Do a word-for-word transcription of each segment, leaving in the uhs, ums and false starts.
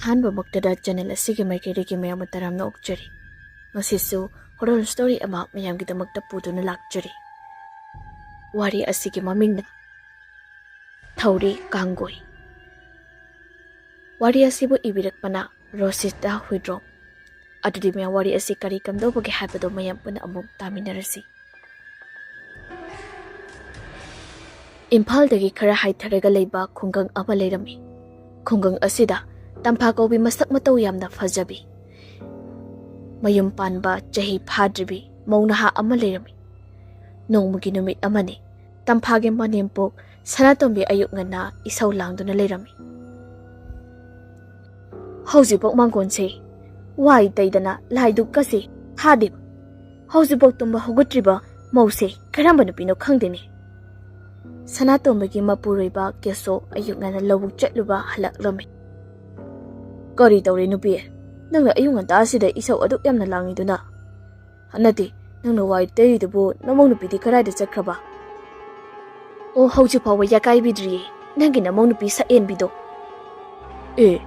ꯑꯍꯥꯟꯕꯃꯛꯇꯗ channel ꯑꯁꯤꯒꯤ ꯃꯥꯏꯀꯩꯗꯒꯤ ꯃꯌꯥꯝꯕꯨ ꯇꯔꯥꯝꯅ ꯑꯣꯛꯆꯔꯤ꯫ ꯉꯁꯤꯁꯨ horror story ꯑꯃ ꯃꯌꯥꯝꯒꯤꯗꯃꯛꯇ ꯄꯨꯗꯨꯅ ꯂꯥꯛꯆꯔꯤ꯫ ꯋꯥꯔꯤ ꯑꯁꯤꯒꯤ ꯃꯃꯤꯡꯅ ꯊꯧꯔꯤ ꯀꯥꯡꯒꯣꯏ꯫ ꯋꯥꯔꯤ ꯑꯁꯤꯕꯨ ꯏꯕꯤꯔꯛꯄꯅ ꯔꯣꯁꯤꯇꯥ ꯍꯨꯏꯗ꯭ꯔꯣꯝ꯫ ꯑꯗꯨꯗꯤ ꯃꯌꯥꯝ, ꯋꯥꯔꯤ ꯑꯁꯤ ꯀꯔꯤ ꯀꯝꯗꯧꯕꯒꯦ ꯍꯥꯏꯕꯗꯨ ꯃꯌꯥꯝ ꯄꯨꯟꯅ ꯑꯃꯨꯛ ꯇꯥꯃꯤꯟꯅꯔꯁꯤ꯫ ꯏꯝꯐꯥꯜꯗꯒꯤ ꯈꯔ ꯍꯥꯏꯊꯔꯒ ꯂꯩꯕ ꯈꯨꯡꯒꯪ ꯑꯃ ꯂꯩꯔꯝꯃꯤ꯫ ꯈꯨꯡꯒꯪ ꯑꯁꯤꯗ ꯇꯝꯐꯥ ꯀꯧꯕꯤ ꯃꯁꯛ ꯃꯇꯧ ꯌꯥꯝꯅ ꯐꯖꯕꯤ, ꯃꯌꯨꯝ ꯄꯥꯟꯕ ꯆꯍꯤ ꯐꯥꯗ꯭ꯔꯤꯕꯤ ꯃꯧ ꯅꯍꯥ ꯑꯃ ꯂꯩꯔꯝꯃꯤ꯫ ꯅꯣꯡꯃꯒꯤ ꯅꯨꯃꯤꯠ ꯑꯃꯅꯤ, ꯇꯝꯐꯥꯒꯤ ꯃꯅꯦꯝꯄꯣꯛ ꯁꯅꯥꯇꯣꯝꯕꯤ ꯑꯌꯨꯛ ꯉꯟꯅ ꯏꯁꯧ ꯂꯥꯡꯗꯨꯅ ꯂꯩꯔꯝꯃꯤ꯫ "ꯍꯧꯖꯤꯛꯐꯥꯎ ꯃꯥꯡꯒꯣꯟꯁꯦ ꯋꯥꯏ ꯇꯩꯗꯅ ꯂꯥꯏꯗꯨꯛꯀꯁꯦ ꯊꯥꯗꯦ꯫ ꯍꯧꯖꯤꯛꯐꯥꯎ ꯇꯨꯝꯕ ꯍꯧꯒꯠꯇ꯭ꯔꯤꯕ ꯃꯧꯁꯦ ꯀꯔꯝꯕ ꯅꯨꯄꯤꯅꯣ ꯈꯪꯗꯦꯅꯦ꯫" ꯁꯅꯥꯇꯣꯝꯕꯒꯤ ꯃꯄꯨꯔꯣꯏꯕ ꯀꯦꯁꯣ ꯑꯌꯨꯛ ꯉꯟꯅ ꯂꯧꯕꯨꯛ ꯆꯠꯂꯨꯕ ꯍꯜꯂꯛꯂꯝꯃꯤ꯫ "ꯀꯔꯤ ꯇꯧꯔꯦ ꯅꯨꯄꯤ? ꯅꯪꯅ ꯑꯌꯨꯛ ꯉꯟꯇꯥꯁꯤꯗ ꯏꯁꯧ ꯑꯗꯨꯛ ꯌꯥꯝꯅ ꯂꯥꯡꯉꯤꯗꯨꯅ? ꯅꯠꯇꯦ, ꯅꯪꯅ ꯋꯥꯏ ꯇꯩꯔꯤꯗꯨꯕꯨ ꯅꯃꯧ ꯅꯨꯄꯤꯗꯤ ꯀꯗꯥꯏꯗ ꯆꯠꯈ꯭ꯔꯕ?" "ꯑꯣ, ꯍꯧꯖꯤꯛ ꯐꯥꯎꯕ ꯌꯥꯀꯥꯏꯕꯤꯗ꯭ꯔꯤꯌꯦ, ꯅꯪꯒꯤ ꯅꯃꯧ ꯅꯨꯄꯤ ꯁꯛꯑꯦꯟꯕꯤꯗꯣ꯫" "ꯑꯦ,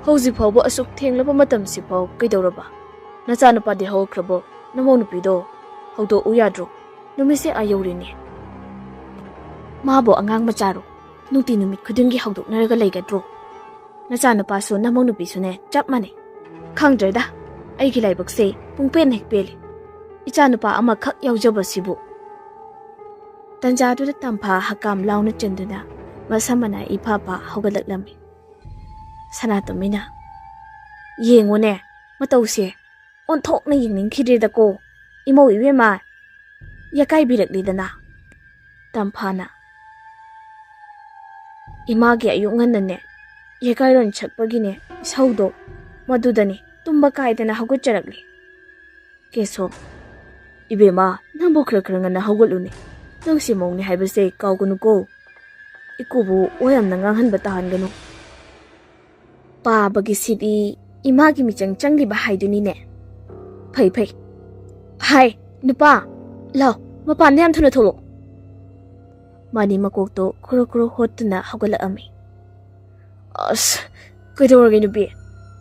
ꯍꯧꯖꯤꯛ ꯐꯥꯎꯕ ꯑꯁꯨꯛ ꯊꯦꯡꯂꯕ ꯃꯇꯝꯁꯤꯐꯥꯎ ꯀꯩꯗꯧꯔꯕ? ꯅꯆꯥꯅꯨꯄꯥꯗꯤ ꯍꯧꯒꯠꯈ꯭ꯔꯕꯣ? ꯅꯃꯧ ꯅꯨꯄꯤꯗꯣ ꯍꯧꯗꯣꯛꯎ ꯌꯥꯗ꯭ꯔꯣ? ꯅꯨꯃꯤꯠꯁꯦ ꯑꯥ ꯌꯧꯔꯦꯅꯦ꯫" "ꯃꯥꯕꯨ ꯑꯉꯥꯡ ꯃꯆꯥꯔꯣ? ꯅꯨꯡꯇꯤ ꯅꯨꯃꯤꯠ ꯈꯨꯗꯤꯡꯒꯤ ꯍꯧꯗꯣꯛꯅꯔꯒ ꯂꯩꯒꯗ꯭ꯔꯣ? ꯅꯆꯥꯅꯨꯄꯥꯁꯨ ꯅꯃꯧ ꯅꯨꯄꯤꯁꯨꯅꯦ ꯆꯞ ꯃꯥꯟꯅꯩ꯫ ꯈꯪꯗ꯭ꯔꯦꯗ, ꯑꯩꯒꯤ ꯂꯥꯏꯕꯛꯁꯦ ꯄꯨꯡꯄꯦꯟ ꯍꯦꯛ ꯄꯦꯜꯂꯦ꯫ ꯏꯆꯥꯅꯨꯄꯥ ꯑꯃꯈꯛ ꯌꯥꯎꯖꯕꯁꯤꯕꯨ꯫" ꯇꯟꯖꯥꯗꯨꯗ ꯇꯝꯐꯥ ꯍꯀꯥꯝ ꯂꯥꯎꯅ ꯆꯟꯗꯨꯅ ꯃꯁꯝ ꯃꯅꯥ ꯏꯐꯥ ꯐꯥ ꯍꯧꯒꯠꯂꯛꯂꯝꯃꯤ꯫ ꯁꯅꯥꯇꯣꯝꯕꯤꯅ, "ꯌꯦꯡꯉꯨꯅꯦ, ꯃꯇꯧꯁꯦ ꯑꯣꯟꯊꯣꯛꯅ ꯌꯦꯡꯅꯤꯡꯈꯤꯗ꯭ꯔꯦꯗꯀꯣ, ꯏꯃꯧ ꯏꯕꯦꯝꯃ, ꯌꯥꯀꯥꯏꯕꯤꯔꯛꯂꯤꯗꯅ꯫" ꯇꯝꯐꯥꯅ, "ꯏꯃꯥꯒꯤ ꯑꯌꯨꯛ ꯉꯟꯅꯅꯦ ꯌꯥꯀꯥꯏꯔꯣꯟ ꯁꯛꯄꯒꯤꯅꯦ ꯏꯁꯧꯗꯣ, ꯃꯗꯨꯗꯅꯦ ꯇꯨꯝꯕ ꯀꯥꯏꯗꯅ ꯍꯧꯒꯠꯆꯔꯛꯂꯤ꯫" ꯀꯦꯁꯣ, "ꯏꯕꯦꯝꯃ, ꯅꯪꯕꯨ ꯈꯔ ꯈꯔ ꯉꯟꯅ ꯍꯧꯒꯠꯂꯨꯅꯦ꯫ ꯅꯪꯁꯦ ꯃꯧꯅꯦ ꯍꯥꯏꯕꯁꯦ ꯀꯥꯎꯒꯅꯨꯀꯣ꯫ ꯏꯀꯨꯕꯨ ꯋꯥ ꯌꯥꯝꯅ ꯉꯥꯡꯍꯟꯕ ꯇꯥꯍꯟꯒꯅꯨ꯫ ꯄꯥꯕꯒꯤ ꯁꯤꯗꯤ ꯏꯃꯥꯒꯤ ꯃꯤꯆꯪ ꯆꯪꯂꯤꯕ ꯍꯥꯏꯗꯨꯅꯤꯅꯦ꯫ ꯐꯩ, ꯐꯩ꯫ ꯍꯥꯏ, ꯅꯨꯄꯥ, ꯂꯥꯎ, ꯃꯄꯥꯟꯗ ꯌꯥꯝ ꯊꯨꯅ ꯊꯣꯛꯂꯛꯑꯣ꯫" ꯃꯥꯗꯤ ꯃꯀꯣꯛꯇꯣ ꯈꯨꯔꯨ ꯈꯨꯔꯨ ꯍꯣꯠꯇꯨꯅ ꯍꯧꯒꯠꯂꯛꯑꯝꯃꯤ꯫ "ꯑꯁ, ꯀꯩꯗꯧꯔꯒꯦ ꯅꯨꯄꯤ?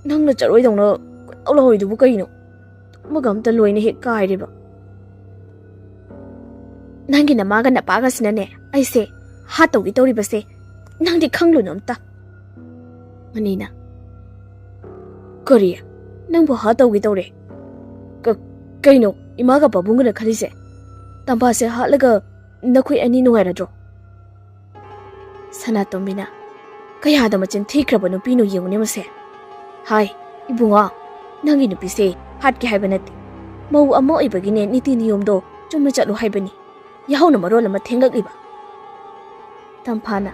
ꯅꯪꯅ ꯆꯔꯣꯏꯗꯧꯅ ꯀꯣꯏꯂꯥꯎ ꯂꯥꯎꯔꯤꯗꯨꯕꯨ ꯀꯩꯅꯣ? ꯇꯨꯝꯕꯒ ꯑꯝꯇ ꯂꯣꯏꯅ ꯍꯦꯛ ꯀꯥꯏꯔꯦꯕ꯫ ꯅꯪꯒꯤ ꯅꯃꯥꯒ ꯅꯄꯥꯒꯁꯤꯅꯅꯦ ꯑꯩꯁꯦ ꯍꯥꯠꯇꯧꯒꯦ ꯇꯧꯔꯤꯕꯁꯦ ꯅꯪꯗꯤ ꯈꯪꯂꯨꯅꯨ ꯑꯝꯇ꯫ ꯃꯅꯤꯅ, "ꯀꯔꯤ? ꯅꯪꯕꯨ ꯍꯥꯠꯇꯧꯒꯦ ꯇꯧꯔꯦ? ꯀ-, ꯀꯩꯅꯣ? ꯏꯃꯥꯒ ꯄꯥꯕꯨꯡꯒꯅ ꯈꯜꯂꯤꯁꯦ ꯇꯝꯐꯥꯁꯦ ꯍꯥꯠꯂꯒ ꯅꯈꯣꯏ ꯑꯅꯤ ꯅꯨꯡꯉꯥꯏꯔꯗ꯭ꯔꯣ?" ꯁꯅꯥꯇꯣꯝꯕꯤꯅ, "ꯀꯌꯥꯗ ꯃꯆꯤꯟ ꯊꯤꯈ꯭ꯔꯕ ꯅꯨꯄꯤꯅꯣ ꯌꯦꯡꯉꯨꯅꯦ ꯃꯁꯦ꯫ ꯍꯥꯏ, ꯏꯕꯨꯡꯉꯣ, ꯅꯪꯒꯤ ꯅꯨꯄꯤꯁꯦ ꯍꯥꯠꯀꯦ ꯍꯥꯏꯕ ꯅꯠꯇꯦ꯫ ꯃꯧ ꯑꯃ ꯑꯣꯏꯕꯒꯤꯅꯦ ꯅꯤꯇꯤ ꯅꯤꯌꯣꯝꯗꯣ ꯆꯨꯝꯅ ꯆꯠꯂꯨ ꯍꯥꯏꯕꯅꯤ꯫ ꯌꯥꯍꯧꯅ ꯃꯔꯣꯜ ꯑꯃ ꯊꯦꯡꯂꯛꯂꯤꯕ꯫" ꯇꯝꯐꯥꯅ,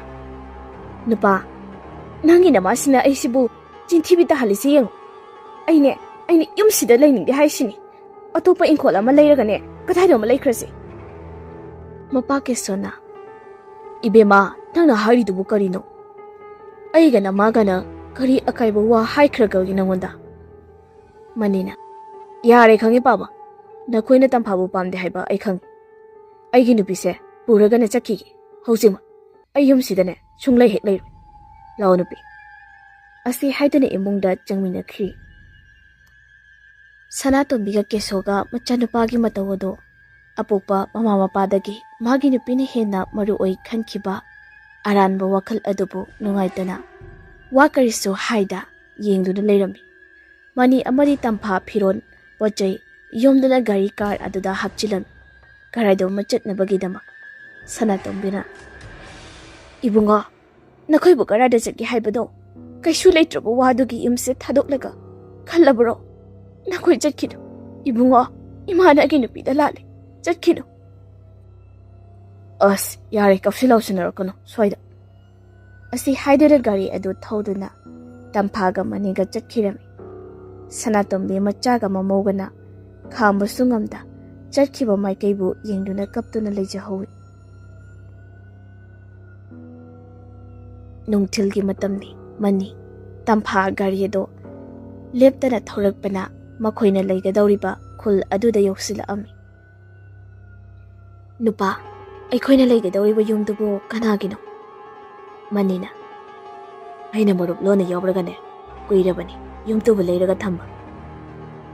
"ꯅꯨꯄꯥ, ꯅꯪꯒꯤ ꯅꯃꯥꯁꯤꯅ ꯑꯩꯁꯤꯕꯨ ꯆꯤꯟꯊꯤꯕꯤ ꯇꯥꯍꯜꯂꯤꯁꯤ ꯌꯦꯡꯉꯨ꯫ ꯑꯩꯅꯦ, ꯑꯩꯅ ꯌꯨꯝꯁꯤꯗ ꯂꯩꯅꯤꯡꯗꯦ ꯍꯥꯏꯁꯤꯅꯤ꯫ ꯑꯇꯣꯞꯄ ꯏꯪꯈꯣꯜ ꯑꯃ ꯂꯩꯔꯒꯅꯦ ꯀꯗꯥꯏꯗ ꯑꯃ ꯂꯩꯈ꯭ꯔꯁꯤ꯫" ꯃꯄꯥ ꯀꯦꯁꯣꯅ, "ꯏꯕꯦꯝꯃ, ꯅꯪꯅ ꯍꯥꯏꯔꯤꯗꯨꯕꯨ ꯀꯔꯤꯅꯣ? ꯑꯩꯒ ꯅꯃꯥꯒꯅ ꯀꯔꯤ ꯑꯀꯥꯏꯕ ꯋꯥ ꯍꯥꯏꯈ꯭ꯔꯒꯦ ꯅꯪꯉꯣꯟꯗ?" ꯃꯅꯤꯅ, "ꯌꯥꯔꯦ, ꯈꯪꯉꯦ ꯄꯥꯕ, ꯅꯈꯣꯏꯅ ꯇꯝꯐꯥꯕꯨ ꯄꯥꯝꯗꯦ ꯍꯥꯏꯕ ꯑꯩ ꯈꯪꯉꯦ꯫ ꯑꯩꯒꯤ ꯅꯨꯄꯤꯁꯦ ꯄꯨꯔꯒꯅ ꯆꯠꯈꯤꯒꯦ ꯍꯧꯖꯤꯛꯃꯛ꯫ ꯑꯩ ꯌꯨꯝꯁꯤꯗꯅꯦ ꯁꯨꯡꯂꯩ ꯍꯦꯛ ꯂꯩꯔꯣꯏ꯫ ꯂꯥꯛꯑꯣ ꯅꯨꯄꯤ꯫" ꯑꯁꯤ ꯍꯥꯏꯗꯨꯅ ꯏꯃꯨꯡꯗ ꯆꯪꯃꯤꯟꯅꯈ꯭ꯔꯤ꯫ ꯁꯅꯥꯇꯣꯝꯕꯤꯒ ꯀꯦꯁꯣꯒ ꯃꯆꯥꯅꯨꯄꯥꯒꯤ ꯃꯇꯧ ꯑꯗꯨ ꯑꯄꯣꯛꯄ ꯃꯃꯥ ꯃꯄꯥꯗꯒꯤ ꯃꯥꯒꯤ ꯅꯨꯄꯤꯅ ꯍꯦꯟꯅ ꯃꯔꯨ ꯑꯣꯏ ꯈꯟꯈꯤꯕ ꯑꯔꯥꯟꯕ ꯋꯥꯈꯜ ꯑꯗꯨꯕꯨ ꯅꯨꯡꯉꯥꯏꯇꯅ ꯋꯥ ꯀꯔꯤꯁꯨ ꯍꯥꯏꯗ ꯌꯦꯡꯗꯨꯅ ꯂꯩꯔꯝꯃꯤ꯫ ꯃꯅꯤ ꯑꯃꯗꯤ ꯇꯝꯐꯥ ꯐꯤꯔꯣꯜ, ꯄꯣꯠ ꯆꯩ ꯌꯣꯝꯗꯨꯅ ꯒꯥꯔꯤ ꯀꯥꯔ ꯑꯗꯨꯗ ꯍꯥꯞꯆꯤꯜꯂꯝꯃꯤ꯫ ꯀꯔꯥꯏꯗꯣ ꯑꯃ ꯆꯠꯅꯕꯒꯤꯗꯃꯛ꯫ ꯁꯅꯥꯇꯣꯝꯕꯤꯅ, "ꯏꯕꯨꯡꯉꯣ, ꯅꯈꯣꯏꯕꯨ ꯀꯔꯥꯏꯗ ꯆꯠꯀꯦ ꯍꯥꯏꯕꯅꯣ? ꯀꯩꯁꯨ ꯂꯩꯇ꯭ꯔꯕ ꯋꯥꯗꯨꯒꯤ ꯌꯨꯝꯁꯦ ꯊꯥꯗꯣꯛꯂꯒ ꯈꯜꯂꯕ꯭ꯔꯣ? ꯅꯈꯣꯏ ꯆꯠꯈꯤꯅꯨ꯫ ꯏꯕꯨꯡꯉꯣ, ꯏꯃꯥꯅ ꯑꯩꯒꯤ ꯅꯨꯄꯤꯗ ꯂꯥꯜꯂꯦ꯫ ꯆꯠꯈꯤꯅꯨ꯫" "ꯑꯁ, ꯌꯥꯔꯦ, ꯀꯞꯁꯤ ꯂꯥꯎꯁꯤꯟꯅꯔꯛꯀꯅꯨ ꯁ꯭ꯋꯥꯏꯗ꯫" ꯑꯁꯤ ꯍꯥꯏꯗꯨꯅ ꯒꯥꯔꯤ ꯑꯗꯨ ꯊꯧꯗꯨꯅ ꯇꯝꯐꯥꯒ ꯃꯅꯤꯒ ꯆꯠꯈꯤꯔꯝꯃꯤ꯫ ꯁꯅꯥꯇꯣꯝꯕꯤ ꯃꯆꯥꯒ ꯃꯃꯧꯒꯅ ꯈꯥꯝꯕꯁꯨ ꯉꯝꯗ ꯆꯠꯈꯤꯕ ꯃꯥꯏꯀꯩꯕꯨ ꯌꯦꯡꯗꯨꯅ ꯀꯞꯇꯨꯅ ꯂꯩꯖꯍꯧꯏ꯫ ꯅꯨꯡꯊꯤꯜꯒꯤ ꯃꯇꯝꯅꯤ꯫ ꯃꯅꯤ, ꯇꯝꯐꯥ ꯒꯥꯔꯤ ꯑꯗꯨ ꯂꯦꯞꯇꯅ ꯊꯧꯔꯛꯄꯅ ꯃꯈꯣꯏꯅ ꯂꯩꯒꯗꯧꯔꯤꯕ ꯈꯨꯜ ꯑꯗꯨꯗ ꯌꯧꯁꯤꯜꯂꯛꯑꯝꯃꯤ꯫ "ꯅꯨꯄꯥ, ꯑꯩꯈꯣꯏꯅ ꯂꯩꯒꯗꯧꯔꯤꯕ ꯌꯨꯝꯗꯨꯕꯨ ꯀꯅꯥꯒꯤꯅꯣ?" ꯃꯅꯤꯅ, "ꯑꯩꯅ ꯃꯔꯨꯞ ꯂꯣꯟꯅ ꯌꯥꯎꯔꯒꯅꯦ ꯀꯨꯏꯔꯕꯅꯤ꯫ ꯌꯨꯝ ꯇꯨꯕ ꯂꯩꯔꯒ ꯊꯝꯕ꯫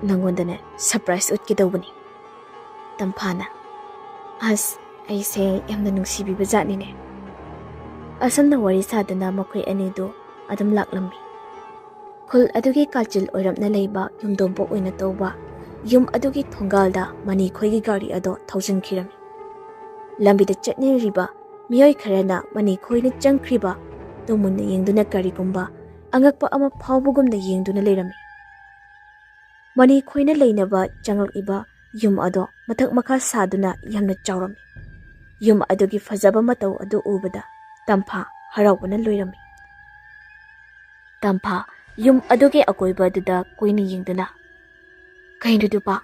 ꯅꯪꯉꯣꯟꯗꯅꯦ ꯁꯔꯄ꯭ꯔꯥꯏꯖ ꯎꯠꯀꯦ ꯇꯧꯕꯅꯤ꯫ ꯇꯝꯐꯥꯅ, "ꯑꯁ, ꯑꯩꯁꯦ ꯌꯥꯝꯅ ꯅꯨꯡꯁꯤꯕꯤꯕ ꯖꯥꯠꯅꯤꯅꯦ"꯫ ꯑꯁꯨꯝꯅ ꯋꯥꯔꯤ ꯁꯥꯗꯨꯅ ꯃꯈꯣꯏ ꯑꯅꯤꯗꯨ ꯑꯗꯨꯝ ꯂꯥꯛꯂꯝꯃꯤ꯫ ꯈꯨꯜ ꯑꯗꯨꯒꯤ ꯀꯥꯆꯤꯜ ꯑꯣꯏꯔꯞꯅ ꯂꯩꯕ ꯌꯨꯝꯗꯣꯡꯄꯣꯛ ꯑꯣꯏꯅ ꯇꯧꯕ ꯌꯨꯝ ꯑꯗꯨꯒꯤ ꯊꯣꯡꯒꯥꯜꯗ ꯃꯅꯤꯈꯣꯏꯒꯤ ꯒꯥꯔꯤ ꯑꯗꯣ ꯊꯧꯖꯤꯟꯈꯤꯔꯝꯃꯤ꯫ ꯂꯝꯕꯤꯗ ꯆꯠꯅꯔꯤꯕ ꯃꯤꯑꯣꯏ ꯈꯔꯅ ꯃꯅꯤꯈꯣꯏꯅ ꯆꯪꯈ꯭ꯔꯤꯕ ꯇꯨ ꯃꯨꯟꯅ ꯌꯦꯡꯗꯨꯅ ꯀꯔꯤꯒꯨꯝꯕ ꯑꯉꯛꯄ ꯑꯃ ꯐꯥꯎꯕꯒꯨꯝꯅ ꯌꯦꯡꯗꯨꯅ ꯂꯩꯔꯝꯃꯤ꯫ ꯃꯅꯤꯈꯣꯏꯅ ꯂꯩꯅꯕ ꯆꯪꯂꯛꯂꯤꯕ ꯌꯨꯝ ꯑꯗꯣ ꯃꯊꯛ ꯃꯈꯥ ꯁꯥꯗꯨꯅ ꯌꯥꯝꯅ ꯆꯥꯎꯔꯝꯃꯤ꯫ ꯌꯨꯝ ꯑꯗꯨꯒꯤ ꯐꯖꯕ ꯃꯇꯧ ꯑꯗꯨ ꯎꯕꯗ ꯇꯝꯐꯥ ꯍꯔꯥꯎꯕꯅ ꯂꯣꯏꯔꯝꯃꯤ꯫ ꯇꯝꯐꯥ ꯌꯨꯝ ꯑꯗꯨꯒꯤ ꯑꯀꯣꯏꯕ ꯑꯗꯨꯗ ꯀꯨꯏꯅ ꯌꯦꯡꯗꯨꯅ, "ꯀꯩꯅꯣ ꯅꯨꯄꯥ,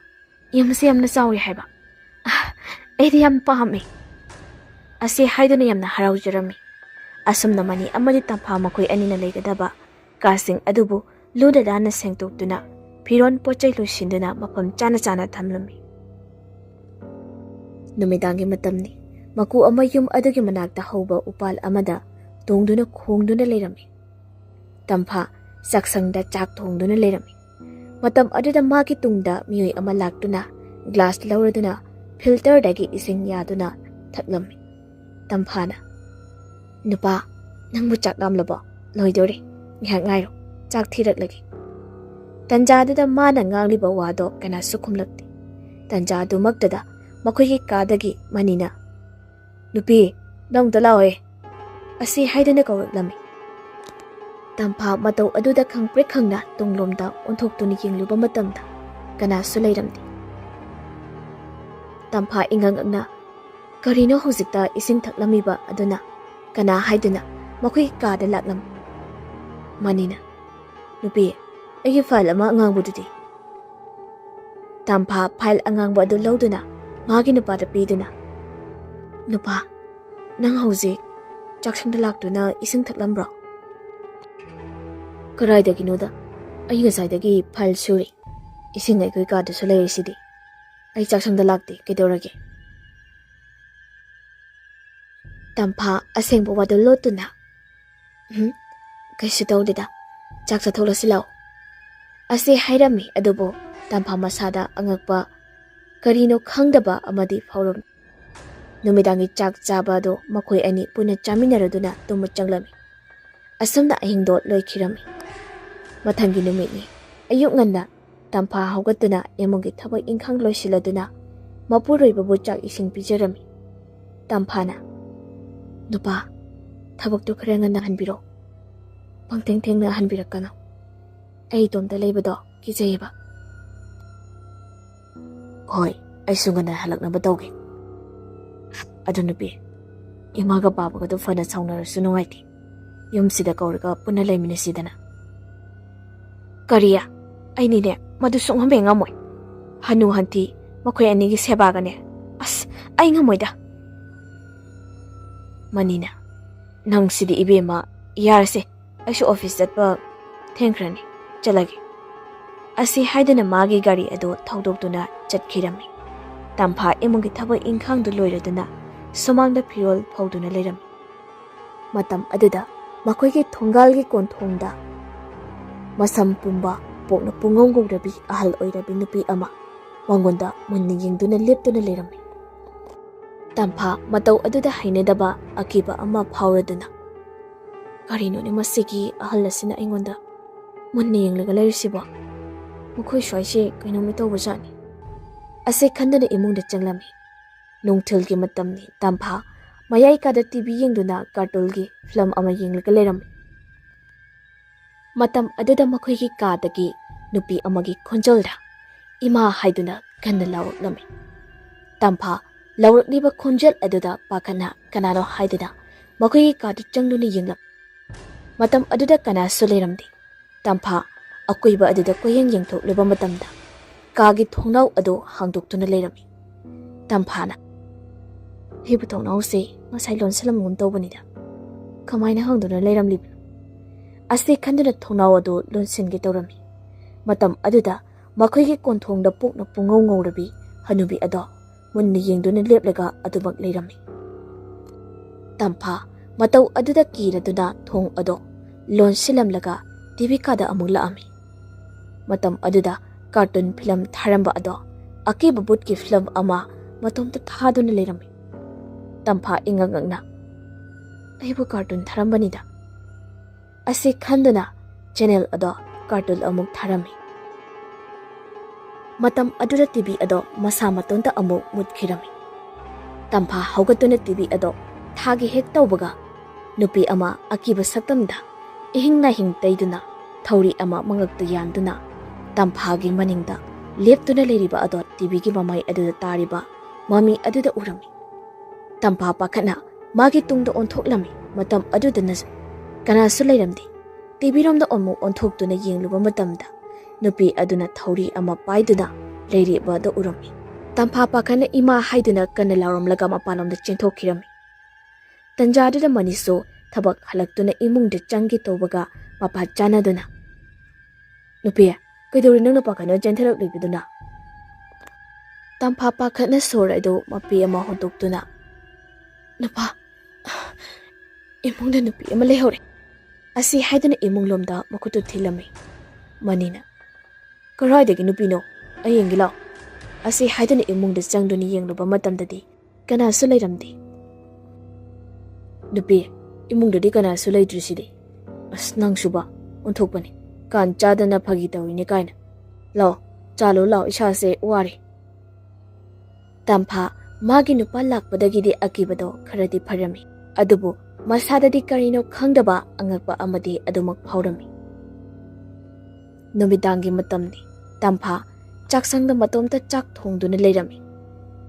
ꯌꯨꯝꯁꯦ ꯌꯥꯝꯅ ꯆꯥꯎꯋꯤ ꯍꯥꯏꯕ꯫ ꯑꯥ, ꯑꯩꯗꯤ ꯌꯥꯝ ꯄꯥꯝꯃꯦ" ꯑꯁꯤ ꯍꯥꯏꯗꯨꯅ ꯌꯥꯝꯅ ꯍꯔꯥꯎꯖꯔꯝꯃꯤ꯫ ꯑꯁꯨꯝꯅ ꯃꯅꯤ ꯑꯃꯗꯤ ꯇꯝꯐꯥ ꯃꯈꯣꯏ ꯑꯅꯤꯅ ꯂꯩꯒꯗꯕ ꯀꯥꯁꯤꯡ ꯑꯗꯨꯕꯨ ꯂꯨꯅ ꯅꯥꯟꯅ ꯁꯦꯡꯗꯣꯛꯇꯨꯅ ꯐꯤꯔꯣꯟ ꯄꯣꯠꯆꯩ ꯂꯣꯏꯁꯤꯟꯗꯨꯅ ꯃꯐꯝ ꯆꯥꯅ ꯆꯥꯅ ꯊꯝꯂꯝꯃꯤ꯫ ꯅꯨꯃꯤꯗꯥꯡꯒꯤ ꯃꯇꯝꯅꯤ꯫ ꯃꯀꯨ ꯑꯃ ꯌꯨꯝ ꯑꯗꯨꯒꯤ ꯃꯅꯥꯛꯇ ꯍꯧꯕ ꯎꯄꯥꯜ ꯑꯃꯗ ꯇꯣꯡꯗꯨꯅ ꯈꯣꯡꯗꯨꯅ ꯂꯩꯔꯝꯃꯤ꯫ ꯇꯝꯐꯥ ꯆꯥꯛꯁꯪꯗ ꯆꯥꯛ ꯊꯣꯡꯗꯨꯅ ꯂꯩꯔꯝꯃꯤ꯫ ꯃꯇꯝ ꯑꯗꯨꯗ ꯃꯥꯒꯤ ꯇꯨꯡꯗ ꯃꯤꯑꯣꯏ ꯑꯃ ꯂꯥꯛꯇꯨꯅ ꯒ꯭ꯂꯥꯁ ꯂꯧꯔꯗꯨꯅ ꯐꯤꯜꯇꯔꯗꯒꯤ ꯏꯁꯤꯡ ꯌꯥꯗꯨꯅ ꯊꯛꯂꯝꯃꯤ꯫ ꯇꯝꯐꯥꯅ, "ꯅꯨꯄꯥ, ꯅꯪꯕꯨ ꯆꯥꯛ ꯂꯥꯝꯂꯕꯣ? ꯂꯣꯏꯗꯣꯔꯦ꯫ ꯉꯥꯏꯍꯥꯛ ꯉꯥꯏꯔꯣ꯫ ꯆꯥꯛ ꯊꯤꯔꯛꯂꯒꯦ"꯫ ꯇꯟꯖꯥꯗꯨꯗ ꯃꯥꯅ ꯉꯥꯡꯂꯤꯕ ꯋꯥꯗꯣ ꯀꯅꯥꯁꯨ ꯈꯨꯝꯂꯛꯇꯦ꯫ ꯇꯟꯖꯥ ꯑꯗꯨꯃꯛꯇꯗ ꯃꯈꯣꯏꯒꯤ ꯀꯥꯗꯒꯤ ꯃꯅꯤꯅ, "ꯅꯨꯄꯤ, ꯅꯪ ꯑꯝꯇ ꯂꯥꯛꯑꯣꯍꯦ" ꯑꯁꯤ ꯍꯥꯏꯗꯨꯅ ꯀꯧꯔꯛꯂꯝꯃꯤ꯫ ꯇꯝꯐꯥ ꯃꯇꯧ ꯑꯗꯨꯗ ꯈꯪꯄ꯭ꯔꯦꯛ ꯈꯪꯅ ꯇꯨꯡꯂꯣꯝꯗ ꯑꯣꯟꯊꯣꯛꯇꯨꯅ ꯌꯦꯡꯂꯨꯕ ꯃꯇꯝꯗ ꯀꯅꯥꯁꯨ ꯂꯩꯔꯝꯗꯦ꯫ ꯇꯝꯐꯥ ꯏꯉꯛ ꯉꯛꯅ, "ꯀꯔꯤꯅꯣ ꯍꯧꯖꯤꯛꯇ ꯏꯁꯤꯡ ꯊꯛꯂꯝꯃꯤꯕ ꯑꯗꯨꯅ? ꯀꯅꯥ ꯍꯥꯏꯗꯨꯅ ꯃꯈꯣꯏꯒꯤ ꯀꯥꯗ ꯂꯥꯛꯂꯝꯃꯤ?" ꯃꯅꯤꯅ, "ꯅꯨꯄꯤ, ꯑꯩꯒꯤ ꯐꯥꯏꯜ ꯑꯃ ꯑꯉꯥꯡꯕꯗꯨꯗꯤ?" ꯇꯝꯐꯥ ꯐꯥꯏꯜ ꯑꯉꯥꯡꯕ ꯑꯗꯨ ꯂꯧꯗꯨꯅ ꯃꯥꯒꯤ ꯅꯨꯄꯥꯗ ꯄꯤꯗꯨꯅ, "ꯅꯨꯄꯥ, ꯅꯪ ꯍꯧꯖꯤꯛ ꯆꯥꯛꯁꯪꯗ ꯂꯥꯛꯇꯨꯅ ꯏꯁꯤꯡ ꯊꯛꯂꯝꯕ꯭ꯔꯣ?" "ꯀꯗꯥꯏꯗꯒꯤꯅꯣꯗ, ꯑꯩ ꯉꯁꯥꯏꯗꯒꯤ ꯐꯥꯏꯜ ꯁꯨꯔꯤ꯫ ꯏꯁꯤꯡ ꯑꯩꯈꯣꯏ ꯀꯥꯗꯁꯨ ꯂꯩꯔꯤꯁꯤꯗꯤ꯫ ꯑꯩ ꯆꯥꯛꯁꯪꯗ ꯂꯥꯛꯇꯦ, ꯀꯩꯗꯧꯔꯒꯦ?" ꯇꯝꯐꯥ ꯑꯁꯦꯡꯕ ꯋꯥꯗꯨ ꯂꯣꯠꯇꯨꯅ, "ꯎꯝ, ꯀꯩꯁꯨ ꯇꯧꯗꯦꯗ, ꯆꯥꯛ ꯆꯥꯊꯣꯛꯂꯁꯤ ꯂꯥꯛꯑꯣ, ꯑꯁꯤ ꯍꯥꯏꯔꯝꯃꯤ, ꯑꯗꯨꯕꯨ ꯇꯝꯐꯥ ꯃꯁꯥꯗ ꯑꯉꯛꯄ ꯀꯔꯤꯅꯣ ꯈꯪꯗꯕ ꯑꯃꯗꯤ ꯐꯥꯎꯔꯝꯃꯤ꯫ ꯅꯨꯃꯤꯗꯥꯡꯒꯤ ꯆꯥꯛ ꯆꯥꯕ ꯑꯗꯨ ꯃꯈꯣꯏ ꯑꯅꯤ ꯄꯨꯟꯅ ꯆꯥꯃꯤꯟꯅꯔꯗꯨꯅ ꯇꯨꯝꯕ ꯆꯪꯂꯝꯃꯤ꯫ ꯑꯁꯨꯝꯅ ꯑꯍꯤꯡꯗꯣ ꯂꯣꯏꯈꯤꯔꯝꯃꯤ꯫ ꯃꯊꯪꯒꯤ ꯅꯨꯃꯤꯠꯅꯤ꯫ ꯑꯌꯨꯛ ꯉꯟꯅ ꯇꯝꯐꯥ ꯍꯧꯒꯠꯇꯨꯅ ꯏꯃꯨꯡꯒꯤ ꯊꯕꯛ ꯏꯪꯈꯥꯡ ꯂꯣꯏꯁꯤꯜꯂꯗꯨꯅ ꯃꯄꯨꯔꯣꯏꯕꯕꯨ ꯆꯥꯛ ꯏꯁꯤꯡ ꯄꯤꯖꯔꯝꯃꯤ꯫ ꯇꯝꯐꯥꯅ, "ꯅꯨꯄꯥ, ꯊꯕꯛꯇꯨ ꯈꯔ ꯉꯟꯅ ꯍꯟꯕꯤꯔꯣ꯫ ꯄꯪꯊꯦꯡ ꯊꯦꯡꯅ ꯍꯟꯕꯤꯔꯛꯀꯅꯨ꯫ ꯑꯩ ꯏꯇꯣꯝꯇ ꯂꯩꯕꯗꯣ ꯀꯤꯖꯩꯌꯦꯕ꯫" "ꯍꯣꯏ, ꯑꯩꯁꯨ ꯉꯟꯅ ꯍꯜꯂꯛꯅꯕ ꯇꯧꯒꯦ꯫ ꯑꯗꯨ ꯅꯨꯄꯤ, ꯏꯃꯥꯒ ꯄꯥꯕꯒꯗꯣ ꯐꯅ ꯁꯥꯎꯅꯔꯁꯨ ꯅꯨꯡꯉꯥꯏꯇꯦ꯫ ꯌꯨꯝꯁꯤꯗ ꯀꯧꯔꯒ ꯄꯨꯟꯅ ꯂꯩꯃꯤꯟꯅꯁꯤꯗꯅ꯫" "ꯀꯔꯤ? ꯑꯩꯅꯤꯅꯦ ꯃꯗꯨ ꯁꯨꯡꯉꯝ ꯍꯦꯛ ꯉꯝꯃꯣꯏ꯫ ꯍꯅꯨ ꯍꯟꯊꯤ, ꯃꯈꯣꯏ ꯑꯅꯤꯒꯤ ꯁꯦꯕꯥꯒꯅꯦ꯫ ꯑꯁ, ꯑꯩ ꯉꯝꯃꯣꯏꯗ꯫" ꯃꯅꯤꯅ, "ꯅꯪꯁꯤꯗꯤ ꯏꯕꯦꯝꯃ, ꯌꯥꯔꯁꯦ, ꯑꯩꯁꯨ ꯑꯣꯐꯤꯁ ꯆꯠꯄ ꯊꯦꯡꯈ꯭ꯔꯅꯤ, ꯆꯠꯂꯒꯦ꯫" ꯑꯁꯤ ꯍꯥꯏꯗꯨꯅ ꯃꯥꯒꯤ ꯒꯥꯔꯤ ꯑꯗꯨ ꯊꯧꯗꯣꯛꯇꯨꯅ ꯆꯠꯈꯤꯔꯝꯃꯤ꯫ ꯇꯝꯐꯥ ꯏꯃꯨꯡꯒꯤ ꯊꯕꯛ ꯏꯪꯈꯥꯡꯗꯨ ꯂꯣꯏꯔꯗꯨꯅ ꯁꯨꯃꯥꯡꯗ ꯐꯤꯔꯣꯜ ꯐꯧꯗꯨꯅ ꯂꯩꯔꯝꯃꯤ꯫ ꯃꯇꯝ ꯑꯗꯨꯗ ꯃꯈꯣꯏꯒꯤ ꯊꯣꯡꯒꯥꯜꯒꯤ ꯀꯣꯟꯊꯣꯡꯗ ꯃꯁꯝ ꯄꯨꯝꯕ, ꯄꯣꯛꯅ ꯄꯨꯡꯉꯧ ꯉꯧꯔꯕꯤ ꯑꯍꯜ ꯑꯣꯏꯔꯕꯤ ꯅꯨꯄꯤ ꯑꯃ ꯃꯉꯣꯟꯗ ꯃꯨꯟꯅ ꯌꯦꯡꯗꯨꯅ ꯂꯦꯞꯇꯨꯅ ꯂꯩꯔꯝꯃꯤ꯫ ꯇꯝꯐꯥ ꯃꯇꯧ ꯑꯗꯨꯗ ꯍꯩꯅꯗꯕ ꯑꯀꯤꯕ ꯑꯃ ꯐꯥꯎꯔꯗꯨꯅ, "ꯀꯔꯤꯅꯣꯅꯦ ꯃꯁꯤꯒꯤ ꯑꯍꯜ ꯑꯁꯤꯅ ꯑꯩꯉꯣꯟꯗ ꯃꯨꯟꯅ ꯌꯦꯡꯂꯒ ꯂꯩꯔꯤꯁꯤꯕꯣ? ꯃꯈꯣꯏ ꯁ꯭ꯋꯥꯏꯁꯦ ꯀꯩꯅꯣꯝꯃ ꯇꯧꯕꯖꯥꯠꯅꯤ" ꯑꯁꯤ ꯈꯟꯗꯨꯅ ꯏꯃꯨꯡꯗ ꯆꯪꯂꯝꯃꯤ꯫ ꯅꯨꯡꯊꯤꯜꯒꯤ ꯃꯇꯝꯅꯤ꯫ ꯇꯝꯐꯥ ꯃꯌꯥꯏ ꯀꯥꯗ ꯇꯤ ꯚꯤ ꯌꯦꯡꯗꯨꯅ ꯀꯥꯔꯇꯨꯟꯒꯤ ꯐꯤꯂꯝ ꯑꯃ ꯌꯦꯡꯂꯒ ꯂꯩꯔꯝꯃꯤ꯫ ꯃꯇꯝ ꯑꯗꯨꯗ ꯃꯈꯣꯏꯒꯤ ꯀꯥꯗꯒꯤ ꯅꯨꯄꯤ ꯑꯃꯒꯤ ꯈꯣꯟꯖꯦꯜꯗ "ꯏꯃꯥ" ꯍꯥꯏꯗꯨꯅ ꯀꯟꯅ ꯂꯥꯎꯔꯛꯂꯝꯃꯤ꯫ ꯇꯝꯐꯥ ꯂꯥꯎꯔꯛꯂꯤꯕ ꯈꯣꯟꯖꯦꯜ ꯑꯗꯨꯗ ꯄꯥꯈꯠꯅ ꯀꯅꯥꯅꯣ ꯍꯥꯏꯗꯨꯅ ꯃꯈꯣꯏꯒꯤ ꯀꯥꯗ ꯆꯪꯗꯨꯅ ꯌꯦꯡꯂꯝꯃꯤ꯫ ꯃꯇꯝ ꯑꯗꯨꯗ ꯀꯅꯥꯁꯨ ꯂꯩꯔꯝꯗꯦ꯫ ꯇꯝꯐꯥ ꯑꯀꯣꯏꯕ ꯑꯗꯨꯗ ꯀꯣꯏꯌꯦꯡ ꯌꯦꯡꯊꯣꯛꯂꯨꯕ ꯃꯇꯝꯗ ꯀꯥꯒꯤ ꯊꯣꯡꯅꯥꯎ ꯑꯗꯨ ꯍꯥꯡꯗꯣꯛꯇꯨꯅ ꯂꯩꯔꯝꯃꯤ꯫ ꯇꯝꯐꯥꯅ, "ꯑꯩꯕꯨ ꯊꯣꯡꯅꯥꯎꯁꯦ ꯉꯁꯥꯏ ꯂꯣꯟꯁꯤꯜꯂꯝꯒꯨꯝ ꯇꯧꯕꯅꯤꯗ, ꯀꯃꯥꯏꯅ ꯍꯥꯡꯗꯨꯅ ꯂꯩꯔꯝꯂꯤꯕꯅꯣ?" ꯑꯁꯤ ꯈꯟꯗꯨꯅ ꯊꯣꯡꯅꯥꯎ ꯑꯗꯨ ꯂꯣꯟꯁꯤꯟꯒꯦ ꯇꯧꯔꯝꯃꯤ꯫ ꯃꯇꯝ ꯑꯗꯨꯗ ꯃꯈꯣꯏꯒꯤ ꯀꯣꯟꯊꯣꯡꯗ ꯄꯣꯛꯅ ꯄꯨꯡꯉꯧ ꯉꯧꯔꯕꯤ ꯍꯅꯨꯕꯤ ꯑꯗꯣ ꯃꯨꯟꯅ ꯌꯦꯡꯗꯨꯅ ꯂꯦꯞꯂꯒ ꯑꯗꯨꯃꯛ ꯂꯩꯔꯝꯃꯤ꯫ ꯇꯝꯐꯥ ꯃꯇꯧ ꯑꯗꯨꯗ ꯀꯤꯔꯗꯨꯅ ꯊꯣꯡ ꯑꯗꯣ ꯂꯣꯟꯁꯤꯜꯂꯝꯂꯒ ꯇꯤ ꯚꯤ ꯀꯥꯗ ꯑꯃꯨꯛ ꯂꯥꯛꯑꯝꯃꯤ꯫ ꯃꯇꯝ ꯑꯗꯨꯗ ꯀꯥꯔꯇꯨꯟ ꯐꯤꯂꯝ ꯊꯥꯔꯝꯕ ꯑꯗꯣ ꯑꯀꯤꯕ ꯚꯨꯠꯀꯤ ꯐꯤꯂꯝ ꯑꯃ ꯃꯇꯣꯝꯇ ꯊꯥꯗꯨꯅ ꯂꯩꯔꯝꯃꯤ꯫ ꯇꯝꯐꯥ ꯏꯉꯛ ꯉꯛꯅ, "ꯑꯩꯕꯨ ꯀꯥꯔꯇꯨꯟ ꯊꯥꯔꯝꯕꯅꯤꯗ" ꯑꯁꯤ ꯈꯟꯗꯨꯅ ꯆꯦꯅꯦꯜ ꯑꯗꯣ ꯀꯥꯔꯇꯨꯟ ꯑꯃꯨꯛ ꯊꯥꯔꯝꯃꯤ꯫ ꯃꯇꯝ ꯑꯗꯨꯗ ꯇꯤꯚꯤ ꯑꯗꯣ ꯃꯁꯥ ꯃꯇꯣꯟꯇ ꯑꯃꯨꯛ ꯃꯨꯠꯈꯤꯔꯝꯃꯤ꯫ ꯇꯝꯐꯥ ꯍꯧꯒꯠꯇꯨꯅ ꯇꯤꯚꯤ ꯑꯗꯣ ꯊꯥꯒꯦ ꯍꯦꯛ ꯇꯧꯕꯒ, ꯅꯨꯄꯤ ꯑꯃ ꯑꯀꯤꯕ ꯁꯛꯇꯝꯗ ꯏꯍꯤꯡ ꯅꯥꯍꯤꯡ ꯇꯩꯗꯨꯅ ꯊꯧꯔꯤ ꯑꯃ ꯃꯉꯛꯇ ꯌꯥꯟꯗꯨꯅ ꯇꯝꯐꯥꯒꯤ ꯃꯅꯤꯡꯗ ꯂꯦꯞꯇꯨꯅ ꯂꯩꯔꯤꯕ ꯑꯗꯣ ꯇꯤꯚꯤꯒꯤ ꯃꯃꯥꯏ ꯑꯗꯨꯗ ꯇꯥꯔꯤꯕ ꯃꯃꯤ ꯑꯗꯨꯗ ꯎꯔꯝꯃꯤ꯫ ꯇꯝꯐꯥ ꯄꯥꯈꯠꯅ ꯃꯥꯒꯤ ꯇꯨꯡꯗ ꯑꯣꯟꯊꯣꯛꯂꯝꯃꯤ꯫ ꯃꯇꯝ ꯑꯗꯨꯗꯅꯁꯨ ꯀꯅꯥꯁꯨ ꯂꯩꯔꯝꯗꯦ꯫ ꯇꯤꯚꯤꯔꯣꯝꯗ ꯑꯃꯨꯛ ꯑꯣꯟꯊꯣꯛꯇꯨꯅ ꯌꯦꯡꯂꯨꯕ ꯃꯇꯝꯗ ꯅꯨꯄꯤ ꯑꯗꯨꯅ ꯊꯧꯔꯤ ꯑꯃ ꯄꯥꯏꯗꯨꯅ ꯂꯩꯔꯤꯕ ꯑꯗꯨ ꯎꯔꯝꯃꯤ꯫ ꯇꯝꯐꯥ ꯄꯥꯈꯠꯅ ꯏꯃꯥ ꯍꯥꯏꯗꯨꯅ ꯀꯟꯅ ꯂꯥꯎꯔꯝꯂꯒ ꯃꯄꯥꯟꯂꯣꯝꯗ ꯆꯦꯟꯊꯣꯛꯈꯤꯔꯝꯃꯤ꯫ ꯇꯟꯖꯥꯗꯨꯗ ꯃꯅꯤꯁꯨ ꯊꯕꯛ ꯍꯜꯂꯛꯇꯨꯅ ꯏꯃꯨꯡꯗ ꯆꯪꯒꯦ ꯇꯧꯕꯒ ꯃꯄꯥ ꯆꯥꯟꯅꯗꯨꯅ, "ꯅꯨꯄꯤ, ꯀꯩꯗꯧꯔꯤ ꯅꯪꯅ ꯄꯥꯈꯠꯅ ꯆꯦꯟꯊꯔꯛꯂꯤꯕꯗꯨꯅ?" ꯇꯝꯐꯥ ꯄꯥꯈꯠꯅ ꯁꯣꯔ ꯑꯗꯨ ꯃꯄꯤ ꯑꯃ ꯍꯣꯟꯗꯣꯛꯇꯨꯅ, "ꯅꯨꯄꯥ, ꯏꯃꯨꯡꯗ ꯅꯨꯄꯤ ꯑꯃ ꯂꯩꯍꯧꯔꯦ" ꯑꯁꯤ ꯍꯥꯏꯗꯨꯅ ꯏꯃꯨꯡꯂꯣꯝꯗ ꯃꯈꯨꯠꯇꯨ ꯊꯤꯜꯂꯝꯃꯤ꯫ ꯃꯅꯤꯅ, "ꯀꯔꯥꯏꯗꯒꯤ ꯅꯨꯄꯤꯅꯣ? ꯑꯩ ꯌꯦꯡꯒꯦ ꯂꯥꯎ" ꯑꯁꯤ ꯍꯥꯏꯗꯨꯅ ꯏꯃꯨꯡꯗ ꯆꯪꯗꯨꯅ ꯌꯦꯡꯂꯨꯕ ꯃꯇꯝꯗꯗꯤ ꯀꯅꯥꯁꯨ ꯂꯩꯔꯝꯗꯦ꯫ "ꯅꯨꯄꯤ, ꯏꯃꯨꯡꯗꯗꯤ ꯀꯅꯥꯁꯨ ꯂꯩꯇ꯭ꯔꯤꯁꯤꯗꯤ꯫ ꯑꯁ, ꯅꯪꯁꯨꯕ ꯑꯣꯟꯊꯣꯛꯄꯅꯤ꯫ ꯀꯥꯟ ꯆꯥꯗꯅ ꯐꯥꯒꯤ ꯇꯧꯔꯤꯅꯦ ꯀꯥꯏꯅ꯫ ꯂꯥꯎ, ꯆꯥꯂꯣ ꯂꯥꯎ, ꯏꯁꯥꯁꯦ ꯋꯥꯔꯦ"꯫ ꯇꯝꯐꯥ ꯃꯥꯒꯤ ꯅꯨꯄꯥ ꯂꯥꯛꯄꯗꯒꯤꯗꯤ ꯑꯀꯤꯕꯗꯣ ꯈꯔꯗꯤ ꯐꯔꯝꯃꯤ꯫ ꯑꯗꯨꯕꯨ ꯃꯁꯥꯗꯗꯤ ꯀꯔꯤꯅꯣ ꯈꯪꯗꯕ ꯑꯉꯛꯄ ꯑꯃꯗꯤ ꯑꯗꯨꯃꯛ ꯐꯥꯎꯔꯝꯃꯤ꯫ ꯅꯨꯃꯤꯗꯥꯡꯒꯤ ꯃꯇꯝꯅꯤ꯫ ꯇꯝꯐꯥ ꯆꯥꯛꯁꯪꯗ ꯃꯇꯣꯝꯇ ꯆꯥꯛ ꯊꯣꯡꯗꯨꯅ ꯂꯩꯔꯝꯃꯤ꯫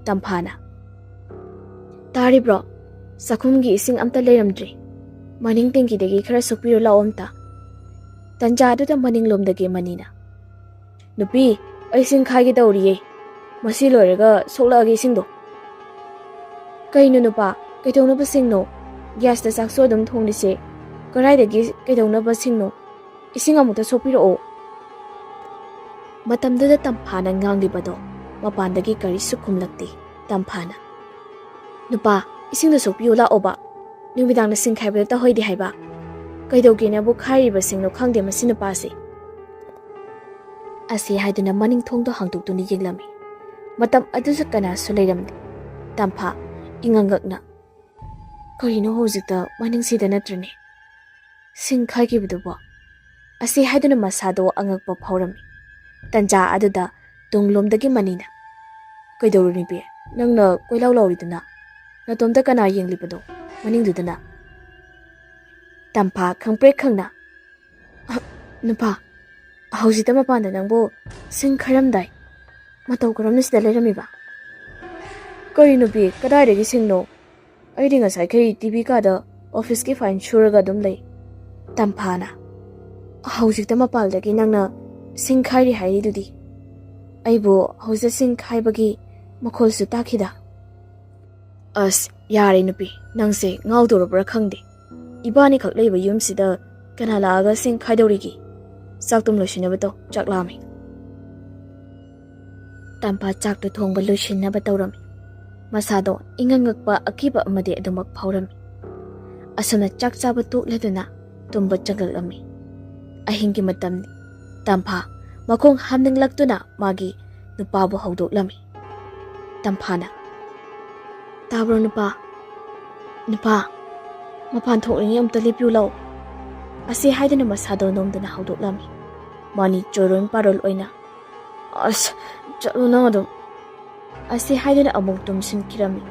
ꯇꯝꯐꯥꯅ, "ꯇꯥꯔꯤꯕ꯭ꯔꯣ? ꯆꯥꯛꯈꯨꯝꯒꯤ ꯏꯁꯤꯡ ꯑꯝꯇ ꯂꯩꯔꯝꯗ꯭ꯔꯤ꯫ ꯃꯅꯤꯡ ꯇꯦꯡꯀꯤꯗꯒꯤ ꯈꯔ ꯁꯣꯛꯄꯤꯔꯣ ꯂꯥꯛꯑꯣ ꯑꯝꯇ"꯫ ꯇꯟꯖꯥꯗꯨꯗ ꯃꯅꯤꯡꯂꯣꯝꯗꯒꯤ ꯃꯅꯤꯅ, "ꯅꯨꯄꯤ, ꯑꯩ ꯁꯤꯡ ꯈꯥꯏꯒꯦ ꯇꯧꯔꯤꯌꯦ꯫ ꯃꯁꯤ ꯂꯣꯏꯔꯒ ꯁꯣꯛꯂꯛꯑꯒꯦ ꯏꯁꯤꯡꯗꯣ"꯫ "ꯀꯩꯅꯣ ꯅꯨꯄꯥ, ꯀꯩꯗꯧꯅꯕ ꯁꯤꯡꯅꯣ? ꯒ꯭ꯌꯥꯁꯇ ꯆꯥꯛꯁꯨ ꯑꯗꯨꯝ ꯊꯣꯡꯂꯤꯁꯦ꯫ ꯀꯗꯥꯏꯗꯒꯤ ꯀꯩꯗꯧꯅꯕ ꯁꯤꯡꯅꯣ? ꯏꯁꯤꯡ ꯑꯃꯨꯛꯇ ꯁꯣꯛꯄꯤꯔꯛꯑꯣ"꯫ ꯃꯇꯝꯗꯨꯗ ꯇꯝꯐꯥꯅ ꯉꯥꯡꯂꯤꯕꯗꯣ ꯃꯄꯥꯟꯗꯒꯤ ꯀꯔꯤꯁꯨ ꯈꯨꯝꯂꯛꯇꯦ꯫ ꯇꯝꯐꯥꯅ, "ꯅꯨꯄꯥ, ꯏꯁꯤꯡꯗꯣ ꯁꯣꯛꯄꯤꯌꯨ ꯂꯥꯛꯑꯣꯕ꯫ ꯅꯨꯃꯤꯗꯥꯡꯗ ꯁꯤꯡ ꯈꯥꯏꯕꯗ ꯇꯧꯍꯩꯗꯦ ꯍꯥꯏꯕ꯫ ꯀꯩꯗꯧꯒꯦꯅꯕꯨ ꯈꯥꯏꯔꯤꯕꯁꯤꯡꯅꯣ ꯈꯪꯗꯦ ꯃꯁꯤ ꯅꯨꯄꯥꯁꯦ"꯫ ꯑꯁꯤ ꯍꯥꯏꯗꯨꯅ ꯃꯅꯤꯡ ꯊꯣꯡꯗꯣ ꯍꯥꯡꯗꯣꯛꯇꯨꯅ ꯌꯦꯡꯂꯝꯃꯤ꯫ ꯃꯇꯝ ꯑꯗꯨꯁꯨ ꯀꯅꯥꯁꯨ ꯂꯩꯔꯝꯗꯦ꯫ ꯇꯝꯐꯥ ꯏꯉꯛꯉꯛꯅ, "ꯀꯔꯤꯅꯣ ꯍꯧꯖꯤꯛꯇ ꯃꯅꯤꯡꯁꯤꯗ ꯅꯠꯇ꯭ꯔꯅꯦ ꯁꯤꯡ ꯈꯥꯏꯈꯤꯕꯗꯨꯕꯣ?" ꯑꯁꯤ ꯍꯥꯏꯗꯨꯅ ꯃꯁꯥꯗꯣ ꯑꯉꯛꯄ ꯐꯥꯎꯔꯝꯃꯤ꯫ ꯇꯟꯖꯥ ꯑꯗꯨꯗ ꯇꯨꯡꯂꯣꯝꯗꯒꯤ ꯃꯅꯤꯅ, "ꯀꯩꯗꯧꯔꯨꯅꯤꯕꯤ? ꯅꯪꯅ ꯀꯣꯏꯂꯥꯎ ꯂꯥꯎꯔꯤꯗꯨꯅ? ꯅꯇꯣꯝꯇ ꯀꯅꯥ ꯌꯦꯡꯂꯤꯕꯅꯣ ꯃꯅꯤꯡꯗꯨꯗꯅ?" ꯇꯝꯐꯥ ꯈꯪꯄ꯭ꯔꯦꯛ ꯈꯪꯅ, "ꯑ, ꯅꯨꯄꯥ, ꯍꯧꯖꯤꯛꯇ ꯃꯄꯥꯟꯗ ꯅꯪꯕꯨ ꯁꯤꯡ ꯈꯥꯏꯔꯝꯗꯥꯏ꯫ ꯃꯇꯧ ꯀꯔꯝꯅ ꯁꯤꯗ ꯂꯩꯔꯝꯃꯤꯕ?" "ꯀꯔꯤ ꯅꯨꯄꯤ, ꯀꯗꯥꯏꯗꯒꯤ ꯁꯤꯡꯅꯣ? ꯑꯩꯗꯤ ꯉꯁꯥꯏꯈꯩ ꯇꯤ ꯚꯤ ꯀꯥꯗ ꯑꯣꯐꯤꯁꯀꯤ ꯐꯥꯏꯜ ꯁꯨꯔꯒ ꯑꯗꯨꯝ ꯂꯩ꯫" ꯇꯝꯐꯥꯅ, "ꯍꯧꯖꯤꯛꯇ ꯃꯄꯥꯜꯗꯒꯤ ꯅꯪꯅ ꯁꯤꯡ ꯈꯥꯏꯔꯤ ꯍꯥꯏꯔꯤꯗꯨꯗꯤ꯫ ꯑꯩꯕꯨ ꯍꯧꯖꯤꯛ ꯁꯤꯡ ꯈꯥꯏꯕꯒꯤ ꯃꯈꯣꯜꯁꯨ ꯇꯥꯈꯤꯗ?" "ꯑꯁ, ꯌꯥꯔꯦ ꯅꯨꯄꯤ, ꯅꯪꯁꯦ ꯉꯥꯎꯗꯧꯔꯕ꯭ꯔꯥ ꯈꯪꯗꯦ꯫ ꯏꯕꯥꯅꯤꯈꯛ ꯂꯩꯕ ꯌꯨꯝꯁꯤꯗ ꯀꯅꯥ ꯂꯥꯛꯑꯒ ꯁꯤꯡ ꯈꯥꯏꯗꯧꯔꯤꯒꯦ? ꯆꯥꯛꯇꯨꯝ ꯂꯣꯏꯁꯤꯟꯅꯕ ꯇꯧ, ꯆꯥꯛ ꯂꯥꯝꯃꯦ꯫" ꯇꯝꯐꯥ ꯆꯥꯛꯇꯨ ꯊꯣꯡꯕ ꯂꯣꯏꯁꯤꯟꯅꯕ ꯇꯧꯔꯝꯃꯤ꯫ ꯃꯁꯥꯗꯣ ꯏꯉꯛꯉꯛꯄ ꯑꯀꯤꯕ ꯑꯃꯗꯤ ꯑꯗꯨꯃꯛ ꯐꯥꯎꯔꯝꯃꯤ꯫ ꯑꯁꯨꯝꯅ ꯆꯥꯛ ꯆꯥꯕ ꯇꯣꯛꯂꯗꯨꯅ ꯇꯨꯝꯕ ꯆꯪꯂꯛꯂꯝꯃꯤ꯫ ꯑꯍꯤꯡꯒꯤ ꯃꯇꯝꯅꯤ꯫ ꯇꯝꯐꯥ ꯃꯈꯣꯡ ꯍꯥꯝꯅꯤꯡꯂꯛꯇꯨꯅ ꯃꯥꯒꯤ ꯅꯨꯄꯥꯕꯨ ꯍꯧꯗꯣꯛꯂꯝꯃꯤ꯫ ꯇꯝꯐꯥꯅ, "ꯇꯥꯕ꯭ꯔꯣ ꯅꯨꯄꯥ? ꯅꯨꯄꯥ, ꯃꯄꯥꯟ ꯊꯣꯛꯂꯤꯉꯩ ꯑꯝꯇ ꯂꯦꯞꯄꯤꯌꯨ ꯂꯥꯎ꯫" ꯑꯁꯤ ꯍꯥꯏꯗꯨꯅ ꯃꯁꯥꯗꯣ ꯅꯣꯝꯗꯨꯅ ꯍꯧꯗꯣꯛꯂꯝꯃꯤ꯫ ꯃꯥꯅꯤ ꯆꯣꯏꯔꯣꯟ ꯄꯥꯔꯣꯜ ꯑꯣꯏꯅ, "ꯑꯁ, ꯆꯠꯂꯣ ꯅꯪ ꯑꯗꯨꯝ꯫" ꯑꯁꯤ ꯍꯥꯏꯗꯨꯅ ꯑꯃꯨꯛ ꯇꯨꯝꯁꯤꯟꯈꯤꯔꯝꯃꯤ꯫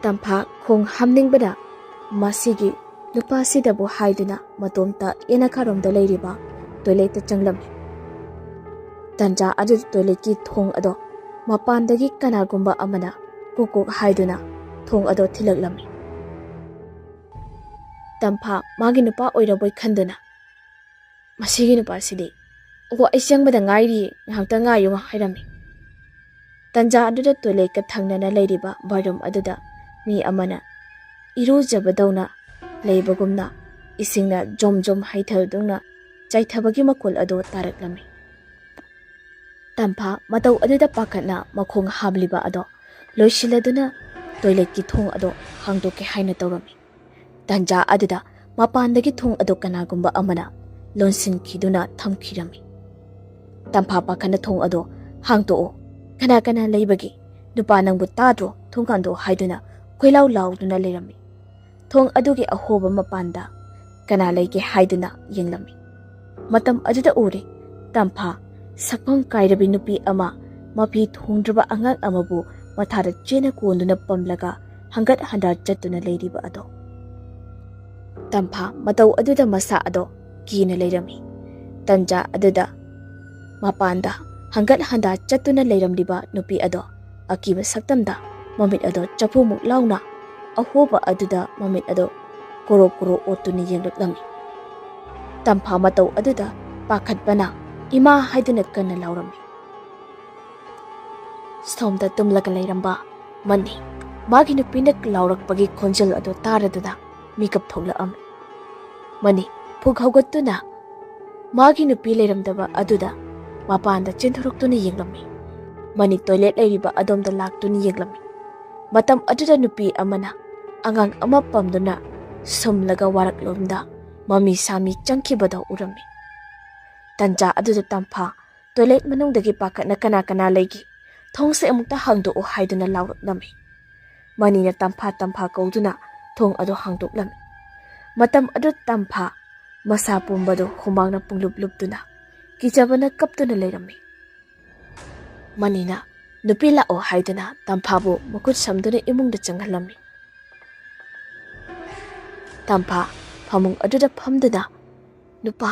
ꯇꯝꯐꯥ ꯈꯣꯡ ꯍꯥꯝꯅꯤꯡꯕꯅ ꯃꯁꯤꯒꯤ ꯅꯨꯄꯥꯁꯤꯗꯕꯨ ꯍꯥꯏꯗꯨꯅ ꯃꯇꯣꯝꯇ ꯌꯦꯅꯈꯥꯔꯣꯝꯗ ꯂꯩꯔꯤꯕ ꯇꯣꯏꯂꯦꯠꯇ ꯆꯪꯂꯝꯃꯤ꯫ ꯇꯟꯖꯥ ꯑꯗꯨꯗ ꯇꯣꯏꯂꯦꯠꯀꯤ ꯊꯣꯡ ꯑꯗꯣ ꯃꯄꯥꯟꯗꯒꯤ ꯀꯅꯥꯒꯨꯝꯕ ꯑꯃꯅ ꯀꯨꯛ ꯀꯨꯛ ꯍꯥꯏꯗꯨꯅ ꯊꯣꯡ ꯑꯗꯣ ꯊꯤꯜꯂꯛꯂꯝꯃꯤ꯫ ꯇꯝꯐꯥ ꯃꯥꯒꯤ ꯅꯨꯄꯥ ꯑꯣꯏꯔꯕꯣꯏ ꯈꯟꯗꯨꯅ, "ꯃꯁꯤꯒꯤ ꯅꯨꯄꯥꯁꯤꯗꯤ, ꯑꯣ, ꯑꯩ ꯆꯪꯕꯗ ꯉꯥꯏꯔꯤ, ꯉꯥꯏꯍꯥꯛꯇ ꯉꯥꯏꯌꯨ" ꯍꯥꯏꯔꯝꯃꯤ꯫ ꯇꯟꯖꯥ ꯑꯗꯨꯗ ꯇꯣꯏꯂꯦꯠꯀ ꯊꯪꯅꯅ ꯂꯩꯔꯤꯕ ꯕꯥꯠꯔꯨꯝ ꯑꯗꯨꯗ ꯃꯤ ꯑꯃꯅ ꯏꯔꯨꯖꯕꯗꯧꯅ ꯂꯩꯕꯒꯨꯝꯅ ꯏꯁꯤꯡꯅ ꯖꯣꯝ ꯖꯣꯝ ꯍꯩꯊꯗꯨꯅ ꯆꯥꯏꯊꯕꯒꯤ ꯃꯈꯣꯜ ꯑꯗꯨ ꯇꯥꯔꯛꯂꯝꯃꯤ꯫ ꯇꯝꯐꯥ ꯃꯇꯧ ꯑꯗꯨꯗ ꯄꯥꯈꯠꯅ ꯃꯈꯣꯡ ꯍꯥꯝꯂꯤꯕ ꯑꯗꯣ ꯂꯣꯏꯁꯤꯜꯂꯗꯨꯅ ꯇꯣꯏꯂꯦꯠꯀꯤ ꯊꯣꯡ ꯑꯗꯣ ꯍꯥꯡꯗꯣꯛꯀꯦ ꯍꯥꯏꯅ ꯇꯧꯔꯝꯃꯤ꯫ ꯇꯟꯖꯥ ꯑꯗꯨꯗ ꯃꯄꯥꯟꯗꯒꯤ ꯊꯣꯡ ꯑꯗꯨ ꯀꯅꯥꯒꯨꯝꯕ ꯑꯃꯅ ꯂꯣꯟꯁꯤꯟꯈꯤꯗꯨꯅ ꯊꯝꯈꯤꯔꯝꯃꯤ꯫ ꯇꯝꯐꯥ ꯄꯥꯈꯠꯅ ꯊꯣꯡ ꯑꯗꯣ ꯍꯥꯡꯗꯣꯛꯑꯣ꯫ "ꯀꯅꯥ ꯀꯅꯥ ꯂꯩꯕꯒꯦ? ꯅꯨꯄꯥ ꯅꯪꯕꯨ ꯇꯥꯗ꯭ꯔꯣ? ꯊꯣꯡ ꯍꯥꯡꯗꯣꯛꯑꯣ" ꯍꯥꯏꯗꯨꯅ ꯈꯣꯏꯂꯥꯎ ꯂꯥꯎꯗꯨꯅ ꯂꯩꯔꯝꯃꯤ꯫ ꯊꯣꯡ ꯑꯗꯨꯒꯤ ꯑꯍꯣꯕ ꯃꯄꯥꯟꯗ ꯀꯅꯥ ꯂꯩꯒꯦ ꯍꯥꯏꯗꯨꯅ ꯌꯦꯡꯂꯝꯃꯤ꯫ ꯃꯇꯝ ꯑꯗꯨꯗ ꯎꯔꯦ, ꯇꯝꯐꯥ, ꯁꯛꯐꯝ ꯀꯥꯏꯔꯕꯤ ꯅꯨꯄꯤ ꯑꯃ, ꯃꯐꯤ ꯊꯣꯡꯗ꯭ꯔꯕ ꯑꯉꯥꯡ ꯑꯃꯕꯨ ꯃꯊꯥꯗ ꯆꯦꯅ ꯀꯣꯟꯗꯨꯅ ꯄꯝꯂꯒ ꯍꯪꯒꯠ ꯍꯟꯗꯥ ꯆꯠꯇꯨꯅ ꯂꯩꯔꯤꯕ ꯑꯗꯣ꯫ ꯇꯝꯐꯥ ꯃꯇꯧ ꯑꯗꯨꯗ ꯃꯁꯥ ꯑꯗꯣ ꯀꯤꯅ ꯂꯩꯔꯝꯃꯤ꯫ ꯇꯟꯖꯥ ꯑꯗꯨꯗ ꯃꯄꯥꯟꯗ ꯍꯪꯒꯠ ꯍꯟꯗꯥ ꯆꯠꯇꯨꯅ ꯂꯩꯔꯝꯂꯤꯕ ꯅꯨꯄꯤ ꯑꯗꯣ ꯑꯀꯤꯕ ꯁꯛꯇꯝꯗ ꯃꯃꯤꯠ ꯑꯗꯣ ꯆꯐꯨꯃꯨꯛ ꯂꯥꯎꯅ ꯑꯍꯣꯕ ꯑꯗꯨꯗ ꯃꯃꯤꯠ ꯑꯗꯣ ꯀꯣꯔꯣ ꯀꯣꯔꯣ ꯑꯣꯠꯇꯨꯅ ꯌꯦꯡꯂꯛꯂꯝꯃꯤ꯫ ꯇꯝꯐꯥ ꯃꯇꯧ ꯑꯗꯨꯗ ꯄꯥꯈꯠꯄꯅ "ꯏꯃꯥ" ꯍꯥꯏꯗꯨꯅ ꯀꯟꯅ ꯂꯥꯎꯔꯝꯃꯤ꯫ ꯁꯣꯝꯗ ꯇꯨꯝꯂꯒ ꯂꯩꯔꯝꯕ ꯃꯅꯤ ꯃꯥꯒꯤ ꯅꯨꯄꯤꯅ ꯂꯥꯎꯔꯛꯄꯒꯤ ꯈꯣꯟꯖꯦꯜ ꯑꯗꯨ ꯇꯥꯔꯗꯨꯅ ꯃꯤꯀꯞ ꯊꯣꯛꯂꯛꯑꯝꯃꯤ꯫ ꯃꯅꯤ ꯐꯨꯛ ꯍꯧꯒꯠꯇꯨꯅ ꯃꯥꯒꯤ ꯅꯨꯄꯤ ꯂꯩꯔꯝꯗꯕ ꯑꯗꯨꯗ ꯃꯄꯥꯟꯗ ꯆꯦꯟꯊꯣꯔꯛꯇꯨꯅ ꯌꯦꯡꯂꯝꯃꯤ꯫ ꯃꯅꯤ ꯇꯣꯏꯂꯦꯠ ꯂꯩꯔꯤꯕ ꯑꯗꯣꯝꯗ ꯂꯥꯛꯇꯨꯅ ꯌꯦꯡꯂꯝꯃꯤ꯫ ꯃꯇꯝ ꯑꯗꯨꯗ ꯅꯨꯄꯤ ꯑꯃꯅ ꯑꯉꯥꯡ ꯑꯃ ꯄꯝꯗꯨꯅ ꯁꯨꯝꯂꯒ ꯋꯥꯔꯛꯂꯣꯝꯗ ꯃꯃꯤ ꯁꯥꯃꯤ ꯆꯪꯈꯤꯕꯗꯣ ꯎꯔꯝꯃꯤ꯫ ꯇꯟꯖꯥ ꯑꯗꯨꯗ ꯇꯝꯐꯥ ꯇꯣꯏꯂꯦꯠ ꯃꯅꯨꯡꯗꯒꯤ ꯄꯥꯈꯠꯅ "ꯀꯅꯥ ꯀꯅꯥ ꯂꯩꯒꯦ? ꯊꯣꯡꯁꯦ ꯑꯃꯨꯛꯇ ꯍꯥꯡꯗꯣꯛꯑꯣ" ꯍꯥꯏꯗꯨꯅ ꯂꯥꯎꯔꯛꯂꯝꯃꯤ꯫ ꯃꯅꯤꯅ ꯇꯝꯐꯥ ꯇꯝꯐꯥ ꯀꯧꯗꯨꯅ ꯊꯣꯡ ꯑꯗꯨ ꯍꯥꯡꯗꯣꯛꯂꯝꯃꯤ꯫ ꯃꯇꯝ ꯑꯗꯨ ꯇꯝꯐꯥ ꯃꯁꯥ ꯄꯨꯝꯕꯗꯨ ꯍꯨꯃꯥꯡꯅ ꯄꯨꯡꯂꯨꯞ ꯂꯨꯞꯇꯨꯅ ꯀꯤꯖꯕꯅ ꯀꯞꯇꯨꯅ ꯂꯩꯔꯝꯃꯤ꯫ ꯃꯅꯤꯅ "ꯅꯨꯄꯤ ꯂꯥꯛꯑꯣ" ꯍꯥꯏꯗꯨꯅ ꯇꯝꯐꯥꯕꯨ ꯃꯈꯨꯠ ꯁꯝꯗꯨꯅ ꯏꯃꯨꯡꯗ ꯆꯪꯍꯜꯂꯝꯃꯤ꯫ ꯇꯝꯐꯥ ꯐꯃꯨꯡ ꯑꯗꯨꯗ ꯐꯝꯗꯨꯅ, "ꯅꯨꯄꯥ,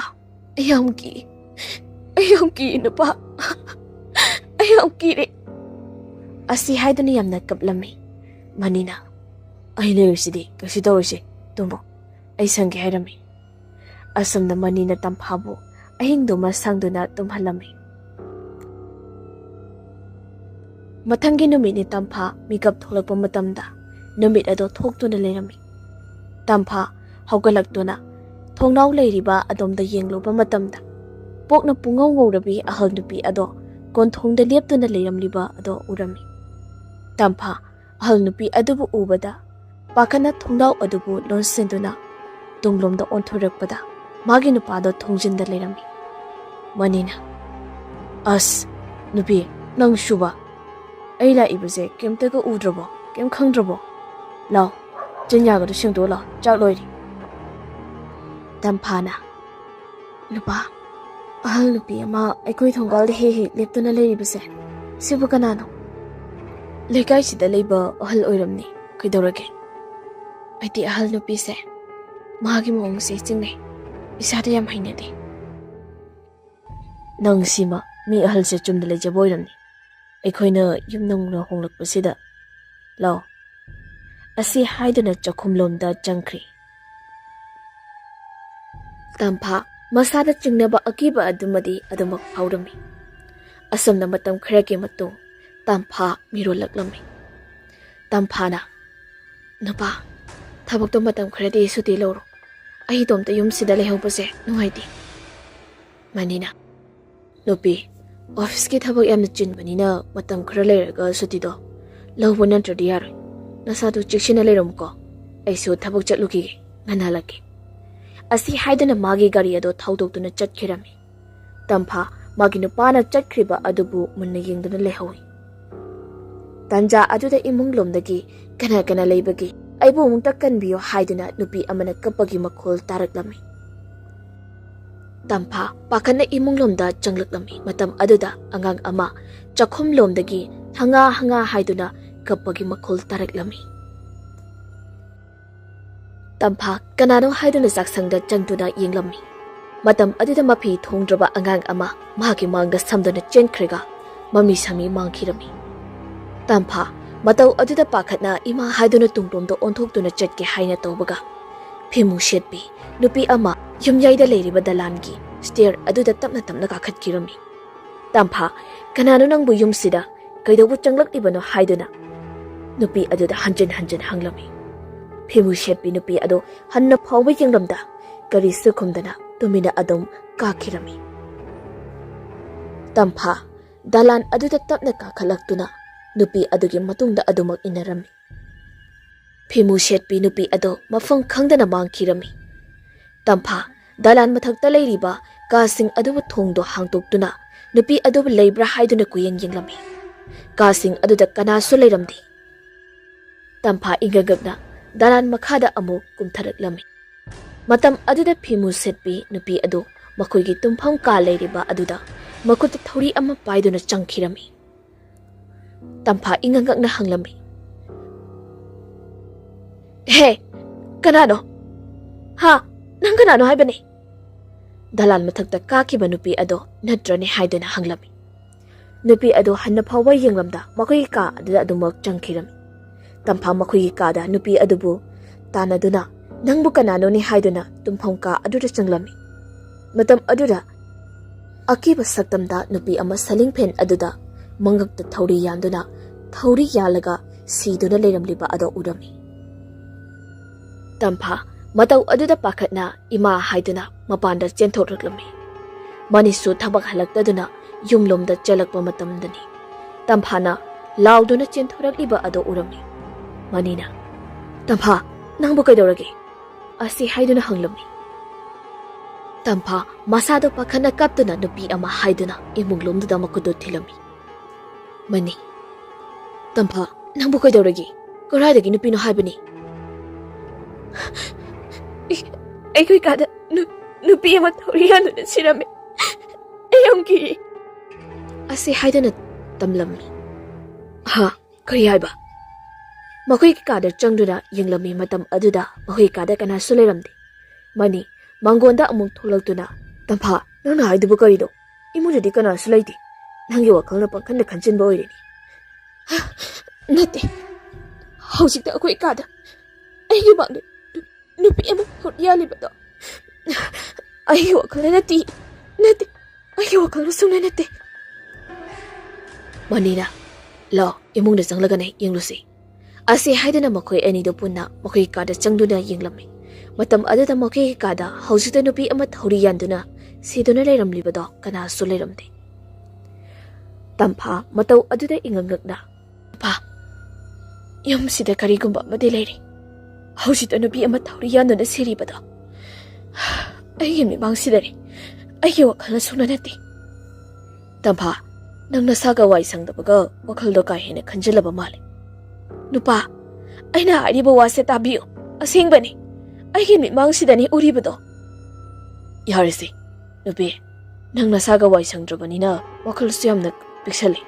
ꯑꯩ ꯌꯥꯝ ꯀꯤ, ꯑꯩ ꯌꯥꯝ ꯀꯤ ꯅꯨꯄꯥ, ꯑꯩ ꯌꯥꯝ ꯀꯤꯔꯦ" ꯑꯁꯤ ꯍꯥꯏꯗꯨꯅ ꯌꯥꯝꯅ ꯀꯞꯂꯝꯃꯤ꯫ ꯃꯅꯤꯅ, "ꯑꯩ ꯂꯩꯔꯤꯁꯤꯗꯤ, ꯀꯩꯁꯨ ꯇꯧꯔꯣꯏꯁꯦ, ꯇꯨꯝꯃꯣ, ꯑꯩ ꯁꯪꯒꯦ" ꯍꯥꯏꯔꯝꯃꯤ꯫ ꯑꯁꯨꯝꯅ ꯃꯅꯤꯅ ꯇꯝꯐꯥꯕꯨ ꯑꯍꯤꯡꯗꯨꯃ ꯁꯪꯗꯨꯅ ꯇꯨꯝꯍꯜꯂꯝꯃꯤ꯫ ꯃꯊꯪꯒꯤ ꯅꯨꯃꯤꯠꯅꯤ ꯇꯝꯐꯥ ꯃꯤꯀꯞ ꯊꯣꯛꯂꯛꯄ ꯃꯇꯝꯗ ꯅꯨꯃꯤꯠ ꯑꯗꯣ ꯊꯣꯛꯇꯨꯅ ꯂꯩꯔꯝꯃꯤ꯫ ꯇꯝꯐꯥ ꯍꯧꯒꯠꯂꯛꯇꯨꯅ ꯊꯣꯡꯅꯥꯎ ꯂꯩꯔꯤꯕ ꯑꯗꯣꯝꯗ ꯌꯦꯡꯂꯨꯕ ꯃꯇꯝꯗ ꯄꯣꯛꯅ ꯄꯨꯡꯉꯧ ꯉꯧꯔꯕꯤ ꯑꯍꯜ ꯅꯨꯄꯤ ꯑꯗꯣ ꯀꯣꯟꯊꯣꯡꯗ ꯂꯦꯞꯇꯨꯅ ꯂꯩꯔꯝꯂꯤꯕ ꯑꯗꯣ ꯎꯔꯝꯃꯤ꯫ ꯇꯝꯐꯥ ꯑꯍꯜ ꯅꯨꯄꯤ ꯑꯗꯨꯕꯨ ꯎꯕꯗ ꯄꯥꯈꯠꯅ ꯊꯣꯡꯅꯥꯎ ꯑꯗꯨꯕꯨ ꯂꯣꯟꯁꯤꯟꯗꯨꯅ ꯇꯨꯡꯂꯣꯝꯗ ꯑꯣꯟꯊꯣꯔꯛꯄꯗ ꯃꯥꯒꯤ ꯅꯨꯄꯥꯗꯣ ꯊꯣꯡꯖꯤꯟꯗ ꯂꯩꯔꯝꯃꯤ꯫ ꯃꯅꯤꯅ, ꯑꯁ, ꯅꯨꯄꯤ, ꯅꯪꯁꯨꯕ? ꯑꯩ ꯂꯥꯛꯏꯕꯁꯦ ꯀꯩꯝꯇꯒ ꯎꯗ꯭ꯔꯕꯣ? ꯀꯩꯝ ꯈꯪꯗ꯭ꯔꯕꯣ? ꯂꯥꯎ, ꯆꯤꯟꯌꯥꯒꯗꯣ ꯁꯦꯡꯗꯣꯛꯑꯣ ꯂꯥꯎ, ꯆꯥꯛ ꯂꯣꯏꯔꯦ꯫ ꯇꯝꯐꯥꯅ, ꯅꯨꯄꯥ, ꯑꯍꯜ ꯅꯨꯄꯤ ꯑꯃ ꯑꯩꯈꯣꯏ ꯊꯣꯡꯒꯥꯜꯗ ꯍꯦꯛ ꯍꯦꯛ ꯂꯦꯞꯇꯨꯅ ꯂꯩꯔꯤꯕꯁꯦ, ꯁꯤꯕꯨ ꯀꯅꯥꯅꯣ? ꯂꯩꯀꯥꯏꯁꯤꯗ ꯂꯩꯕ ꯑꯍꯜ ꯑꯣꯏꯔꯝꯅꯤ꯫ ꯀꯩꯗꯧꯔꯒꯦ? ꯑꯩꯗꯤ ꯑꯍꯜ ꯅꯨꯄꯤꯁꯦ, ꯃꯥꯒꯤ ꯃꯑꯣꯡꯁꯦ ꯆꯤꯡꯅꯩ꯫ ꯏꯁꯥꯗ ꯌꯥꯝ ꯍꯩꯅꯗꯦ꯫ ꯅꯪ ꯁꯤꯃ ꯃꯤ ꯑꯍꯜꯁꯦ ꯆꯨꯝꯅ ꯂꯩꯖꯕ ꯑꯣꯏꯔꯝꯅꯤ꯫ ꯑꯩꯈꯣꯏꯅ ꯌꯨꯝ ꯅꯧꯅ ꯍꯣꯡꯂꯛꯄꯁꯤꯗ꯫ ꯂꯥꯎ꯫ ꯑꯁꯤ ꯍꯥꯏꯗꯨꯅ ꯆꯥꯛꯈꯨꯝꯂꯣꯝꯗ ꯆꯪꯈ꯭ꯔꯦ꯫ ꯇꯝꯐꯥ ꯃꯁꯥꯗ ꯆꯤꯡꯅꯕ ꯑꯀꯤꯕ ꯑꯗꯨꯃꯗꯤ ꯑꯗꯨꯃꯛ ꯐꯥꯎꯔꯝꯃꯤ꯫ ꯑꯁꯨꯝꯅ ꯃꯇꯝ ꯈꯔꯒꯤ ꯃꯇꯨꯡ ꯇꯝꯐꯥ ꯃꯤꯔꯣꯜꯂꯛꯂꯝꯃꯤ꯫ ꯇꯝꯐꯥꯅ, "ꯅꯨꯄꯥ, ꯊꯕꯛꯇꯣ ꯃꯇꯝ ꯈꯔꯗꯤ ꯁꯨꯇꯤ ꯂꯧꯔꯣ꯫ ꯑꯩ ꯏꯇꯣꯝꯇ ꯌꯨꯝꯁꯤꯗ ꯂꯩꯍꯧꯕꯁꯦ ꯅꯨꯡꯉꯥꯏꯇꯦ꯫" ꯃꯅꯤꯅ, "ꯅꯨꯄꯤ, ꯑꯣꯐꯤꯁꯀꯤ ꯊꯕꯛ ꯌꯥꯝꯅ ꯆꯤꯟꯕꯅꯤꯅ ꯃꯇꯝ ꯈꯔ ꯂꯩꯔꯒ ꯁꯨꯇꯤꯗꯣ ꯂꯧꯕ ꯅꯠꯇ꯭ꯔꯗꯤ ꯌꯥꯔꯣꯏ꯫ ꯅꯁꯥꯗꯨ ꯆꯦꯛꯁꯤꯟꯅ ꯂꯩꯔꯝꯃꯨꯀꯣ꯫ ꯑꯩꯁꯨ ꯊꯕꯛ ꯆꯠꯂꯨꯈꯤꯒꯦ, ꯉꯟꯅ ꯍꯜꯂꯛꯀꯦ꯫" ꯑꯁꯤ ꯍꯥꯏꯗꯨꯅ ꯃꯥꯒꯤ ꯒꯥꯔꯤ ꯑꯗꯣ ꯊꯧꯗꯣꯛꯇꯨꯅ ꯆꯠꯈꯤꯔꯝꯃꯤ꯫ ꯇꯝꯐꯥ ꯃꯥꯒꯤ ꯅꯨꯄꯥꯅ ꯆꯠꯈ꯭ꯔꯤꯕ ꯑꯗꯨꯕꯨ ꯃꯨꯟꯅ ꯌꯦꯡꯗꯨꯅ ꯂꯩꯍꯧꯏ꯫ ꯇꯥꯟꯖꯥ ꯑꯗꯨꯗ ꯏꯃꯨꯡ ꯂꯣꯝꯗꯒꯤ, "ꯀꯅꯥ ꯀꯅꯥ ꯂꯩꯕꯒꯦ? ꯑꯩꯕꯨ ꯑꯃꯨꯛꯇ ꯀꯟꯕꯤꯌꯨ" ꯍꯥꯏꯗꯨꯅ ꯅꯨꯄꯤ ꯑꯃꯅ ꯀꯞꯄꯒꯤ ꯃꯈꯣꯜ ꯇꯥꯔꯛꯂꯝꯃꯤ꯫ ꯇꯝꯐꯥ ꯄꯥꯈꯠꯅ ꯏꯃꯨꯡ ꯂꯣꯝꯗ ꯆꯪꯂꯛꯂꯝꯃꯤ꯫ ꯃꯇꯝ ꯑꯗꯨꯗ ꯑꯉꯥꯡ ꯑꯃ ꯆꯥꯛꯈꯨꯝ ꯂꯣꯝꯗꯒꯤ "ꯍꯉꯥ, ꯍꯉꯥ" ꯍꯥꯏꯗꯨꯅ ꯀꯞꯄꯒꯤ ꯃꯈꯣꯜ ꯇꯥꯔꯛꯂꯝꯃꯤ꯫ ꯇꯝꯐꯥ ꯀꯅꯥꯅꯣ ꯍꯥꯏꯗꯨꯅ ꯆꯥꯛꯁꯪꯗ ꯆꯪꯗꯨꯅ ꯌꯦꯡꯂꯝꯃꯤ꯫ ꯃꯇꯝ ꯑꯗꯨꯗ ꯃꯐꯤ ꯊꯣꯡꯗ꯭ꯔꯕ ꯑꯉꯥꯡ ꯑꯃ ꯃꯍꯥꯛꯀꯤ ꯃꯥꯡꯗ ꯁꯝꯗꯨꯅ ꯆꯦꯟꯈ꯭ꯔꯒ ꯃꯃꯤ ꯁꯥꯃꯤ ꯃꯥꯡꯈꯤꯔꯝꯃꯤ꯫ ꯇꯝꯐꯥ ꯃꯇꯧ ꯑꯗꯨꯗ ꯄꯥꯈꯠꯅ ꯏꯃꯥ ꯍꯥꯏꯗꯨꯅ ꯇꯨꯡꯂꯣꯝꯗ ꯑꯣꯟꯊꯣꯛꯇꯨꯅ ꯆꯠꯀꯦ ꯍꯥꯏꯅ ꯇꯧꯕꯒ, ꯐꯤꯃꯨ ꯁꯦꯠꯄꯤ ꯅꯨꯄꯤ ꯑꯃ ꯌꯨꯝꯌꯥꯏꯗ ꯂꯩꯔꯤꯕ ꯗꯂꯥꯟꯒꯤ ꯁ꯭ꯇꯦꯌꯔ ꯑꯗꯨꯗ ꯇꯞꯅ ꯇꯞꯅ ꯀꯥꯈꯠꯈꯤꯔꯝꯃꯤ꯫ ꯇꯝꯐꯥ, "ꯀꯅꯥꯅꯣ ꯅꯪꯕꯨ ꯌꯨꯝꯁꯤꯗ ꯀꯩꯗꯧꯕ ꯆꯪꯂꯛꯂꯤꯕꯅꯣ?" ꯍꯥꯏꯗꯨꯅ ꯅꯨꯄꯤ ꯑꯗꯨꯗ ꯍꯟꯖꯤꯟ ꯍꯟꯖꯤꯟ ꯍꯪꯂꯝꯃꯤ꯫ ꯐꯤꯃꯨ ꯁꯦꯠꯄꯤ ꯅꯨꯄꯤ ꯑꯗꯨ ꯍꯟꯅ ꯐꯥꯎꯕ ꯌꯦꯡꯂꯝꯗ ꯀꯔꯤꯁꯨ ꯈꯨꯝꯗꯅ ꯇꯨꯃꯤꯟꯅ ꯑꯗꯨꯝ ꯀꯥꯈꯤꯔꯝꯃꯤ꯫ ꯇꯝꯐꯥ ꯗꯂꯥꯟ ꯑꯗꯨꯗ ꯇꯞꯅ ꯀꯥꯈꯠꯂꯛꯇꯨꯅ ꯅꯨꯄꯤ ꯑꯗꯨꯒꯤ ꯃꯇꯨꯡꯗ ꯑꯗꯨꯃꯛ ꯏꯟꯅꯔꯝꯃꯤ꯫ ꯐꯤꯃꯨ ꯁꯦꯠꯄꯤ ꯅꯨꯄꯤ ꯑꯗꯨ ꯃꯐꯝ ꯈꯪꯗꯅ ꯃꯥꯡꯈꯤꯔꯝꯃꯤ꯫ ꯇꯝꯐꯥ ꯗꯂꯥꯟ ꯃꯊꯛꯇ ꯂꯩꯔꯤꯕ ꯀꯥꯁꯤꯡ ꯑꯗꯨꯕꯨ ꯊꯣꯡꯗꯣ ꯍꯥꯡꯗꯣꯛꯇꯨꯅ ꯅꯨꯄꯤ ꯑꯗꯨꯕꯨ ꯂꯩꯕ꯭ꯔꯥ ꯍꯥꯏꯗꯨꯅ ꯀꯨꯌꯦꯡ ꯌꯦꯡꯂꯝꯃꯤ꯫ ꯀꯥꯁꯤꯡ ꯑꯗꯨꯗ ꯀꯅꯥꯁꯨ ꯂꯩꯔꯝꯗꯦ꯫ ꯇꯝꯐꯥ ꯏꯪꯒꯒꯛꯅ ꯗꯂꯥꯟ ꯃꯈꯥꯗ ꯑꯃꯨꯛ ꯀꯨꯝꯊꯔꯛꯂꯝꯃꯤ꯫ ꯃꯇꯝ ꯑꯗꯨꯗ ꯐꯤꯃꯨ ꯁꯦꯠꯄꯤ ꯅꯨꯄꯤ ꯑꯗꯨ ꯃꯈꯣꯏꯒꯤ ꯇꯨꯝꯐꯝ ꯀꯥ ꯂꯩꯔꯤꯕ ꯑꯗꯨꯗ ꯃꯈꯨꯠꯇ ꯊꯧꯔꯤ ꯑꯃ ꯄꯥꯏꯗꯨꯅ ꯆꯪꯈꯤꯔꯝꯃꯤ꯫ ꯇꯝꯐꯥ ꯏꯉꯛꯉꯛꯅ ꯍꯪꯂꯝꯃꯤ, "ꯍꯦ, ꯀꯅꯥꯅꯣ? ꯍꯥ, ꯅꯪ ꯀꯅꯥꯅꯣ ꯍꯥꯏꯕꯅꯤ?" ꯗꯂꯥꯟ ꯃꯊꯛꯇ ꯀꯥꯈꯤꯕ ꯅꯨꯄꯤ ꯑꯗꯣ ꯅꯠꯇ꯭ꯔꯅꯦ ꯍꯥꯏꯗꯨꯅ ꯍꯪꯂꯝꯃꯤ꯫ ꯅꯨꯄꯤ ꯑꯗꯨ ꯍꯟꯅ ꯐꯥꯎꯕ ꯌꯦꯡꯂꯝꯗ ꯃꯈꯣꯏꯒꯤ ꯀꯥ ꯑꯗꯨꯗ ꯑꯗꯨꯃꯛ ꯆꯪꯈꯤꯔꯝꯃꯤ꯫ ꯇꯝꯐꯥ ꯃꯈꯣꯏꯒꯤ ꯀꯥꯗ ꯅꯨꯄꯤ ꯑꯗꯨꯕꯨ ꯇꯥꯟꯅꯗꯨꯅ, "ꯅꯪꯕꯨ ꯀꯅꯥꯅꯣꯅꯦ?" ꯍꯥꯏꯗꯨꯅ ꯇꯨꯝꯐꯝ ꯀꯥ ꯑꯗꯨꯗ ꯆꯪꯂꯝꯃꯤ꯫ ꯃꯇꯝ ꯑꯗꯨꯗ ꯑꯀꯤꯕ ꯁꯛꯇꯝꯗ ꯅꯨꯄꯤ ꯑꯃ ꯁꯂꯤꯡ ꯐꯦꯟ ꯑꯗꯨꯗ ꯃꯉꯛꯇ ꯊꯧꯔꯤ ꯌꯥꯟꯗꯨꯅ, ꯊꯧꯔꯤ ꯌꯥꯜꯂꯒ ꯁꯤꯗꯨꯅ ꯂꯩꯔꯝꯂꯤꯕ ꯑꯗꯣ ꯎꯔꯝꯃꯤ꯫ ꯇꯝꯐꯥ ꯃꯇꯧ ꯑꯗꯨꯗ ꯄꯥꯈꯠꯅ "ꯏꯃꯥ" ꯍꯥꯏꯗꯨꯅ ꯃꯄꯥꯟꯗ ꯆꯦꯟꯊꯣꯛꯂꯛꯂꯝꯃꯤ꯫ ꯃꯅꯤꯁꯨ ꯊꯕꯛ ꯍꯜꯂꯛꯇꯗꯨꯅ ꯌꯨꯝꯂꯣꯝꯗ ꯆꯦꯜꯂꯛꯄ ꯃꯇꯝꯗꯅꯤ꯫ ꯇꯝꯐꯥꯅ ꯂꯥꯎꯗꯨꯅ ꯆꯦꯟꯊꯣꯔꯛꯂꯤꯕ ꯑꯗꯣ ꯎꯔꯝꯃꯤ꯫ ꯃꯅꯤꯅ, "ꯇꯝꯐꯥ, ꯅꯪꯕꯨ ꯀꯩꯗꯧꯔꯒꯦ?" ꯑꯁꯤ ꯍꯥꯏꯗꯨꯅ ꯍꯪꯂꯝꯃꯤ꯫ ꯇꯝꯐꯥ ꯃꯁꯥꯗꯣ ꯄꯥꯈꯠꯅ ꯀꯞꯇꯨꯅ ꯅꯨꯄꯤ ꯑꯃ ꯍꯥꯏꯗꯨꯅ ꯏꯃꯨꯡꯂꯣꯝꯗꯨꯗ ꯃꯈꯨꯠꯇꯨ ꯊꯤꯜꯂꯝꯃꯤ꯫ ꯃꯅꯤ, "ꯇꯝꯐꯥ, ꯅꯪꯕꯨ ꯀꯩꯗꯧꯔꯒꯦ? ꯀꯗꯥꯏꯗꯒꯤ ꯅꯨꯄꯤꯅꯣ ꯍꯥꯏꯕꯅꯤ?" "ꯑꯩ-, ꯑꯩꯈꯣꯏ ꯀꯥꯗ ꯅꯨ-, ꯅꯨꯄꯤ ꯑꯃ ꯊꯧꯔꯤ ꯌꯥꯟꯗꯨꯅ ꯁꯤꯔꯝꯃꯦ꯫ ꯑꯩ ꯌꯥꯝ ꯀꯤꯔꯦ꯫" ꯑꯁꯤ ꯍꯥꯏꯗꯨꯅ ꯇꯝꯂꯝꯃꯤ꯫ "ꯍꯥ? ꯀꯔꯤ ꯍꯥꯏꯕ?" ꯃꯈꯣꯏꯒꯤ ꯀꯥꯗ ꯆꯪꯗꯨꯅ ꯌꯦꯡꯂꯝꯃꯤ꯫ ꯃꯇꯝ ꯑꯗꯨꯗ ꯃꯈꯣꯏꯒꯤ ꯀꯥꯗ ꯀꯅꯥꯁꯨ ꯂꯩꯔꯝꯗꯦ꯫ ꯃꯅꯤ ꯃꯥꯡꯒꯣꯟꯗ ꯑꯃꯨꯛ ꯊꯣꯛꯂꯛꯇꯨꯅ, "ꯇꯝꯐꯥ, ꯅꯪꯅ ꯍꯥꯏꯗꯨꯕꯨ ꯀꯔꯤꯅꯣ? ꯏꯃꯨꯡꯗꯗꯤ ꯀꯅꯥꯁꯨ ꯂꯩꯇꯦ꯫ ꯅꯪꯒꯤ ꯋꯥꯈꯜꯅ ꯄꯪꯈꯟꯗ ꯈꯟꯖꯤꯟꯕ ꯑꯣꯏꯔꯅꯤ꯫" "ꯍꯥ? ꯅꯠꯇꯦ꯫ ꯍꯧꯖꯤꯛꯇ ꯑꯩꯈꯣꯏ ꯀꯥꯗ ꯑꯩꯒꯤ ꯃꯥꯡꯗ ꯅꯨ-, ꯅꯨꯄꯤ ꯑꯃ ꯊꯧꯔꯤ ꯌꯥꯜꯂꯤꯕꯗꯣ ꯑꯩꯒꯤ ꯋꯥꯈꯜꯅ ꯅꯠꯇꯦ꯫ ꯅꯠꯇꯦ꯫ ꯑꯩꯒꯤ ꯋꯥꯈꯜꯅ ꯁꯨꯡꯅ ꯅꯠꯇꯦ꯫" ꯃꯅꯤꯅ, "ꯂꯥꯛꯑꯣ, ꯏꯃꯨꯡꯗ ꯆꯪꯂꯒꯅꯦ ꯌꯦꯡꯂꯨꯁꯤ꯫" ꯑꯁꯤ ꯍꯥꯏꯗꯨꯅ ꯃꯈꯣꯏ ꯑꯅꯤꯗꯨ ꯄꯨꯟꯅ ꯃꯈꯣꯏꯒꯤ ꯀꯥꯗ ꯆꯪꯗꯨꯅ ꯌꯦꯡꯂꯝꯃꯤ꯫ ꯃꯇꯝ ꯑꯗꯨꯗ ꯃꯈꯣꯏꯒꯤ ꯀꯥꯗ ꯍꯧꯖꯤꯛꯇ ꯅꯨꯄꯤ ꯑꯃ ꯊꯧꯔꯤ ꯌꯥꯟꯗꯨꯅ ꯁꯤꯗꯨꯅ ꯂꯩꯔꯝꯂꯤꯕꯗꯣ ꯀꯅꯥꯁꯨ ꯂꯩꯔꯝꯗꯦ꯫ ꯇꯝꯐꯥ ꯃꯇꯧ ꯑꯗꯨꯗ ꯏꯉꯛꯉꯛꯅ, "ꯄꯥ, ꯌꯨꯝꯁꯤꯗ ꯀꯔꯤꯒꯨꯝꯕ ꯑꯃꯗꯤ ꯂꯩꯔꯦ꯫ ꯍꯧꯖꯤꯛꯇ ꯅꯨꯄꯤ ꯑꯃ ꯊꯧꯔꯤ ꯌꯥꯟꯗꯨꯅ ꯁꯤꯔꯤꯕꯗꯣ ꯑꯩꯒꯤ ꯃꯤꯠꯃꯥꯡꯁꯤꯗꯅꯤ꯫ ꯑꯩꯒꯤ ꯋꯥꯈꯜꯅ ꯁꯨꯡꯅ ꯅꯠꯇꯦ꯫" "ꯇꯝꯐꯥ, ꯅꯪ ꯅꯁꯥꯒ ꯋꯥꯏ ꯁꯪꯗꯕꯒ ꯋꯥꯈꯜꯗꯣ ꯀꯥ ꯍꯦꯟꯅ ꯈꯟꯖꯤꯜꯂꯕ ꯃꯥꯜꯂꯦ꯫ ꯅꯨꯄꯥ, ꯑꯩꯅ ꯍꯥꯏꯔꯤꯕ ꯋꯥꯁꯦ ꯇꯥꯕꯤꯌꯨ꯫ ꯑꯁꯦꯡꯕꯅꯤ꯫ ꯑꯩꯒꯤ ꯃꯤꯠꯃꯥꯡꯁꯤꯗꯅꯤ ꯎꯔꯤꯕꯗꯣ꯫" "ꯌꯥꯔꯦꯁꯦ, ꯅꯨꯄꯤ, ꯅꯪ ꯅꯁꯥꯒ ꯋꯥꯏ ꯁꯪꯗ꯭ꯔꯕꯅꯤꯅ ꯋꯥꯈꯜꯁꯨ ꯌꯥꯝꯅ ꯄꯤꯛꯁꯜꯂꯦ꯫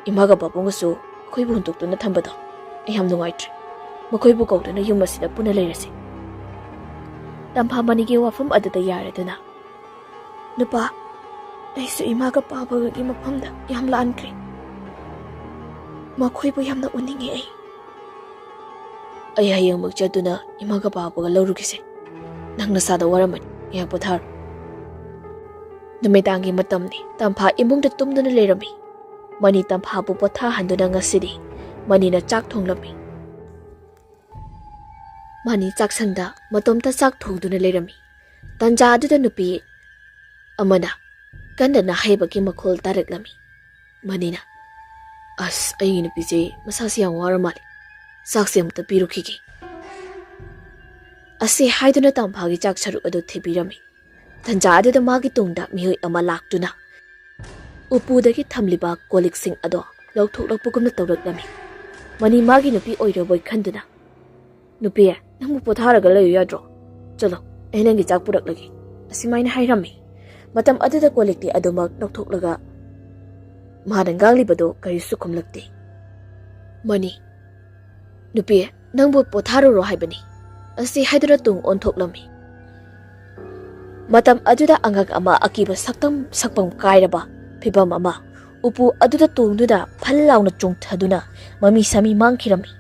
ꯏꯃꯥꯒ ꯄꯥꯕꯨꯡꯒꯁꯨ ꯑꯩꯈꯣꯏꯕꯨ ꯍꯨꯟꯗꯣꯛꯇꯨꯅ ꯊꯝꯕꯗꯣ ꯑꯩ ꯌꯥꯝ ꯅꯨꯡꯉꯥꯏꯇ꯭ꯔꯦ꯫ ꯃꯈꯣꯏꯕꯨ ꯀꯧꯗꯨꯅ ꯌꯨꯝ ꯑꯁꯤꯗ ꯄꯨꯟꯅ ꯂꯩꯔꯁꯤ꯫" ꯇꯝꯐꯥ ꯃꯅꯤꯒꯤ ꯋꯥꯐꯝ ꯑꯗꯨꯗ ꯌꯥꯔꯗꯨꯅ, "ꯅꯨꯄꯥ, ꯑꯩꯁꯨ ꯏꯃꯥꯒ ꯄꯥꯕꯒꯒꯤ ꯃꯐꯝꯗ ꯌꯥꯝ ꯂꯥꯟꯈ꯭ꯔꯦ꯫ ꯃꯈꯣꯏꯕꯨ ꯌꯥꯝꯅ ꯎꯅꯤꯡꯉꯦ ꯑꯩ꯫" "ꯑꯩ ꯍꯌꯦꯡꯃꯛ ꯆꯠꯇꯨꯅ ꯏꯃꯥꯒ ꯄꯥꯕꯒ ꯂꯧꯔꯨꯈꯤꯁꯦ꯫ ꯅꯪ ꯅꯁꯥꯗ ꯋꯥꯔꯝꯃꯅꯤ, ꯉꯥꯏꯍꯥꯛ ꯄꯣꯊꯥꯔꯣ꯫" ꯅꯨꯃꯤꯗꯥꯡꯒꯤ ꯃꯇꯝꯅꯤ꯫ ꯇꯝꯐꯥ ꯏꯃꯨꯡꯗ ꯇꯨꯝꯗꯨꯅ ꯂꯩꯔꯝꯃꯤ꯫ ꯃꯅꯤ ꯇꯝꯐꯥꯕꯨ ꯄꯣꯊꯥꯍꯟꯗꯨꯅ ꯉꯁꯤꯗꯤ ꯃꯅꯤꯅ ꯆꯥꯛ ꯊꯣꯡꯂꯝꯃꯤ꯫ ꯃꯅꯤ ꯆꯥꯛꯁꯪꯗ ꯃꯇꯣꯝꯇ ꯆꯥꯛ ꯊꯣꯡꯗꯨꯅ ꯂꯩꯔꯝꯃꯤ꯫ ꯇꯟꯖꯥ ꯑꯗꯨꯗ ꯅꯨꯄꯤ ꯑꯃꯅ ꯀꯟꯅ ꯅꯥꯍꯩꯕꯒꯤ ꯃꯈꯣꯜ ꯇꯥꯔꯛꯂꯝꯃꯤ꯫ ꯃꯅꯤꯅ, "ꯑꯁ, ꯑꯩꯒꯤ ꯅꯨꯄꯤꯁꯦ ꯃꯁꯥꯁꯦ ꯌꯥꯝ ꯋꯥꯔ ꯃꯥꯜꯂꯦ꯫ ꯆꯥꯛꯁꯦ ꯑꯃꯨꯛꯇ ꯄꯤꯔꯨꯈꯤꯒꯦ꯫" ꯑꯁꯤ ꯍꯥꯏꯗꯨꯅ ꯇꯝꯐꯥꯒꯤ ꯆꯥꯛ ꯁꯔꯨꯛ ꯑꯗꯨ ꯊꯤꯕꯤꯔꯝꯃꯤ꯫ ꯇꯟꯖꯥ ꯑꯗꯨꯗ ꯃꯥꯒꯤ ꯇꯨꯡꯗ ꯃꯤꯑꯣꯏ ꯑꯃ ꯂꯥꯛꯇꯨꯅ ꯎꯄꯨꯗꯒꯤ ꯊꯝꯂꯤꯕ ꯀꯣꯜ ꯂꯤꯛꯁꯤꯡ ꯑꯗꯣ ꯂꯧꯊꯣꯛꯂꯛꯄꯒꯨꯝꯅ ꯇꯧꯔꯛꯂꯝꯃꯤ꯫ ꯃꯅꯤ ꯃꯥꯒꯤ ꯅꯨꯄꯤ ꯑꯣꯏꯔꯕꯣꯏ ꯈꯟꯗꯨꯅ, "ꯅꯨꯄꯤ, ꯅꯪꯕꯨ ꯄꯣꯊꯥꯔꯒ ꯂꯩꯌꯨ ꯌꯥꯗ꯭ꯔꯣ? ꯆꯠꯂꯣ, ꯑꯩ ꯅꯪꯒꯤ ꯆꯥꯛ ꯄꯨꯔꯛꯂꯒꯦ꯫" ꯑꯁꯤꯃꯥꯏꯅ ꯍꯥꯏꯔꯝꯃꯤ꯫ ꯃꯇꯝ ꯑꯗꯨꯗ ꯀꯣꯜ ꯂꯤꯛꯇꯤ ꯑꯗꯨꯃꯛ ꯂꯧꯊꯣꯛꯂꯒ ꯃꯥꯅ ꯉꯥꯡꯂꯤꯕꯗꯨ ꯀꯔꯤꯁꯨ ꯈꯨꯝꯂꯛꯇꯦ꯫ ꯃꯅꯤ, "ꯅꯨꯄꯤ, ꯅꯪꯕꯨ ꯄꯣꯊꯥꯔꯨꯔꯣ ꯍꯥꯏꯕꯅꯤ꯫" ꯑꯁꯤ ꯍꯥꯏꯗꯨꯅ ꯇꯨꯡ ꯑꯣꯟꯊꯣꯛꯂꯝꯃꯤ꯫ ꯃꯇꯝ ꯑꯗꯨꯗ ꯑꯉꯥꯡ ꯑꯃ ꯑꯀꯤꯕ ꯁꯛꯇꯝ ꯁꯛꯐꯝ ꯀꯥꯏꯔꯕ ꯐꯤꯚꯝ ꯑꯃ ꯎꯄꯨ ꯑꯗꯨꯗ ꯇꯣꯡꯗꯨꯅ ꯐꯜ ꯂꯥꯎꯅ ꯆꯣꯡꯊꯗꯨꯅ ꯃꯃꯤ ꯁꯥꯃꯤ ꯃꯥꯡꯈꯤꯔꯝꯃꯤ꯫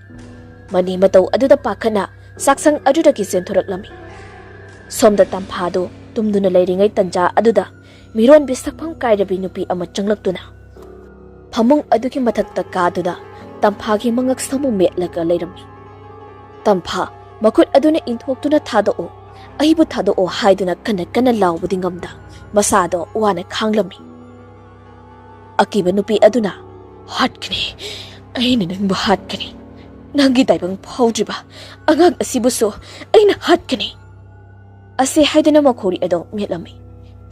ꯃꯅꯤ ꯃꯇꯧ ꯑꯗꯨꯗ ꯄꯥꯈꯠꯅ ꯆꯥꯛꯁꯪ ꯑꯗꯨꯗꯒꯤ ꯆꯦꯟꯊꯣꯔꯛꯂꯝꯃꯤ꯫ ꯁꯣꯝꯗ ꯇꯝꯐꯥꯗꯨ ꯇꯨꯝꯗꯨꯅ ꯂꯩꯔꯤꯉꯩ ꯇꯟꯖꯥ ꯑꯗꯨꯗ ꯃꯤꯔꯣꯟꯕꯤ ꯁꯛꯐꯝ ꯀꯥꯏꯔꯕꯤ ꯅꯨꯄꯤ ꯑꯃ ꯆꯪꯂꯛꯇꯨꯅ ꯐꯃꯨꯡ ꯑꯗꯨꯒꯤ ꯃꯊꯛꯇ ꯀꯥꯗꯨꯅ ꯇꯝꯐꯥꯒꯤ ꯃꯉꯛ ꯁꯝꯃꯨ ꯃꯦꯠꯂꯒ ꯂꯩꯔꯝꯃꯤ꯫ ꯇꯝꯐꯥ, ꯃꯈꯨꯠ ꯑꯗꯨꯅ ꯏꯟꯊꯣꯛꯇꯨꯅ, "ꯊꯥꯗꯣꯛꯎ, ꯑꯩꯕꯨ ꯊꯥꯗꯣꯛꯎ" ꯍꯥꯏꯗꯨꯅ ꯀꯟꯅ ꯀꯟꯅ ꯂꯥꯎꯕꯗꯤ ꯉꯝꯗ ꯃꯁꯥꯗꯣ ꯋꯥꯅ ꯈꯥꯡꯂꯝꯃꯤ꯫ ꯑꯀꯤꯕ ꯅꯨꯄꯤ ꯑꯗꯨꯅ, "ꯍꯥꯠꯀꯅꯤ, ꯑꯩꯅ ꯅꯪꯕꯨ ꯍꯥꯠꯀꯅꯤ꯫ ꯅꯪꯒꯤ ꯇꯥꯏꯕꯪ ꯐꯥꯎꯗ꯭ꯔꯤꯕ ꯑꯉꯥꯡ ꯑꯁꯤꯕꯨꯁꯨ ꯑꯩꯅ ꯍꯥꯠꯀꯅꯤ" ꯑꯁꯤ ꯍꯥꯏꯗꯨꯅ ꯃꯈꯣꯔꯤ ꯑꯗꯨ ꯃꯦꯠꯂꯝꯃꯤ꯫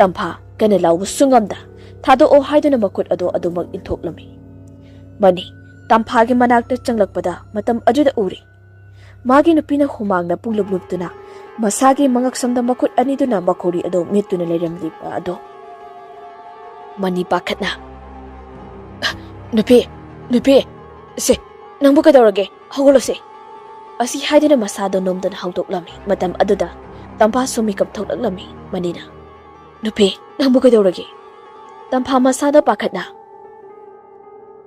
ꯇꯝꯐꯥ ꯀꯟꯅ ꯂꯥꯎꯕꯁꯨ ꯉꯝꯗ ꯊꯥꯗꯣꯛꯑꯣ ꯍꯥꯏꯗꯨꯅ ꯃꯈꯨꯠ ꯑꯗꯣ ꯑꯗꯨꯃꯛ ꯏꯟꯊꯣꯛꯂꯝꯃꯤ꯫ ꯃꯅꯤ ꯇꯝꯐꯥꯒꯤ ꯃꯅꯥꯛꯇ ꯆꯪꯂꯛꯄꯗ ꯃꯇꯝ ꯑꯗꯨꯗ ꯎꯔꯤ꯫ ꯃꯥꯒꯤ ꯅꯨꯄꯤꯅ ꯍꯨꯃꯥꯡꯅ ꯄꯨꯡꯂꯨꯞ ꯂꯨꯞꯇꯨꯅ ꯃꯁꯥꯒꯤ ꯃꯉꯛꯁꯝꯗ ꯃꯈꯨꯠ ꯑꯅꯤꯗꯨꯅ ꯃꯈꯧꯔꯤ ꯑꯗꯨ ꯃꯦꯠꯇꯨꯅ ꯂꯩꯔꯝꯂꯤꯕ ꯑꯗꯣ꯫ ꯃꯅꯤ ꯄꯥꯈꯠꯅ, "ꯅꯨꯄꯤ, ꯅꯨꯄꯤ, ꯁꯦ, ꯅꯪꯕꯨ ꯀꯩꯗꯧꯔꯒꯦ? ꯍꯧꯒꯠꯂꯣꯁꯦ!" ꯑꯁꯤ ꯍꯥꯏꯗꯨꯅ ꯃꯁꯥꯗꯣ ꯅꯣꯝꯗꯨꯅ ꯍꯧꯗꯣꯛꯂꯝꯃꯤ꯫ ꯃꯇꯝ ꯑꯗꯨꯗ ꯇꯝꯐꯥꯁꯨ ꯃꯤꯀꯞ ꯊꯣꯛꯂꯛꯂꯝꯃꯤ꯫ ꯃꯅꯤꯅ, "ꯅꯨꯄꯤ, ꯅꯪꯕꯨ ꯀꯩꯗꯧꯔꯒꯦ?" ꯇꯝꯐꯥ ꯃꯁꯥꯗꯣ ꯄꯥꯈꯠꯅ,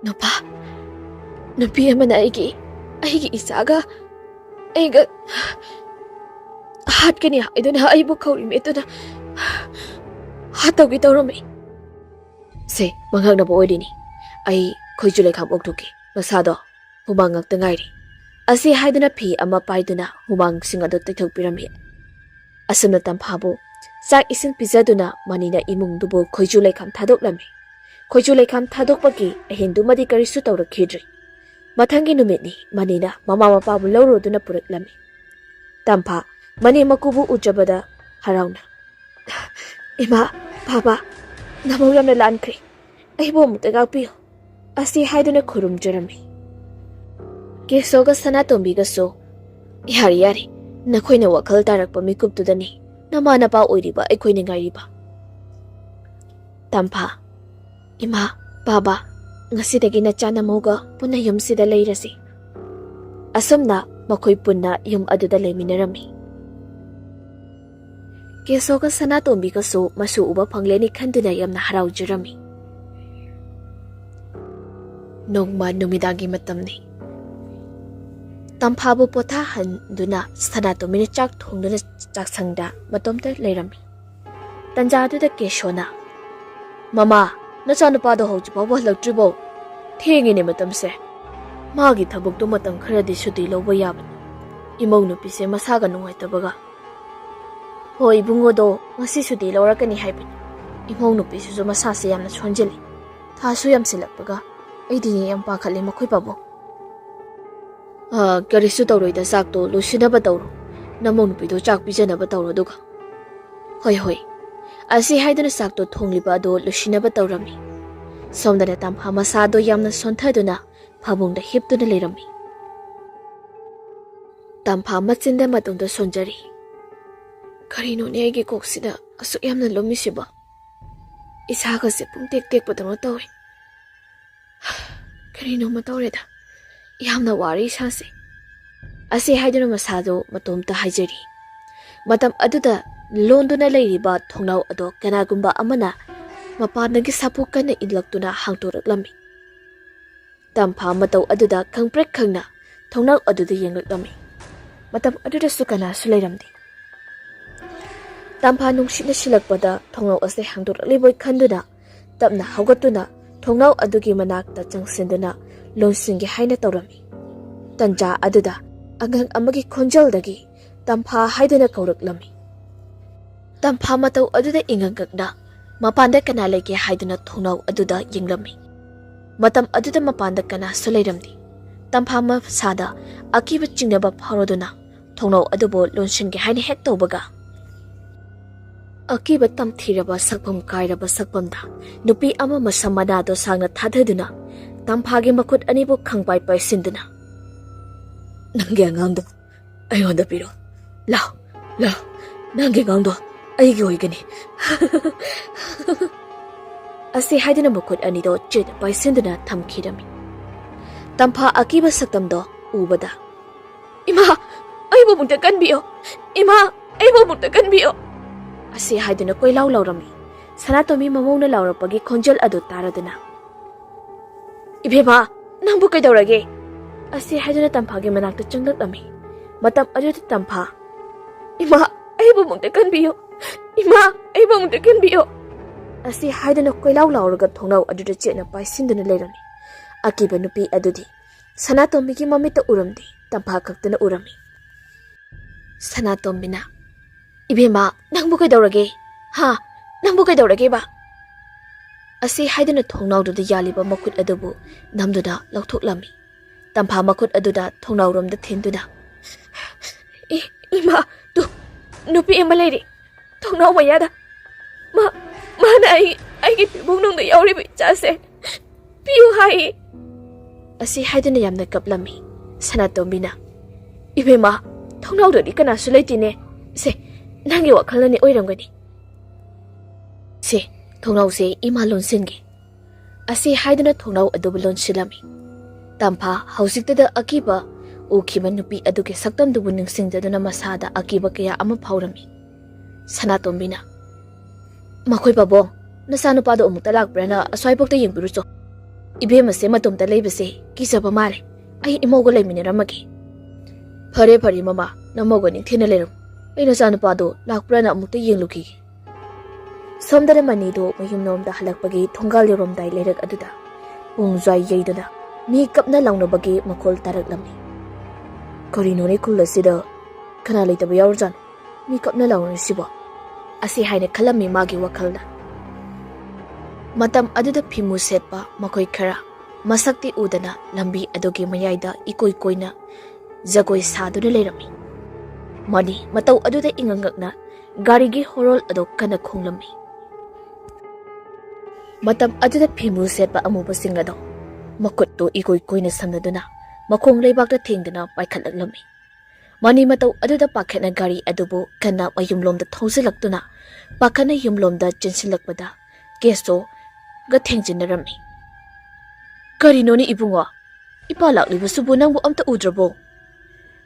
"ꯅꯨꯄꯥ, ꯅꯨꯄꯤ ꯑꯃꯅ ꯑꯩꯒꯤ, ꯑꯩꯒꯤ ꯏꯆꯥꯒ ꯑꯩꯒ ꯍꯥꯠꯀꯅꯤ ꯍꯥꯏꯗꯨꯅ ꯑꯩꯕꯨ ꯈꯧꯔꯤ ꯃꯦꯠꯇꯨꯅ ꯍꯥꯠꯇꯧꯒꯦ ꯇꯧꯔꯝꯃꯤ꯫ ꯁꯦ, ꯃꯪꯉꯛꯅꯕ ꯑꯣꯏꯔꯤꯅꯤ꯫ ꯑꯩ ꯈꯣꯏꯖꯨ ꯂꯩꯈꯥꯝ ꯑꯣꯛꯊꯣꯛꯀꯦ꯫ ꯃꯁꯥꯗꯣ ꯍꯨꯃꯥꯡ ꯉꯥꯛꯇ ꯉꯥꯏꯔꯤ꯫" ꯑꯁꯤ ꯍꯥꯏꯗꯨꯅ ꯐꯤ ꯑꯃ ꯄꯥꯏꯗꯨꯅ ꯍꯨꯃꯥꯡꯁꯤꯡ ꯑꯗꯨ ꯇꯩꯊꯣꯛꯄꯤꯔꯝꯃꯤ꯫ ꯑꯁꯨꯝꯅ ꯇꯝꯐꯥꯕꯨ ꯆꯥꯛ ꯏꯁꯤꯡ ꯄꯤꯖꯗꯨꯅ ꯃꯅꯤꯅ ꯏꯃꯨꯡꯗꯨꯕꯨ ꯈꯣꯏꯖꯨ ꯂꯩꯈꯥꯝ ꯊꯥꯗꯣꯛꯂꯝꯃꯤ꯫ ꯈꯣꯏꯖꯨ ꯂꯩꯈꯥꯝ ꯊꯥꯗꯣꯛꯄꯒꯤ ꯑꯍꯤꯡꯗꯨꯃꯗꯤ ꯀꯔꯤꯁꯨ ꯇꯧꯔꯛꯈꯤꯗ꯭ꯔꯤ꯫ ꯃꯊꯪꯒꯤ ꯅꯨꯃꯤꯠꯅꯤ꯫ ꯃꯅꯤꯅ ꯃꯃꯥ ꯃꯄꯥꯕꯨ ꯂꯧꯔꯨꯗꯨꯅ ꯄꯨꯔꯛꯂꯝꯃꯤ꯫ ꯇꯝꯐꯥ ꯃꯅꯤ ꯃꯀꯨꯕꯨ ꯎꯖꯕꯗ ꯍꯔꯥꯎꯅ, "ꯏꯃꯥ, ꯕꯥꯕꯥ, ꯅꯃꯧ ꯌꯥꯝꯅ ꯂꯥꯟꯈ꯭ꯔꯦ꯫ ꯑꯩꯕꯨ ꯑꯃꯨꯛꯇ ꯉꯥꯛꯄꯤꯌꯨ" ꯑꯁꯤ ꯍꯥꯏꯗꯨꯅ ꯈꯨꯔꯨꯝꯖꯔꯝꯃꯤ꯫ ꯀꯦꯁꯣꯒ ꯁꯅꯥꯇꯣꯝꯕꯤꯒꯁꯨ, "ꯌꯥꯔꯦ, ꯌꯥꯔꯦ, ꯅꯈꯣꯏꯅ ꯋꯥꯈꯜ ꯇꯥꯔꯛꯄ ꯃꯤꯀꯨꯞꯇꯨꯗꯅꯤ ꯅꯃꯥ ꯅꯄꯥ ꯑꯣꯏꯔꯤꯕ ꯑꯩꯈꯣꯏꯅ ꯉꯥꯏꯔꯤꯕ꯫" ꯇꯝꯐꯥ, "ꯏꯃꯥ, ꯕꯥꯕꯥ, ꯉꯁꯤꯗꯒꯤ ꯅꯆꯥ ꯅꯃꯧꯒ ꯄꯨꯟꯅ ꯌꯨꯝꯁꯤꯗ ꯂꯩꯔꯁꯤ꯫" ꯑꯁꯨꯝꯅ ꯃꯈꯣꯏ ꯄꯨꯟꯅ ꯌꯨꯝ ꯑꯗꯨꯗ ꯂꯩꯃꯤꯟꯅꯔꯝꯃꯤ꯫ ꯀꯦꯁꯣꯒ ꯁꯅꯥꯇꯣꯝꯕꯤꯒꯁꯨ ꯃꯁꯨ ꯎꯕ ꯐꯪꯂꯦꯅꯤ ꯈꯟꯗꯨꯅ ꯌꯥꯝꯅ ꯍꯔꯥꯎꯖꯔꯝꯃꯤ꯫ ꯅꯣꯡꯃ ꯅꯨꯃꯤꯗꯥꯡꯒꯤ ꯃꯇꯝꯅꯤ꯫ ꯇꯝꯐꯥꯕꯨ ꯄꯣꯊꯥꯍꯟꯗꯨꯅ ꯁꯅꯥꯇꯣꯝꯕꯤꯅ ꯆꯥꯛ ꯊꯣꯡꯗꯨꯅ ꯆꯥꯛꯁꯪꯗ ꯃꯇꯣꯝꯇ ꯂꯩꯔꯝꯃꯤ꯫ ꯇꯟꯖꯥꯗꯨꯗ ꯀꯦꯁꯣꯅ, "ꯃꯃꯥ, ꯅꯆꯥꯅꯨꯄꯥꯗꯣ ꯍꯧꯖꯤꯛ ꯐꯥꯎꯕ ꯍꯜꯂꯛꯇ꯭ꯔꯤꯕꯣ? ꯊꯦꯡꯉꯤꯅꯦ ꯃꯇꯝꯁꯦ꯫ ꯃꯥꯒꯤ ꯊꯕꯛꯇꯣ ꯃꯇꯝ ꯈꯔꯗꯤ ꯁꯨꯇꯤ ꯂꯧꯕ ꯌꯥꯕꯅꯤ꯫ ꯏꯃꯧ ꯅꯨꯄꯤꯁꯦ ꯃꯁꯥꯒ ꯅꯨꯡꯉꯥꯏꯇꯕꯒ꯫" "ꯍꯣꯏ, ꯏꯕꯨꯡꯉꯣꯗꯣ ꯉꯁꯤ ꯁꯨꯇꯤ ꯂꯧꯔꯛꯀꯅꯤ ꯍꯥꯏꯕꯅꯤ꯫ ꯏꯃꯧ ꯅꯨꯄꯤꯁꯤꯁꯨ ꯃꯁꯥꯁꯦ ꯌꯥꯝꯅ ꯁꯣꯟꯖꯤꯜꯂꯤ꯫ ꯊꯥꯁꯨ ꯌꯥꯝꯁꯤꯜꯂꯛꯄꯒ ꯑꯩꯗꯤꯅꯦ ꯌꯥꯝ ꯄꯥꯈꯠꯂꯦ ꯃꯈꯣꯏ ꯄꯥꯕꯨꯡ꯫" "ꯑ, ꯀꯔꯤꯁꯨ ꯇꯧꯔꯣꯏꯗ, ꯆꯥꯛꯇꯣ ꯂꯣꯏꯁꯤꯟꯅꯕ ꯇꯧꯔꯣ꯫ ꯅꯃꯧ ꯅꯨꯄꯤꯗꯣ ꯆꯥꯛ ꯄꯤꯖꯅꯕ ꯇꯧꯔꯣ ꯑꯗꯨꯒ꯫" "ꯍꯣꯏ, ꯍꯣꯏ꯫ ꯑꯁꯤ ꯍꯥꯏꯗꯨꯅ ꯆꯥꯛꯇꯣ ꯊꯣꯡꯂꯤꯕ ꯑꯗꯨ ꯂꯣꯏꯁꯤꯟꯅꯕ ꯇꯧꯔꯝꯃꯤ꯫ ꯁꯣꯝꯗꯅ ꯇꯝꯐꯥ ꯃꯁꯥꯗꯣ ꯌꯥꯝꯅ ꯁꯣꯟꯊꯗꯨꯅ ꯐꯃꯨꯡꯗ ꯍꯤꯞꯇꯨꯅ ꯂꯩꯔꯝꯃꯤ꯫ ꯇꯝꯐꯥ ꯃꯆꯤꯟꯗ ꯃꯇꯣꯝꯇ ꯁꯣꯟꯖꯔꯤ꯫ "ꯀꯔꯤꯅꯣꯅꯦ ꯑꯩꯒꯤ ꯀꯣꯛꯁꯤꯗ ꯑꯁꯨꯛ ꯌꯥꯝꯅ ꯂꯨꯝꯃꯤꯁꯤꯕꯣ? ꯏꯁꯥꯒꯁꯦ ꯄꯨꯡꯇꯦꯛ ꯇꯦꯛꯄꯗꯧꯅ ꯇꯧꯏ꯫ ꯀꯔꯤꯅꯣꯃ ꯇꯧꯔꯦꯗ꯫ ꯌꯥꯝꯅ ꯋꯥꯔꯦ ꯏꯁꯥꯁꯦ"꯫ ꯑꯁꯤ ꯍꯥꯏꯗꯨꯅ ꯃꯁꯥꯗꯨ ꯃꯇꯣꯝꯇ ꯍꯥꯏꯖꯔꯤ꯫ ꯃꯇꯝ ꯑꯗꯨꯗ ꯂꯣꯟꯗꯨꯅ ꯂꯩꯔꯤꯕ ꯊꯣꯡꯅꯥꯎ ꯑꯗꯣ ꯀꯅꯥꯒꯨꯝꯕ ꯑꯃꯅ ꯃꯄꯥꯟꯗꯒꯤ ꯁꯥꯐꯨ ꯀꯟꯅ ꯏꯜꯂꯛꯇꯨꯅ ꯍꯥꯡꯗꯣꯔꯛꯂꯝꯃꯤ꯫ ꯇꯝꯐꯥ ꯃꯇꯧ ꯑꯗꯨꯗ ꯈꯪꯄ꯭ꯔꯦꯛ ꯈꯪꯅ ꯊꯣꯡꯅꯥꯎ ꯑꯗꯨꯗ ꯌꯦꯡꯂꯛꯂꯝꯃꯤ꯫ ꯃꯇꯝ ꯑꯗꯨꯗꯁꯨ ꯀꯅꯥꯁꯨ ꯂꯩꯔꯝꯗꯦ꯫ ꯇꯝꯐꯥ ꯅꯨꯡꯁꯤꯠꯅ ꯁꯤꯜꯂꯛꯄꯗ ꯊꯣꯡꯅꯥꯎ ꯑꯁꯤ ꯍꯥꯡꯗꯣꯔꯛꯂꯤꯕꯣꯏ ꯈꯟꯗꯨꯅ ꯇꯞꯅ ꯍꯧꯒꯠꯇꯨꯅ ꯊꯣꯡꯅꯥꯎ ꯑꯗꯨꯒꯤ ꯃꯅꯥꯛꯇ ꯆꯪꯁꯤꯟꯗꯨꯅ ꯂꯣꯟꯁꯤꯟꯒꯦ ꯍꯥꯏꯅ ꯇꯧꯔꯝꯃꯤ꯫ ꯇꯟꯖꯥ ꯑꯗꯨꯗ ꯑꯉꯥꯡ ꯑꯃꯒꯤ ꯈꯣꯟꯖꯦꯜꯗꯒꯤ "ꯇꯝꯐꯥ" ꯍꯥꯏꯗꯨꯅ ꯀꯧꯔꯛꯂꯝꯃꯤ꯫ ꯇꯝꯐꯥ ꯃꯇꯧ ꯑꯗꯨꯗ ꯏꯉꯛ ꯉꯛꯅ ꯃꯄꯥꯟꯗ ꯀꯅꯥ ꯂꯩꯒꯦ ꯍꯥꯏꯗꯨꯅ ꯊꯣꯡꯅꯥꯎ ꯑꯗꯨꯗ ꯌꯦꯡꯂꯝꯃꯤ꯫ ꯃꯇꯝ ꯑꯗꯨꯗ ꯃꯄꯥꯟꯗ ꯀꯅꯥꯁꯨ ꯂꯩꯔꯝꯗꯦ꯫ ꯇꯝꯐꯥ ꯃꯁꯥꯗ ꯑꯀꯤꯕ ꯆꯤꯡꯅꯕ ꯐꯥꯎꯔꯗꯨꯅ ꯊꯣꯡꯅꯥꯎ ꯑꯗꯨꯕꯨ ꯂꯣꯟꯁꯤꯟꯒꯦ ꯍꯥꯏꯅ ꯍꯦꯛ ꯇꯧꯕꯒ, ꯑꯀꯤꯕ ꯇꯝꯊꯤꯔꯕ ꯁꯛꯐꯝ ꯀꯥꯏꯔꯕ ꯁꯛꯐꯝꯗ ꯅꯨꯄꯤ ꯑꯃ ꯃꯁꯝ ꯃꯅꯥꯗꯣ ꯁꯥꯡꯅ ꯊꯥꯗꯗꯨꯅ ꯇꯝꯐꯥꯒꯤ ꯃꯈꯨꯠ ꯑꯅꯤꯕꯨ ꯈꯪꯄꯥꯏ ꯄꯥꯏꯁꯤꯟꯗꯨꯅ, "ꯅꯪꯒꯤ ꯑꯉꯥꯡꯗꯣ ꯑꯩꯉꯣꯟꯗ ꯄꯤꯔꯣ꯫ ꯂꯥꯎ, ꯂꯥꯎ, ꯅꯪꯒꯤ ꯑꯉꯥꯡꯗꯣ ꯑꯩꯒꯤ ꯑꯣꯏꯒꯅꯤ"꯫ ꯑꯁꯤ ꯍꯥꯏꯗꯨꯅ ꯃꯈꯨꯠ ꯑꯅꯤꯗꯣ ꯆꯦꯠꯅ ꯄꯥꯏꯁꯤꯟꯗꯨꯅ ꯊꯝꯈꯤꯔꯝꯃꯤ꯫ ꯇꯝꯐꯥ ꯑꯀꯤꯕ ꯁꯛꯇꯝꯗꯣ ꯎꯕꯗ, "ꯏꯃꯥ, ꯑꯩꯕꯨ ꯑꯃꯨꯛꯇ ꯀꯟꯕꯤꯌꯣ! ꯏꯃꯥ, ꯑꯩꯕꯨ ꯑꯃꯨꯛꯇ ꯀꯟꯕꯤꯌꯣ!" ꯑꯁꯤ ꯍꯥꯏꯗꯨꯅ ꯀꯣꯏꯂꯥꯎ ꯂꯥꯎꯔꯝꯃꯤ꯫ ꯁꯅꯥꯇꯣꯝꯕꯤ ꯃꯃꯧꯅ ꯂꯥꯎꯔꯛꯄꯒꯤ ꯈꯣꯟꯖꯦꯜ ꯑꯗꯨ ꯇꯥꯔꯗꯨꯅ, "ꯏꯕꯦꯝꯃ, ꯅꯪꯕꯨ ꯀꯩꯗꯧꯔꯒꯦ?" ꯑꯁꯤ ꯍꯥꯏꯗꯨꯅ ꯇꯝꯐꯥꯒꯤ ꯃꯅꯥꯛꯇ ꯆꯪꯂꯛꯂꯝꯃꯤ꯫ ꯃꯇꯝ ꯑꯗꯨꯗ ꯇꯝꯐꯥ, "ꯏꯃꯥ, ꯑꯩꯕꯨ ꯑꯃꯨꯛꯇ ꯀꯟꯕꯤꯌꯨ! ꯏꯃꯥ, ꯑꯩꯕꯨ ꯑꯃꯨꯛꯇ ꯀꯟꯕꯤꯌꯨ!" ꯑꯁꯤ ꯍꯥꯏꯗꯨꯅ ꯀꯣꯏꯂꯥꯎ ꯂꯥꯎꯔꯒ ꯊꯣꯡꯅꯥꯎ ꯑꯗꯨꯗ ꯆꯦꯠꯅ ꯄꯥꯏꯁꯤꯟꯗꯨꯅ ꯂꯩꯔꯝꯃꯤ꯫ ꯑꯀꯤꯕ ꯅꯨꯄꯤ ꯑꯗꯨꯗꯤ ꯁꯅꯥꯇꯣꯝꯕꯤꯒꯤ ꯃꯃꯤꯠꯇ ꯎꯔꯝꯗꯦ, ꯇꯝꯐꯥ ꯈꯛꯇꯅ ꯎꯔꯝꯃꯤ꯫ ꯁꯅꯥꯇꯣꯝꯕꯤꯅ, "ꯏꯕꯦꯝꯃ, ꯅꯪꯕꯨ ꯀꯩꯗꯧꯔꯒꯦ? ꯍꯥ? ꯅꯪꯕꯨ ꯀꯩꯗꯧꯔꯒꯦꯕ?" ꯑꯁꯤ ꯍꯥꯏꯗꯨꯅ ꯊꯣꯡꯅꯥꯎꯗꯨꯗ ꯌꯥꯜꯂꯤꯕ ꯃꯈꯨꯠ ꯑꯗꯨꯕꯨ ꯅꯝꯗꯨꯅ ꯂꯧꯊꯣꯛꯂꯝꯃꯤ꯫ ꯇꯝꯐꯥ ꯃꯈꯨꯠ ꯑꯗꯨꯗ ꯊꯣꯡꯅꯥꯎꯔꯣꯝꯗ ꯊꯤꯟꯗꯨꯅ, "ꯏ-, ꯏꯃꯥ, ꯇꯨ, ꯅꯨꯄꯤ ꯑꯃ ꯂꯩꯔꯤ ꯊꯣꯡꯅꯥꯎ ꯃꯌꯥꯗ꯫ ꯃꯥ ꯃꯥꯅ ꯑꯩ ꯑꯩꯒꯤ ꯄꯤꯕꯨꯡꯅꯨꯡꯗ ꯌꯥꯎꯔꯤꯕ ꯏꯆꯥꯁꯦ ꯄꯤꯌꯨ ꯍꯥꯏꯌꯦ꯫ ꯑꯁꯤ ꯍꯥꯏꯗꯨꯅ ꯌꯥꯝꯅ ꯀꯞꯂꯝꯃꯤ꯫ ꯁꯅꯥꯇꯣꯝꯕꯤꯅ, "ꯏꯕꯦꯝꯃ, ꯊꯣꯡꯅꯥꯎꯗꯗꯤ ꯀꯅꯥꯁꯨ ꯂꯩꯇꯦꯅꯦ꯫ ꯁꯦ, ꯅꯪꯒꯤ ꯋꯥꯈꯜꯅꯅꯤ ꯑꯣꯏꯔꯝꯒꯅꯤ꯫ ꯁꯦ, ꯊꯣꯡꯅꯥꯎꯁꯦ ꯏꯃꯥ ꯂꯣꯟꯁꯤꯟꯒꯦ"꯫ ꯑꯁꯤ ꯍꯥꯏꯗꯨꯅ ꯊꯣꯡꯅꯥꯎ ꯑꯗꯨꯕꯨ ꯂꯣꯟꯁꯤꯜꯂꯝꯃꯤ꯫ ꯇꯝꯐꯥ ꯍꯧꯖꯤꯛꯇꯗ ꯑꯀꯤꯕ ꯎꯈꯤꯕ ꯅꯨꯄꯤ ꯑꯗꯨꯒꯤ ꯁꯛꯇꯝꯗꯨꯕꯨ ꯅꯤꯡꯁꯤꯡꯖꯗꯨꯅ ꯃꯁꯥꯗ ꯑꯀꯤꯕ ꯀꯌꯥ ꯑꯃ ꯐꯥꯎꯔꯝꯃꯤ꯫ ꯁꯅꯥꯇꯣꯝꯕꯤꯅ, "ꯃꯈꯣꯏ ꯄꯥꯕꯨꯡ, ꯅꯆꯥꯅꯨꯄꯥꯗꯣ ꯑꯃꯨꯛꯇ ꯂꯥꯛꯄ꯭ꯔꯅ ꯑꯁ꯭ꯋꯥꯏꯐꯥꯎꯇ ꯌꯦꯡꯕꯤꯔꯨꯆꯣ꯫ ꯏꯕꯦꯝꯃꯁꯦ ꯃꯇꯣꯝꯇ ꯂꯩꯕꯁꯦ ꯀꯤꯖꯕ ꯃꯥꯜꯂꯦ꯫ ꯑꯩ ꯏꯃꯧꯒ ꯂꯩꯃꯤꯟꯅꯔꯝꯃꯒꯦ"꯫ "ꯐꯔꯦ ꯐꯔꯦ ꯃꯃꯥ, ꯅꯃꯧꯒ ꯅꯤꯡꯊꯤꯅ ꯂꯩꯔꯝꯃꯨ꯫ ꯑꯩ ꯅꯆꯥꯅꯨꯄꯥꯗꯣ ꯂꯥꯛꯄ꯭ꯔꯅ ꯑꯃꯨꯛꯇ ꯌꯦꯡꯂꯨꯈꯤꯒꯦ"꯫ ꯁꯣꯝꯗꯅ ꯃꯅꯤꯗꯨ ꯃꯌꯨꯝꯂꯣꯝꯗ ꯍꯜꯂꯛꯄꯒꯤ ꯊꯣꯡꯒꯥꯜ ꯌꯧꯔꯝꯗꯥꯏ ꯂꯩꯔꯛ ꯑꯗꯨꯗ ꯄꯨꯡꯖ꯭ꯋꯥꯏ ꯌꯩꯗꯨꯅ ꯃꯤ ꯀꯞꯅ ꯂꯥꯎꯅꯕꯒꯤ ꯃꯈꯣꯜ ꯇꯥꯔꯛꯂꯝꯃꯤ꯫ "ꯀꯔꯤꯅꯣꯅꯦ, ꯈꯨꯜ ꯑꯁꯤꯗ ꯀꯅꯥ ꯂꯩꯇꯕ ꯌꯥꯎꯔꯖꯥꯠꯅꯣ? ꯃꯤ ꯀꯞꯅ ꯂꯥꯎꯅꯔꯤꯁꯤꯕꯣ?" ꯑꯁꯤ ꯍꯥꯏꯅ ꯈꯜꯂꯝꯃꯤ ꯃꯥꯒꯤ ꯋꯥꯈꯜꯗ꯫ ꯃꯇꯝ ꯑꯗꯨꯗ ꯐꯤꯃꯨ ꯁꯦꯠꯄ ꯃꯈꯣꯏ ꯈꯔ ꯃꯁꯛꯇꯤ ꯎꯗꯅ ꯂꯝꯕꯤ ꯑꯗꯨꯒꯤ ꯃꯌꯥꯏꯗ ꯏꯀꯣꯏ ꯀꯣꯏꯅ ꯖꯒꯣꯏ ꯁꯥꯗꯨꯅ ꯂꯩꯔꯝꯃꯤ꯫ ꯃꯅꯤ ꯃꯇꯧ ꯑꯗꯨꯗ ꯏꯉꯛ ꯉꯛꯅ ꯒꯥꯔꯤꯒꯤ ꯍꯣꯔꯣꯜ ꯑꯗꯨ ꯀꯟꯅ ꯈꯣꯡꯂꯝꯃꯤ꯫ ꯃꯇꯝ ꯑꯗꯨꯗ ꯐꯤꯃꯨ ꯁꯦꯠꯄ ꯑꯃꯨꯕꯁꯤꯡ ꯑꯗꯨ ꯃꯈꯨꯠꯇꯨ ꯏꯀꯣꯏ ꯀꯣꯏꯅ ꯁꯝꯅꯗꯨꯅ ꯃꯈꯣꯡ ꯂꯩꯕꯥꯛꯇ ꯊꯦꯡꯗꯨꯅ ꯄꯥꯏꯈꯠꯂꯛꯂꯝꯃꯤ꯫ ꯃꯅꯤ ꯃꯇꯧ ꯑꯗꯨꯗ ꯄꯥꯈꯠꯅ ꯒꯥꯔꯤ ꯑꯗꯨꯕꯨ ꯀꯟꯅ ꯃꯌꯨꯝꯂꯣꯝꯗ ꯊꯧꯖꯤꯜꯂꯛꯇꯨꯅ ꯄꯥꯈꯠꯅ ꯌꯨꯝꯂꯣꯝꯗ ꯆꯦꯟꯁꯤꯜꯂꯛꯄꯗ ꯀꯦꯁꯣꯒ ꯊꯦꯡꯖꯤꯟꯅꯔꯝꯃꯤ꯫ "ꯀꯔꯤꯅꯣꯅꯦ ꯏꯕꯨꯡꯉꯣ? ꯏꯄꯥ ꯂꯥꯛꯂꯤꯕꯁꯤꯕꯨ ꯅꯪꯕꯨ ꯑꯝꯇ ꯎꯗ꯭ꯔꯕꯣ?"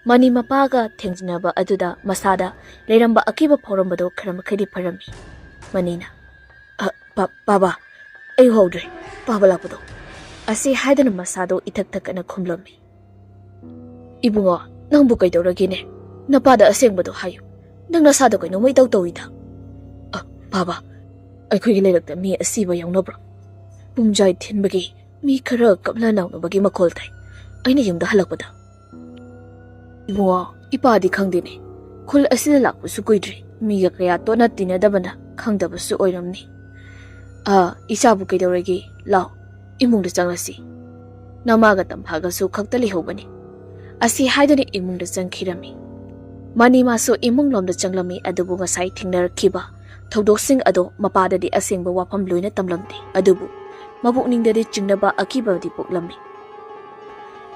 ꯃꯅꯤ ꯃꯄꯥꯒ ꯊꯦꯡꯖꯤꯟꯅꯕ ꯑꯗꯨꯗ ꯃꯁꯥꯗ ꯂꯩꯔꯝꯕ ꯑꯀꯤꯕ ꯐꯥꯎꯔꯝꯕꯗꯣ ꯈꯔ ꯃꯈꯩꯗꯤ ꯐꯔꯝꯃꯤ꯫ ꯃꯅꯤꯅ, "ꯑ, ꯄꯥ-, ꯄꯥꯕ, ꯑꯩ ꯎꯍꯧꯗ꯭ꯔꯦ, ꯄꯥꯕ ꯂꯥꯛꯄꯗꯣ"꯫ ꯑꯁꯤ ꯍꯥꯏꯗꯨꯅ ꯃꯁꯥꯗꯣ ꯏꯊꯛ ꯊꯛꯀꯠꯅ ꯈꯨꯝꯂꯝꯃꯤ꯫ "ꯏꯕꯨꯡꯉꯣ, ꯅꯪꯕꯨ ꯀꯩꯗꯧꯔꯒꯦꯅꯦ? ꯅꯄꯥꯗ ꯑꯁꯦꯡꯕꯗꯣ ꯍꯥꯏꯌꯨ꯫ ꯅꯪ ꯅꯁꯥꯗꯣ ꯀꯩꯅꯣꯝꯃ ꯏꯇꯧ ꯇꯧꯏꯗ"꯫ "ꯑ, ꯄꯥꯕ, ꯑꯩꯈꯣꯏꯒꯤ ꯂꯩꯔꯛꯇ ꯃꯤ ꯑꯁꯤꯕ ꯌꯥꯎꯅꯕ꯭ꯔꯣ? ꯄꯨꯡꯖꯥꯏ ꯊꯤꯟꯕꯒꯤ ꯃꯤ ꯈꯔ ꯀꯞꯅ ꯂꯥꯎꯅꯕꯒꯤ ꯃꯈꯣꯜ ꯇꯥꯏ ꯑꯩꯅ ꯌꯨꯝꯗ ꯍꯜꯂꯛꯄꯗ"꯫ "ꯏꯕꯨꯡꯉꯣ, ꯏꯄꯥꯗꯤ ꯈꯪꯗꯦꯅꯦ꯫ ꯈꯨꯜ ꯑꯁꯤꯗ ꯂꯥꯛꯄꯁꯨ ꯀꯨꯏꯗ꯭ꯔꯤ꯫ ꯃꯤꯒ ꯀꯌꯥ ꯇꯣꯠꯅ ꯇꯤꯟꯅꯗꯕꯅ ꯈꯪꯗꯕꯁꯨ ꯑꯣꯏꯔꯝꯅꯤ꯫ ꯑ, ꯏꯆꯥꯕꯨ ꯀꯩꯗꯧꯔꯒꯦ? ꯂꯥꯎ, ꯏꯃꯨꯡꯗ ꯆꯪꯂꯁꯤ꯫ ꯅꯃꯥꯒ ꯇꯝꯐꯥꯒꯁꯨ ꯈꯛꯇ ꯂꯩꯍꯧꯕꯅꯤ"꯫ ꯑꯁꯤ ꯍꯥꯏꯗꯨꯅ ꯏꯃꯨꯡꯗ ꯆꯪꯈꯤꯔꯝꯃꯤ꯫ ꯃꯅꯤ ꯃꯥꯁꯨ ꯏꯃꯨꯡꯂꯣꯝꯗ ꯆꯪꯂꯝꯃꯤ, ꯑꯗꯨꯕꯨ ꯉꯁꯥꯏ ꯊꯦꯡꯅꯔꯛꯈꯤꯕ ꯊꯧꯗꯣꯛꯁꯤꯡ ꯑꯗꯣ ꯃꯄꯥꯗꯗꯤ ꯑꯁꯦꯡꯕ ꯋꯥꯐꯝ ꯂꯣꯏꯅ ꯇꯝꯂꯝꯗꯦ, ꯑꯗꯨꯕꯨ ꯃꯕꯨꯛꯅꯤꯡꯗꯗꯤ ꯆꯤꯡꯅꯕ ꯑꯀꯤꯕꯗꯤ ꯄꯣꯛꯂꯝꯃꯤ꯫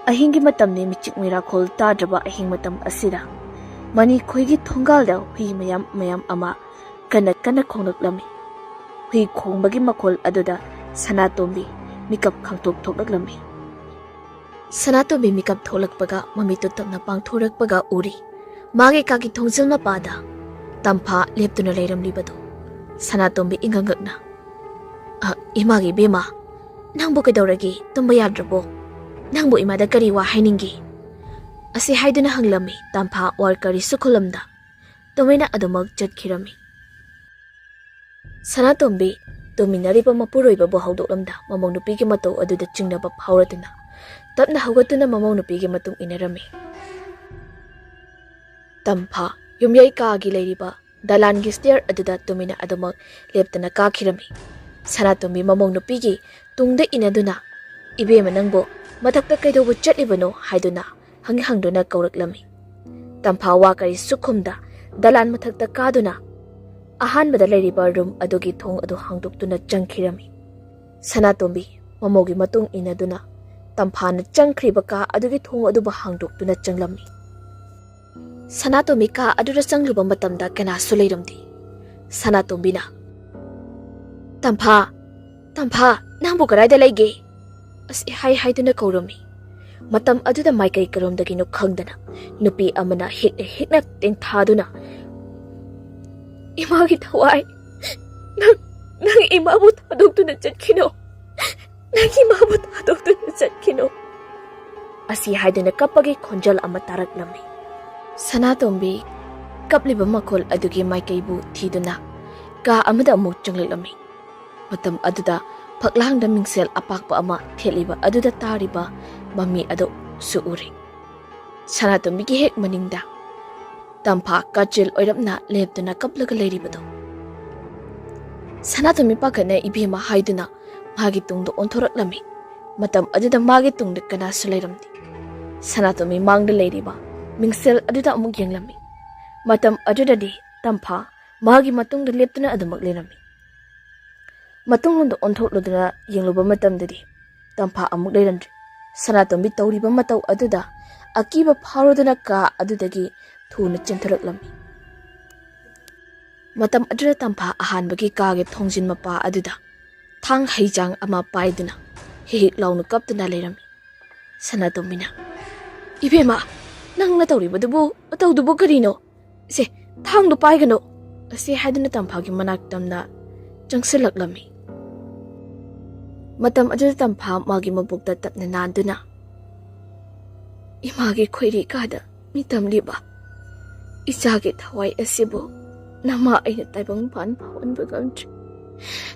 ꯑꯍꯤꯡꯒꯤ ꯃꯇꯝꯅꯤ, ꯃꯤꯆꯤꯛ ꯃꯤꯔꯥꯈꯣꯜ ꯇꯥꯗ꯭ꯔꯕ ꯑꯍꯤꯡ ꯃꯇꯝ ꯑꯁꯤꯗ ꯃꯅꯤꯈꯣꯏꯒꯤ ꯊꯣꯡꯒꯥꯜꯗ ꯍꯨꯏ ꯃꯌꯥꯝ ꯃꯌꯥꯝ ꯑꯃ ꯀꯟꯅ ꯀꯟꯅ ꯈꯣꯡꯂꯛꯂꯝꯃꯤ꯫ ꯍꯨꯏ ꯈꯣꯡꯕꯒꯤ ꯃꯈꯣꯜ ꯑꯗꯨꯗ ꯁꯅꯥꯇꯣꯝꯕꯤ ꯃꯤꯀꯞ ꯈꯪꯊꯣꯛ ꯊꯣꯛꯂꯛꯂꯝꯃꯤ꯫ ꯁꯅꯥꯇꯣꯝꯕꯤ ꯃꯤꯀꯞ ꯊꯣꯛꯂꯛꯄꯒ ꯃꯃꯤꯠꯇꯨ ꯇꯞꯅ ꯄꯥꯡꯊꯣꯔꯛꯄꯒ ꯎꯔꯤ, ꯃꯥꯒꯤ ꯀꯥꯒꯤ ꯊꯣꯡꯖꯤꯜ ꯃꯄꯥꯗ ꯇꯝꯐꯥ ꯂꯦꯞꯇꯨꯅ ꯂꯩꯔꯝꯂꯤꯕꯗꯨ꯫ ꯁꯅꯥꯇꯣꯝꯕꯤ ꯏꯉꯛꯉꯛꯅ, "ꯑ, ꯏꯃꯥꯒꯤ ꯏꯕꯦꯝꯃ, ꯅꯪꯕꯨ ꯀꯩꯗꯧꯔꯒꯦ? ꯇꯨꯝꯕ ꯌꯥꯗ꯭ꯔꯕꯣ? ꯅꯪꯕꯨ ꯏꯃꯥꯗ ꯀꯔꯤ ꯋꯥ ꯍꯥꯏꯅꯤꯡꯒꯦ?" ꯑꯁꯤ ꯍꯥꯏꯗꯨꯅ ꯍꯪꯂꯝꯃꯤ ꯇꯝꯐꯥ, ꯋꯥ ꯀꯔꯤꯁꯨ ꯈꯨꯝꯂꯝꯗ ꯇꯨꯃꯤꯟꯅ ꯑꯗꯨꯃꯛ ꯆꯠꯈꯤꯔꯝꯃꯤ꯫ ꯁꯅꯥꯇꯣꯝꯕꯤ ꯇꯨꯝꯃꯤꯟꯅꯔꯤꯕ ꯃꯄꯨꯔꯣꯏꯕꯕꯨ ꯍꯧꯗꯣꯛꯂꯝꯗ ꯃꯃꯧ ꯅꯨꯄꯤꯒꯤ ꯃꯇꯧ ꯑꯗꯨꯗ ꯆꯤꯡꯅꯕ ꯐꯥꯎꯔꯗꯨꯅ ꯇꯞꯅ ꯍꯧꯒꯠꯇꯨꯅ ꯃꯃꯧ ꯅꯨꯄꯤꯒꯤ ꯃꯇꯨꯡ ꯏꯟꯅꯔꯝꯃꯤ꯫ ꯇꯝꯐꯥ ꯌꯨꯝꯌꯩ ꯀꯥꯒꯤ ꯂꯩꯔꯤꯕ ꯗꯂꯥꯟꯒꯤ ꯁ꯭ꯇꯦꯌꯔ ꯑꯗꯨꯗ ꯇꯨꯃꯤꯟꯅ ꯑꯗꯨꯃꯛ ꯂꯦꯞꯇꯅ ꯀꯥꯈꯤꯔꯝꯃꯤ꯫ ꯁꯅꯥꯇꯣꯝꯕꯤ ꯃꯃꯧ ꯅꯨꯄꯤꯒꯤ ꯇꯨꯡꯗ ꯏꯟꯅꯗꯨꯅ, "ꯏꯕꯦꯝꯃ, ꯅꯪꯕꯨ ꯃꯊꯛꯇ ꯀꯩꯗꯧꯕ ꯆꯠꯂꯤꯕꯅꯣ?" ꯍꯥꯏꯗꯨꯅ ꯍꯪ ꯍꯪꯗꯨꯅ ꯀꯧꯔꯛꯂꯝꯃꯤ꯫ ꯇꯝꯐꯥ ꯋꯥ ꯀꯔꯤꯁꯨ ꯈꯨꯝꯗ ꯗꯂꯥꯟ ꯃꯊꯛꯇ ꯀꯥꯗꯨꯅ ꯑꯍꯥꯟꯕꯗ ꯂꯩꯔꯤꯕ ꯔꯨꯝ ꯑꯗꯨꯒꯤ ꯊꯣꯡ ꯑꯗꯨ ꯍꯥꯡꯗꯣꯛꯇꯨꯅ ꯆꯪꯈꯤꯔꯝꯃꯤ꯫ ꯁꯅꯥꯇꯣꯝꯕꯤ ꯃꯃꯧꯒꯤ ꯃꯇꯨꯡ ꯏꯟꯅꯗꯨꯅ ꯇꯝꯐꯥꯅ ꯆꯪꯈ꯭ꯔꯤꯕ ꯀꯥ ꯑꯗꯨꯒꯤ ꯊꯣꯡ ꯑꯗꯨꯕꯨ ꯍꯥꯡꯗꯣꯛꯇꯨꯅ ꯆꯪꯂꯝꯃꯤ꯫ ꯁꯅꯥꯇꯣꯝꯕꯤ ꯀꯥ ꯑꯗꯨꯗ ꯆꯪꯂꯨꯕ ꯃꯇꯝꯗ ꯀꯅꯥꯁꯨ ꯂꯩꯔꯝꯗꯦ꯫ ꯁꯅꯥꯇꯣꯝꯕꯤꯅ, "ꯇꯝꯐꯥ, ꯇꯝꯐꯥ, ꯅꯪꯕꯨ ꯀꯗꯥꯏꯗ ꯂꯩꯒꯦ?" ꯑꯁꯤ ꯍꯥꯏ ꯍꯥꯏꯗꯨꯅ ꯀꯧꯔꯝꯃꯤ꯫ ꯃꯇꯝ ꯑꯗꯨꯗ ꯃꯥꯏꯀꯩ ꯀꯔꯣꯝꯗꯒꯤꯅꯣ ꯈꯪꯗꯅ ꯅꯨꯄꯤ ꯑꯃꯅ ꯍꯤꯛꯅ ꯍꯤꯛꯅ ꯇꯦꯡꯊꯥꯗꯨꯅ, "ꯏꯃꯥꯒꯤ ꯊꯋꯥꯏ, ꯅꯪ, ꯅꯪ ꯏꯃꯥꯕꯨ ꯊꯥꯗꯣꯛꯇꯨꯅ ꯆꯠꯈꯤꯅꯣ꯫ ꯅꯪ ꯏꯃꯥꯕꯨ ꯊꯥꯗꯣꯛꯇꯨꯅ ꯆꯠꯈꯤꯅꯣ," ꯑꯁꯤ ꯍꯥꯏꯗꯨꯅ ꯀꯞꯄꯒꯤ ꯈꯣꯟꯖꯦꯜ ꯑꯃ ꯇꯥꯔꯛꯂꯝꯃꯤ꯫ ꯁꯅꯥꯇꯣꯝꯕꯤ ꯀꯞꯂꯤꯕ ꯃꯈꯣꯜ ꯑꯗꯨꯒꯤ ꯃꯥꯏꯀꯩꯕꯨ ꯊꯤꯗꯨꯅ ꯀꯥ ꯑꯃꯗ ꯑꯃꯨꯛ ꯆꯪꯂꯛꯂꯝꯃꯤ꯫ ꯃꯇꯝ ꯑꯗꯨꯗ ꯐꯛꯂꯥꯡꯗ ꯃꯤꯡꯁꯦꯜ ꯑꯄꯥꯛꯄ ꯑꯃ ꯊꯦꯠꯂꯤꯕ ꯑꯗꯨꯗ ꯇꯥꯔꯤꯕ ꯃꯃꯤ ꯑꯗꯨꯁꯨ ꯎꯔꯦ꯫ ꯁꯅꯥꯇꯣꯝꯕꯤꯒꯤ ꯍꯦꯛ ꯃꯅꯤꯡꯗ ꯇꯝꯐꯥ ꯀꯥꯆꯤꯜ ꯑꯣꯏꯔꯞꯅ ꯂꯦꯞꯇꯨꯅ ꯀꯞꯂꯒ ꯂꯩꯔꯤꯕꯗꯨ꯫ ꯁꯅꯥꯇꯣꯝꯕꯤ ꯄꯥꯈꯠꯅ "ꯏꯕꯦꯝꯃ" ꯍꯥꯏꯗꯨꯅ ꯃꯥꯒꯤ ꯇꯨꯡꯗ ꯑꯣꯟꯊꯣꯔꯛꯂꯝꯃꯤ꯫ ꯃꯇꯝ ꯑꯗꯨꯗ ꯃꯥꯒꯤ ꯇꯨꯡꯗ ꯀꯅꯥꯁꯨ ꯂꯩꯔꯝꯗꯦ꯫ ꯁꯅꯥꯇꯣꯝꯕꯤ ꯃꯥꯡꯗ ꯂꯩꯔꯤꯕ ꯃꯤꯡꯁꯦꯜ ꯑꯗꯨꯗ ꯑꯃꯨꯛ ꯌꯦꯡꯂꯝꯃꯤ꯫ ꯃꯇꯝ ꯑꯗꯨꯗꯗꯤ ꯇꯝꯐꯥ ꯃꯥꯒꯤ ꯃꯇꯨꯡꯗ ꯂꯦꯞꯇꯨꯅ ꯑꯗꯨꯃꯛ ꯂꯩꯔꯝꯃꯤ꯫ ꯃꯇꯨꯡꯂꯣꯝꯗ ꯑꯣꯟꯊꯣꯛꯂꯨꯗꯨꯅ ꯌꯦꯡꯂꯨꯕ ꯃꯇꯝꯗꯗꯤ ꯇꯝꯐꯥ ꯑꯃꯨꯛ ꯂꯩꯔꯝꯗ꯭ꯔꯤ꯫ ꯁꯅꯥꯇꯣꯝꯕꯤ ꯇꯧꯔꯤꯕ ꯃꯇꯧ ꯑꯗꯨꯗ ꯑꯀꯤꯕ ꯐꯥꯎꯔꯗꯨꯅ ꯀꯥ ꯑꯗꯨꯗꯒꯤ ꯊꯨꯅ ꯆꯦꯟꯊꯔꯛꯂꯝꯃꯤ꯫ ꯃꯇꯝ ꯑꯗꯨꯗ ꯇꯝꯐꯥ ꯑꯍꯥꯟꯕꯒꯤ ꯀꯥꯒꯤ ꯊꯣꯡꯖꯤꯟ ꯃꯄꯥ ꯑꯗꯨꯗ ꯊꯥꯡ ꯍꯩꯖꯥꯡ ꯑꯃ ꯄꯥꯏꯗꯨꯅ ꯍꯤꯛ ꯍꯤꯛ ꯂꯥꯎꯅ ꯀꯞꯇꯨꯅ ꯂꯩꯔꯝꯃꯤ꯫ ꯁꯅꯥꯇꯣꯝꯕꯤꯅ, "ꯏꯕꯦꯝꯃ, ꯅꯪꯅ ꯇꯧꯔꯤꯕꯗꯨꯕꯨ, ꯃꯇꯧꯗꯨꯕꯨ ꯀꯔꯤꯅꯣ? ꯁꯦ, ꯊꯥꯡꯗꯨ ꯄꯥꯏꯒꯅꯨ!" ꯑꯁꯤ ꯍꯥꯏꯗꯨꯅ ꯇꯝꯐꯥꯒꯤ ꯃꯅꯥꯛ ꯇꯝꯅ ꯆꯪꯁꯤꯜꯂꯛꯂꯝꯃꯤ꯫ ꯃꯇꯝ ꯑꯗꯨꯗ ꯇꯝꯐꯥ ꯃꯥꯒꯤ ꯃꯕꯨꯛꯇ ꯇꯞꯅ ꯅꯥꯟꯗꯨꯅ, "ꯏꯃꯥꯒꯤ ꯈꯣꯏꯔꯤ ꯀꯥꯗ ꯃꯤ ꯇꯝꯂꯤꯕ ꯏꯆꯥꯒꯤ ꯊꯋꯥꯏ ꯑꯁꯤꯕꯨ ꯅꯃꯥ ꯑꯩꯅ ꯇꯥꯏꯕꯪ ꯄꯥꯟ ꯐꯥꯎꯍꯟꯕ ꯉꯝꯗ꯭ꯔꯤ꯫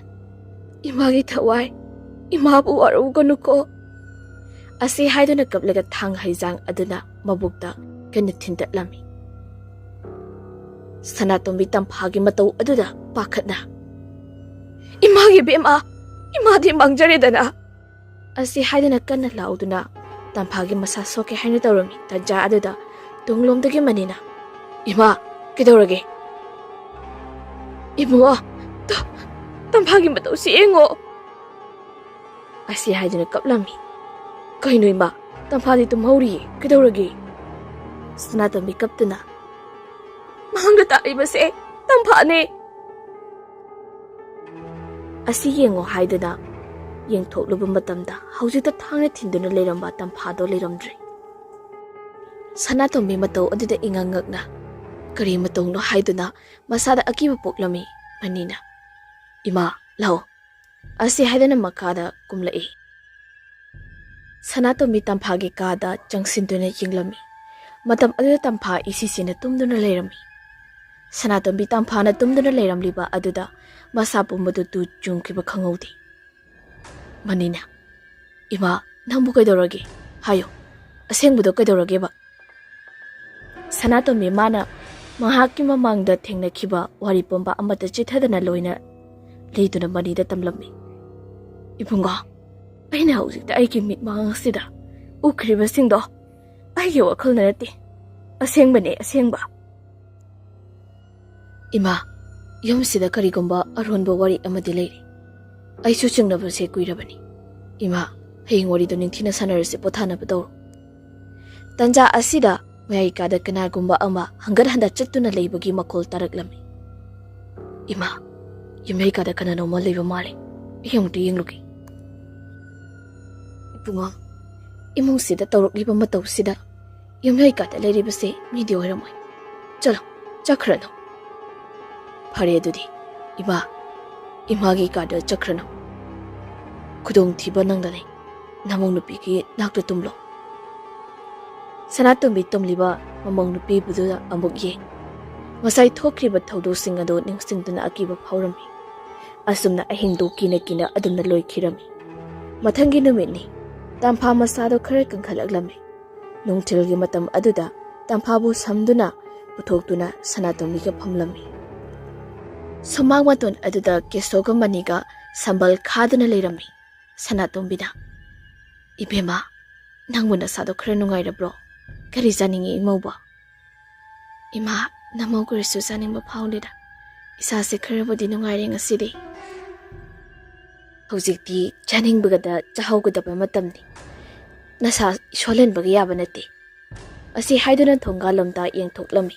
ꯏꯃꯥꯒꯤ ꯊꯋꯥꯏ, ꯏꯃꯥꯕꯨ ꯋꯥꯔꯧꯒꯅꯨꯀꯣ!" ꯑꯁꯤ ꯍꯥꯏꯗꯨꯅ ꯀꯞꯂꯒ ꯊꯥꯡ ꯍꯩꯖꯥꯡ ꯑꯗꯨꯅ ꯃꯕꯨꯛꯇ ꯀꯟꯅ ꯊꯤꯟꯇꯠꯂꯝꯃꯤ꯫ ꯁꯅꯥꯇꯣꯝꯕꯤ ꯇꯝꯐꯥꯒꯤ ꯃꯇꯧ ꯑꯗꯨꯗ ꯄꯥꯈꯠꯅ, "ꯏꯃꯥꯒꯤ ꯕꯦꯝꯃ, ꯏꯃꯥꯗꯤ ꯃꯥꯡꯖꯔꯦꯗꯅ!" ꯑꯁꯤ ꯍꯥꯏꯗꯨꯅ ꯀꯟꯅ ꯂꯥꯎꯗꯨꯅ ꯇꯝꯐꯥꯒꯤ ꯃꯁꯥ ꯁꯣꯛꯀꯦ ꯍꯥꯏꯅ ꯇꯧꯔꯝꯃꯤ꯫ ꯇꯟꯖꯥ ꯑꯗꯨꯗ ꯇꯨꯡꯂꯣꯝꯗꯒꯤ ꯃꯅꯤꯅ, "ꯏꯃꯥ, ꯀꯩꯗꯧꯔꯒꯦ?" "ꯏꯕꯨꯡꯉꯣ, ꯇ-, ꯇꯝꯐꯥꯒꯤ ꯃꯇꯧꯁꯤ ꯌꯦꯡꯉꯣ!" ꯑꯁꯤ ꯍꯥꯏꯗꯨꯅ ꯀꯞꯂꯝꯃꯤ꯫ "ꯀꯩꯅꯣ ꯏꯃꯥ, ꯇꯝꯐꯥꯗꯤ ꯇꯨꯝꯍꯧꯔꯤꯌꯦ, ꯀꯩꯗꯧꯔꯒꯦ?" ꯁꯅꯥꯇꯣꯝꯕꯤ ꯀꯞꯇꯨꯅ, "ꯃꯥꯡꯗ ꯇꯥꯔꯤꯕꯁꯦ ꯇꯝꯐꯥꯅꯦ!" ꯑꯁꯤ ꯌꯦꯡꯉꯣ ꯍꯥꯏꯗꯨꯅ ꯌꯦꯡꯊꯣꯛꯂꯨꯕ ꯃꯇꯝꯗ ꯍꯧꯖꯤꯛꯇ ꯊꯥꯡꯅ ꯊꯤꯟꯗꯨꯅ ꯂꯩꯔꯝꯕ ꯇꯝꯐꯥꯗꯣ ꯂꯩꯔꯝꯗ꯭ꯔꯦ꯫ ꯁꯅꯥꯇꯣꯝꯕꯤ ꯃꯇꯧ ꯑꯗꯨꯗ ꯏꯉꯛ ꯉꯛꯅ ꯀꯔꯤ ꯃꯇꯧꯅꯣ ꯍꯥꯏꯗꯨꯅ ꯃꯁꯥꯗ ꯑꯀꯤꯕ ꯄꯣꯛꯂꯝꯃꯤ꯫ ꯃꯅꯤꯅ, "ꯏꯃꯥ, ꯂꯥꯛꯑꯣ," ꯑꯁꯤ ꯍꯥꯏꯗꯨꯅ ꯃꯈꯥꯗ ꯀꯨꯝꯂꯛꯏ꯫ ꯁꯅꯥꯇꯣꯝꯕꯤ ꯇꯝꯐꯥꯒꯤ ꯀꯥꯗ ꯆꯪꯁꯤꯟꯗꯨꯅ ꯌꯦꯡꯂꯝꯃꯤ꯫ ꯃꯇꯝ ꯑꯗꯨꯗ ꯇꯝꯐꯥ ꯏꯁꯤꯁꯤꯅ ꯇꯨꯝꯗꯨꯅ ꯂꯩꯔꯝꯃꯤ꯫ ꯁꯅꯥꯇꯣꯝꯕꯤ ꯇꯝꯐꯥꯅ ꯇꯨꯝꯗꯨꯅ ꯂꯩꯔꯝꯂꯤꯕ ꯑꯗꯨꯗ ꯃꯁꯥ ꯄꯨꯝꯕꯗꯨ ꯇꯨ ꯆꯨꯡꯈꯤꯕ ꯈꯪꯍꯧꯗꯦ꯫ ꯃꯅꯤꯅ, "ꯏꯃꯥ, ꯅꯪꯕꯨ ꯀꯩꯗꯧꯔꯒꯦ? ꯍꯥꯏꯌꯨ, ꯑꯁꯦꯡꯕꯗꯣ ꯀꯩꯗꯧꯔꯒꯦꯕ?" ꯁꯅꯥꯇꯣꯝꯕꯤ ꯃꯥꯅ ꯃꯍꯥꯛꯀꯤ ꯃꯃꯥꯡꯗ ꯊꯦꯡꯅꯈꯤꯕ ꯋꯥꯔꯤ ꯄꯨꯝꯕ ꯑꯃꯠꯇ ꯆꯤꯊꯗꯅ ꯂꯣꯏꯅ ꯂꯤꯗꯨꯅ ꯃꯅꯤꯗ ꯇꯝꯂꯝꯃꯤ꯫ "ꯏꯕꯨꯡꯉꯣ, ꯑꯩꯅ ꯍꯧꯖꯤꯛꯇ ꯑꯩꯒꯤ ꯃꯤꯠꯃꯥꯡ ꯑꯁꯤꯗ ꯎꯈ꯭ꯔꯤꯕꯁꯤꯡꯗꯣ ꯑꯩꯒꯤ ꯋꯥꯈꯜꯅ ꯅꯠꯇꯦ, ꯑꯁꯦꯡꯕꯅꯦ, ꯑꯁꯦꯡꯕ꯫" "ꯏꯃꯥ, ꯌꯨꯝꯁꯤꯗ ꯀꯔꯤꯒꯨꯝꯕ ꯑꯔꯣꯟꯕ ꯋꯥꯔꯤ ꯑꯃꯗꯤ ꯂꯩꯔꯤ꯫ ꯑꯩꯁꯨ ꯆꯤꯡꯅꯕꯁꯦ ꯀꯨꯏꯔꯕꯅꯤ꯫ ꯏꯃꯥ, ꯍꯌꯦꯡ ꯋꯥꯔꯤꯗꯨ ꯅꯤꯡꯊꯤꯅ ꯁꯥꯟꯅꯔꯁꯤ, ꯄꯣꯊꯥꯅꯕ ꯇꯧꯔꯣ꯫ ꯇꯟꯖꯥ ꯑꯁꯤꯗ ꯃꯌꯥꯏ ꯀꯥꯗ ꯀꯅꯥꯒꯨꯝꯕ ꯑꯃ ꯍꯪꯒꯠ ꯍꯟꯗ ꯆꯠꯇꯨꯅ ꯂꯩꯕꯒꯤ ꯃꯈꯣꯜ ꯇꯥꯔꯛꯂꯝꯃꯤ꯫ "ꯏꯃꯥ, ꯌꯨꯝꯌꯥꯏ ꯀꯥꯗ ꯀꯅꯥꯅꯣꯃ ꯂꯩꯕ ꯃꯥꯜꯂꯦ꯫ ꯑꯩ ꯑꯃꯨꯛꯇ ꯌꯦꯡꯂꯨꯒꯦ꯫" "ꯏꯕꯨꯡꯉꯣ, ꯏꯃꯨꯡꯁꯤꯗ ꯇꯧꯔꯛꯂꯤꯕ ꯃꯇꯧꯁꯤꯗ ꯌꯨꯝꯌꯥꯏ ꯀꯥꯗ ꯂꯩꯔꯤꯕꯁꯦ ꯃꯤꯗꯤ ꯑꯣꯏꯔꯝꯃꯣꯏ꯫ ꯆꯠꯂꯣ, ꯆꯠꯈ꯭ꯔꯅꯨ꯫" "ꯐꯔꯦ ꯑꯗꯨꯗꯤ, ꯏꯃꯥ, ꯏꯃꯥꯒꯤ ꯀꯥꯗ ꯆꯠꯈ꯭ꯔꯅꯨ꯫ ꯈꯨꯗꯣꯡꯊꯤꯕ ꯅꯪꯗꯅꯤ꯫ ꯅꯃꯧ ꯅꯨꯄꯤꯒꯤ ꯅꯥꯛꯇ ꯇꯨꯝꯂꯣ꯫" ꯁꯅꯥꯇꯣꯝꯕꯤ ꯇꯨꯝꯂꯤꯕ ꯃꯃꯧ ꯅꯨꯄꯤꯕꯨꯗꯨꯗ ꯑꯃꯨꯛ ꯌꯦꯡ꯫ ꯉꯁꯥꯏ ꯊꯣꯛꯈ꯭ꯔꯤꯕ ꯊꯧꯗꯣꯛꯁꯤꯡ ꯑꯗꯨ ꯅꯤꯡꯁꯤꯡꯗꯨꯅ ꯑꯀꯤꯕ ꯐꯥꯎꯔꯝꯃꯤ꯫ ꯑꯁꯨꯝꯅ ꯑꯍꯤꯡꯗꯨ ꯀꯤꯅ ꯀꯤꯅ ꯑꯗꯨꯝꯅ ꯂꯣꯏꯈꯤꯔꯝꯃꯤ꯫ ꯃꯊꯪꯒꯤ ꯅꯨꯃꯤꯠꯅꯤ꯫ ꯇꯝꯐꯥ ꯃꯁꯥꯗꯣ ꯈꯔ ꯀꯟꯈꯠꯂꯛꯂꯝꯃꯤ꯫ ꯅꯨꯡꯊꯤꯜꯒꯤ ꯃꯇꯝ ꯑꯗꯨꯗ ꯇꯝꯐꯥꯕꯨ ꯁꯝꯗꯨꯅ ꯄꯨꯊꯣꯛꯇꯨꯅ ꯁꯅꯥꯇꯣꯝꯕꯤꯒ ꯐꯝꯂꯝꯃꯤ꯫ ꯁꯨꯃꯥꯡ ꯃꯇꯣꯟ ꯑꯗꯨꯗ ꯀꯦꯁꯣꯒ ꯃꯅꯤꯒ ꯁꯝꯕꯜ ꯈꯥꯗꯨꯅ ꯂꯩꯔꯝꯃꯤ꯫ ꯁꯅꯥꯇꯣꯝꯕꯤꯅ, "ꯏꯕꯦꯝꯃ, ꯅꯪꯕꯨ ꯅꯁꯥꯗꯣ ꯈꯔ ꯅꯨꯡꯉꯥꯏꯔꯕ꯭ꯔꯣ? ꯀꯔꯤ ꯆꯥꯅꯤꯡꯉꯤ ꯏꯃꯧꯕ?" "ꯏꯃꯥ, ꯅꯃꯧ ꯀꯔꯤꯁꯨ ꯆꯥꯅꯤꯡꯕ ꯐꯥꯎꯗꯦꯗ꯫ ꯏꯁꯥꯁꯦ ꯈꯔꯕꯨꯗꯤ ꯅꯨꯡꯉꯥꯏꯔꯦ ꯉꯁꯤꯗꯤ꯫" "ꯍꯧꯖꯤꯛꯇꯤ ꯆꯥꯅꯤꯡꯕꯒꯗ ꯆꯥꯍꯧꯒꯗꯕ ꯃꯇꯝꯅꯤ꯫ ꯅꯁꯥ ꯁꯣꯜꯍꯟꯕꯒ ꯌꯥꯕ ꯅꯠꯇꯦ꯫" ꯑꯁꯤ ꯍꯥꯏꯗꯨꯅ ꯊꯣꯡꯒꯥꯜꯂꯣꯝꯗ ꯌꯦꯡꯊꯣꯛꯂꯝꯃꯤ꯫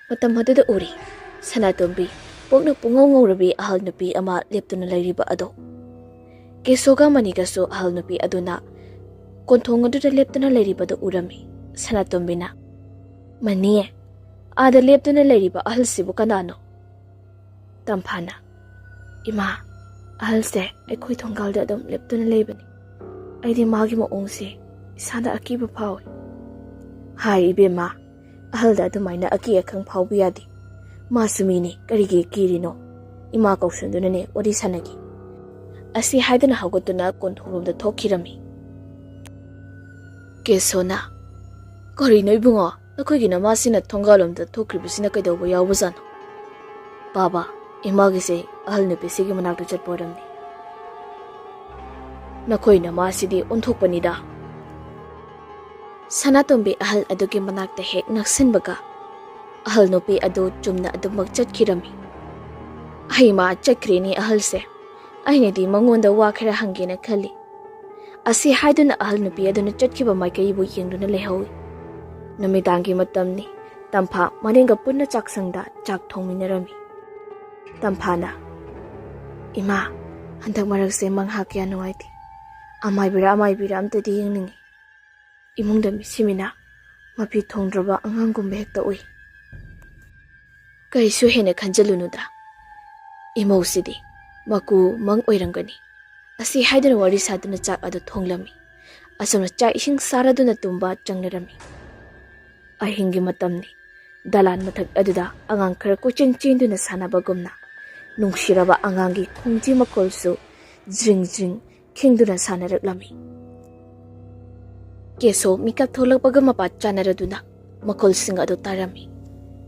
ꯃꯇꯝ ꯑꯗꯨꯗ ꯎꯔꯤ, ꯁꯅꯥꯇꯣꯝꯕꯤ ꯄꯣꯛꯅ ꯄꯨꯡꯉꯧ ꯉꯧꯔꯕꯤ ꯑꯍꯜ ꯅꯨꯄꯤ ꯑꯃ ꯂꯦꯞꯇꯨꯅ ꯂꯩꯔꯤꯕ ꯑꯗꯣ꯫ ꯀꯦꯁꯣꯒ ꯃꯅꯤꯒꯁꯨ ꯑꯍꯜ ꯅꯨꯄꯤ ꯑꯗꯨꯅ ꯀꯣꯟꯊꯣꯡ ꯑꯗꯨꯗ ꯂꯦꯞꯇꯨꯅ ꯂꯩꯔꯤꯕꯗꯨ ꯎꯔꯝꯃꯤ꯫ ꯁꯅꯥꯇꯣꯝꯕꯤꯅ, "ꯃꯅꯤ, ꯑꯥꯗ ꯂꯦꯞꯇꯨꯅ ꯂꯩꯔꯤꯕ ꯑꯍꯜꯁꯤꯕꯨ ꯀꯅꯥꯅꯣ?" ꯇꯝꯐꯥꯅ, "ꯏꯃꯥ, ꯑꯍꯜꯁꯦ ꯑꯩꯈꯣꯏ ꯊꯣꯡꯒꯥꯜꯗ ꯑꯗꯨꯝ ꯂꯦꯞꯇꯨꯅ ꯂꯩꯕꯅꯤ꯫ ꯑꯩꯗꯤ ꯃꯥꯒꯤ ꯃꯑꯣꯡꯁꯦ ꯏꯁꯥꯗ ꯑꯀꯤꯕ ꯐꯥꯎꯏ꯫" "ꯍꯥꯏ ꯏꯕꯦꯝꯃ, ꯑꯍꯜꯗ ꯑꯗꯨꯃꯥꯏꯅ ꯑꯀꯤ ꯑꯈꯪ ꯐꯥꯎꯕ ꯌꯥꯗꯦ꯫ ꯃꯥꯁꯨ ꯃꯤꯅꯤ, ꯀꯔꯤꯒꯤ ꯀꯤꯔꯤꯅꯣ? ꯏꯃꯥ ꯀꯧꯁꯟꯗꯨꯅꯅꯦ ꯋꯥꯔꯤ ꯁꯥꯟꯅꯒꯦ꯫" ꯑꯁꯤ ꯍꯥꯏꯗꯨꯅ ꯍꯧꯒꯠꯇꯨꯅ ꯀꯣꯟꯊꯣꯡꯂꯣꯝꯗ ꯊꯣꯛꯈꯤꯔꯝꯃꯤ꯫ ꯀꯦꯁꯣꯅ, "ꯀꯔꯤꯅꯣ ꯏꯕꯨꯡꯉꯣ, ꯅꯈꯣꯏꯒꯤ ꯅꯃꯥꯁꯤꯅ ꯊꯣꯡꯒꯥꯜꯂꯣꯝꯗ ꯊꯣꯛꯈ꯭ꯔꯤꯕꯁꯤꯅ ꯀꯩꯗꯧꯕ ꯌꯥꯎꯕꯖꯥꯠꯅꯣ?" "ꯕꯥꯕꯥ, ꯏꯃꯥꯒꯤꯁꯦ ꯑꯍꯜ ꯅꯨꯄꯤꯁꯤꯒꯤ ꯃꯅꯥꯛꯇ ꯆꯠꯄ ꯑꯣꯏꯔꯝꯅꯤ꯫" "ꯅꯈꯣꯏ ꯅꯃꯥꯁꯤꯗꯤ ꯑꯣꯟꯊꯣꯛꯄꯅꯤꯗ꯫" ꯁꯅꯥꯇꯣꯝꯕꯤ ꯑꯍꯜ ꯑꯗꯨꯒꯤ ꯃꯅꯥꯛꯇ ꯍꯦꯛ ꯅꯛꯁꯤꯟꯕꯒ ꯑꯍꯜ ꯅꯨꯄꯤ ꯑꯗꯨ ꯆꯨꯝꯅ ꯑꯗꯨꯃꯛ ꯆꯠꯈꯤꯔꯝꯃꯤ꯫ "ꯍꯩꯃꯥ, ꯆꯠꯈ꯭ꯔꯦꯅꯦ ꯑꯍꯜꯁꯦ꯫ ꯑꯩꯅꯗꯤ ꯃꯉꯣꯟꯗ ꯋꯥ ꯈꯔ ꯍꯪꯒꯦꯅ ꯈꯜꯂꯤ"꯫ ꯑꯁꯤ ꯍꯥꯏꯗꯨꯅ ꯑꯍꯜ ꯅꯨꯄꯤ ꯑꯗꯨꯅ ꯆꯠꯈꯤꯕ ꯃꯥꯏꯀꯩꯕꯨ ꯌꯦꯡꯗꯨꯅ ꯂꯩꯍꯧꯏ꯫ ꯅꯨꯃꯤꯗꯥꯡꯒꯤ ꯃꯇꯝꯅꯤ꯫ ꯇꯝꯐꯥ ꯃꯅꯦꯝꯒ ꯄꯨꯟꯅ ꯆꯥꯛꯁꯪꯗ ꯆꯥꯛ ꯊꯣꯡꯃꯤꯟꯅꯔꯝꯃꯤ꯫ ꯇꯝꯐꯥꯅ, "ꯏꯃꯥ, ꯍꯟꯗꯛ ꯃꯔꯛꯁꯦ ꯃꯪꯍꯥ ꯀꯌꯥ ꯅꯨꯡꯉꯥꯏꯇꯦ꯫ ꯑꯃꯥꯏꯕꯤꯔ ꯑꯃꯥꯏꯕꯤꯔ ꯑꯝꯇꯗꯤ ꯌꯦꯡꯅꯤꯡꯉꯤ꯫ ꯏꯃꯨꯡꯗ ꯃꯤꯠꯁꯤ ꯃꯤꯅꯥ, ꯃꯐꯤ ꯊꯣꯡꯗ꯭ꯔꯕ ꯑꯉꯥꯡꯒꯨꯝꯕ ꯍꯦꯛꯇ ꯎꯏ"꯫ "ꯀꯔꯤꯁꯨ ꯍꯦꯟꯅ ꯈꯟꯖꯤꯜꯂꯨꯅꯨꯗ꯫ ꯏꯃꯧꯁꯤꯗꯤ ꯃꯀꯨ ꯃꯪ ꯑꯣꯏꯔꯝꯒꯅꯤ"꯫ ꯑꯁꯤ ꯍꯥꯏꯗꯨꯅ ꯋꯥꯔꯤ ꯁꯥꯗꯨꯅ ꯆꯥꯛ ꯑꯗꯨ ꯊꯣꯡꯂꯝꯃꯤ꯫ ꯑꯁꯨꯝꯅ ꯆꯥꯛ ꯏꯁꯤꯡ ꯆꯥꯔꯗꯨꯅ ꯇꯨꯝꯕ ꯆꯪꯅꯔꯝꯃꯤ꯫ ꯑꯍꯤꯡꯒꯤ ꯃꯇꯝꯅꯤ꯫ ꯗꯂꯥꯟ ꯃꯊꯛ ꯑꯗꯨꯗ ꯑꯉꯥꯡ ꯈꯔ ꯀꯣꯏꯆꯦꯟ ꯆꯦꯟꯗꯨꯅ ꯁꯥꯟꯅꯕꯒꯨꯝꯅ ꯅꯨꯡꯁꯤꯔꯕ ꯑꯉꯥꯡꯒꯤ ꯈꯣꯡꯖꯤ ꯃꯈꯣꯜꯁꯨ ꯖ꯭ꯔꯤꯡ ꯖ꯭ꯔꯤꯡ ꯈꯤꯡꯗꯨꯅ ꯁꯥꯟꯅꯔꯛꯂꯝꯃꯤ꯫ ꯀꯦꯁꯣ ꯃꯤꯀꯞ ꯊꯣꯛꯂꯛꯄꯒ ꯃꯄꯥ ꯆꯥꯅꯔꯗꯨꯅ ꯃꯈꯣꯜꯁꯤꯡ ꯑꯗꯨ ꯇꯥꯔꯝꯃꯤ꯫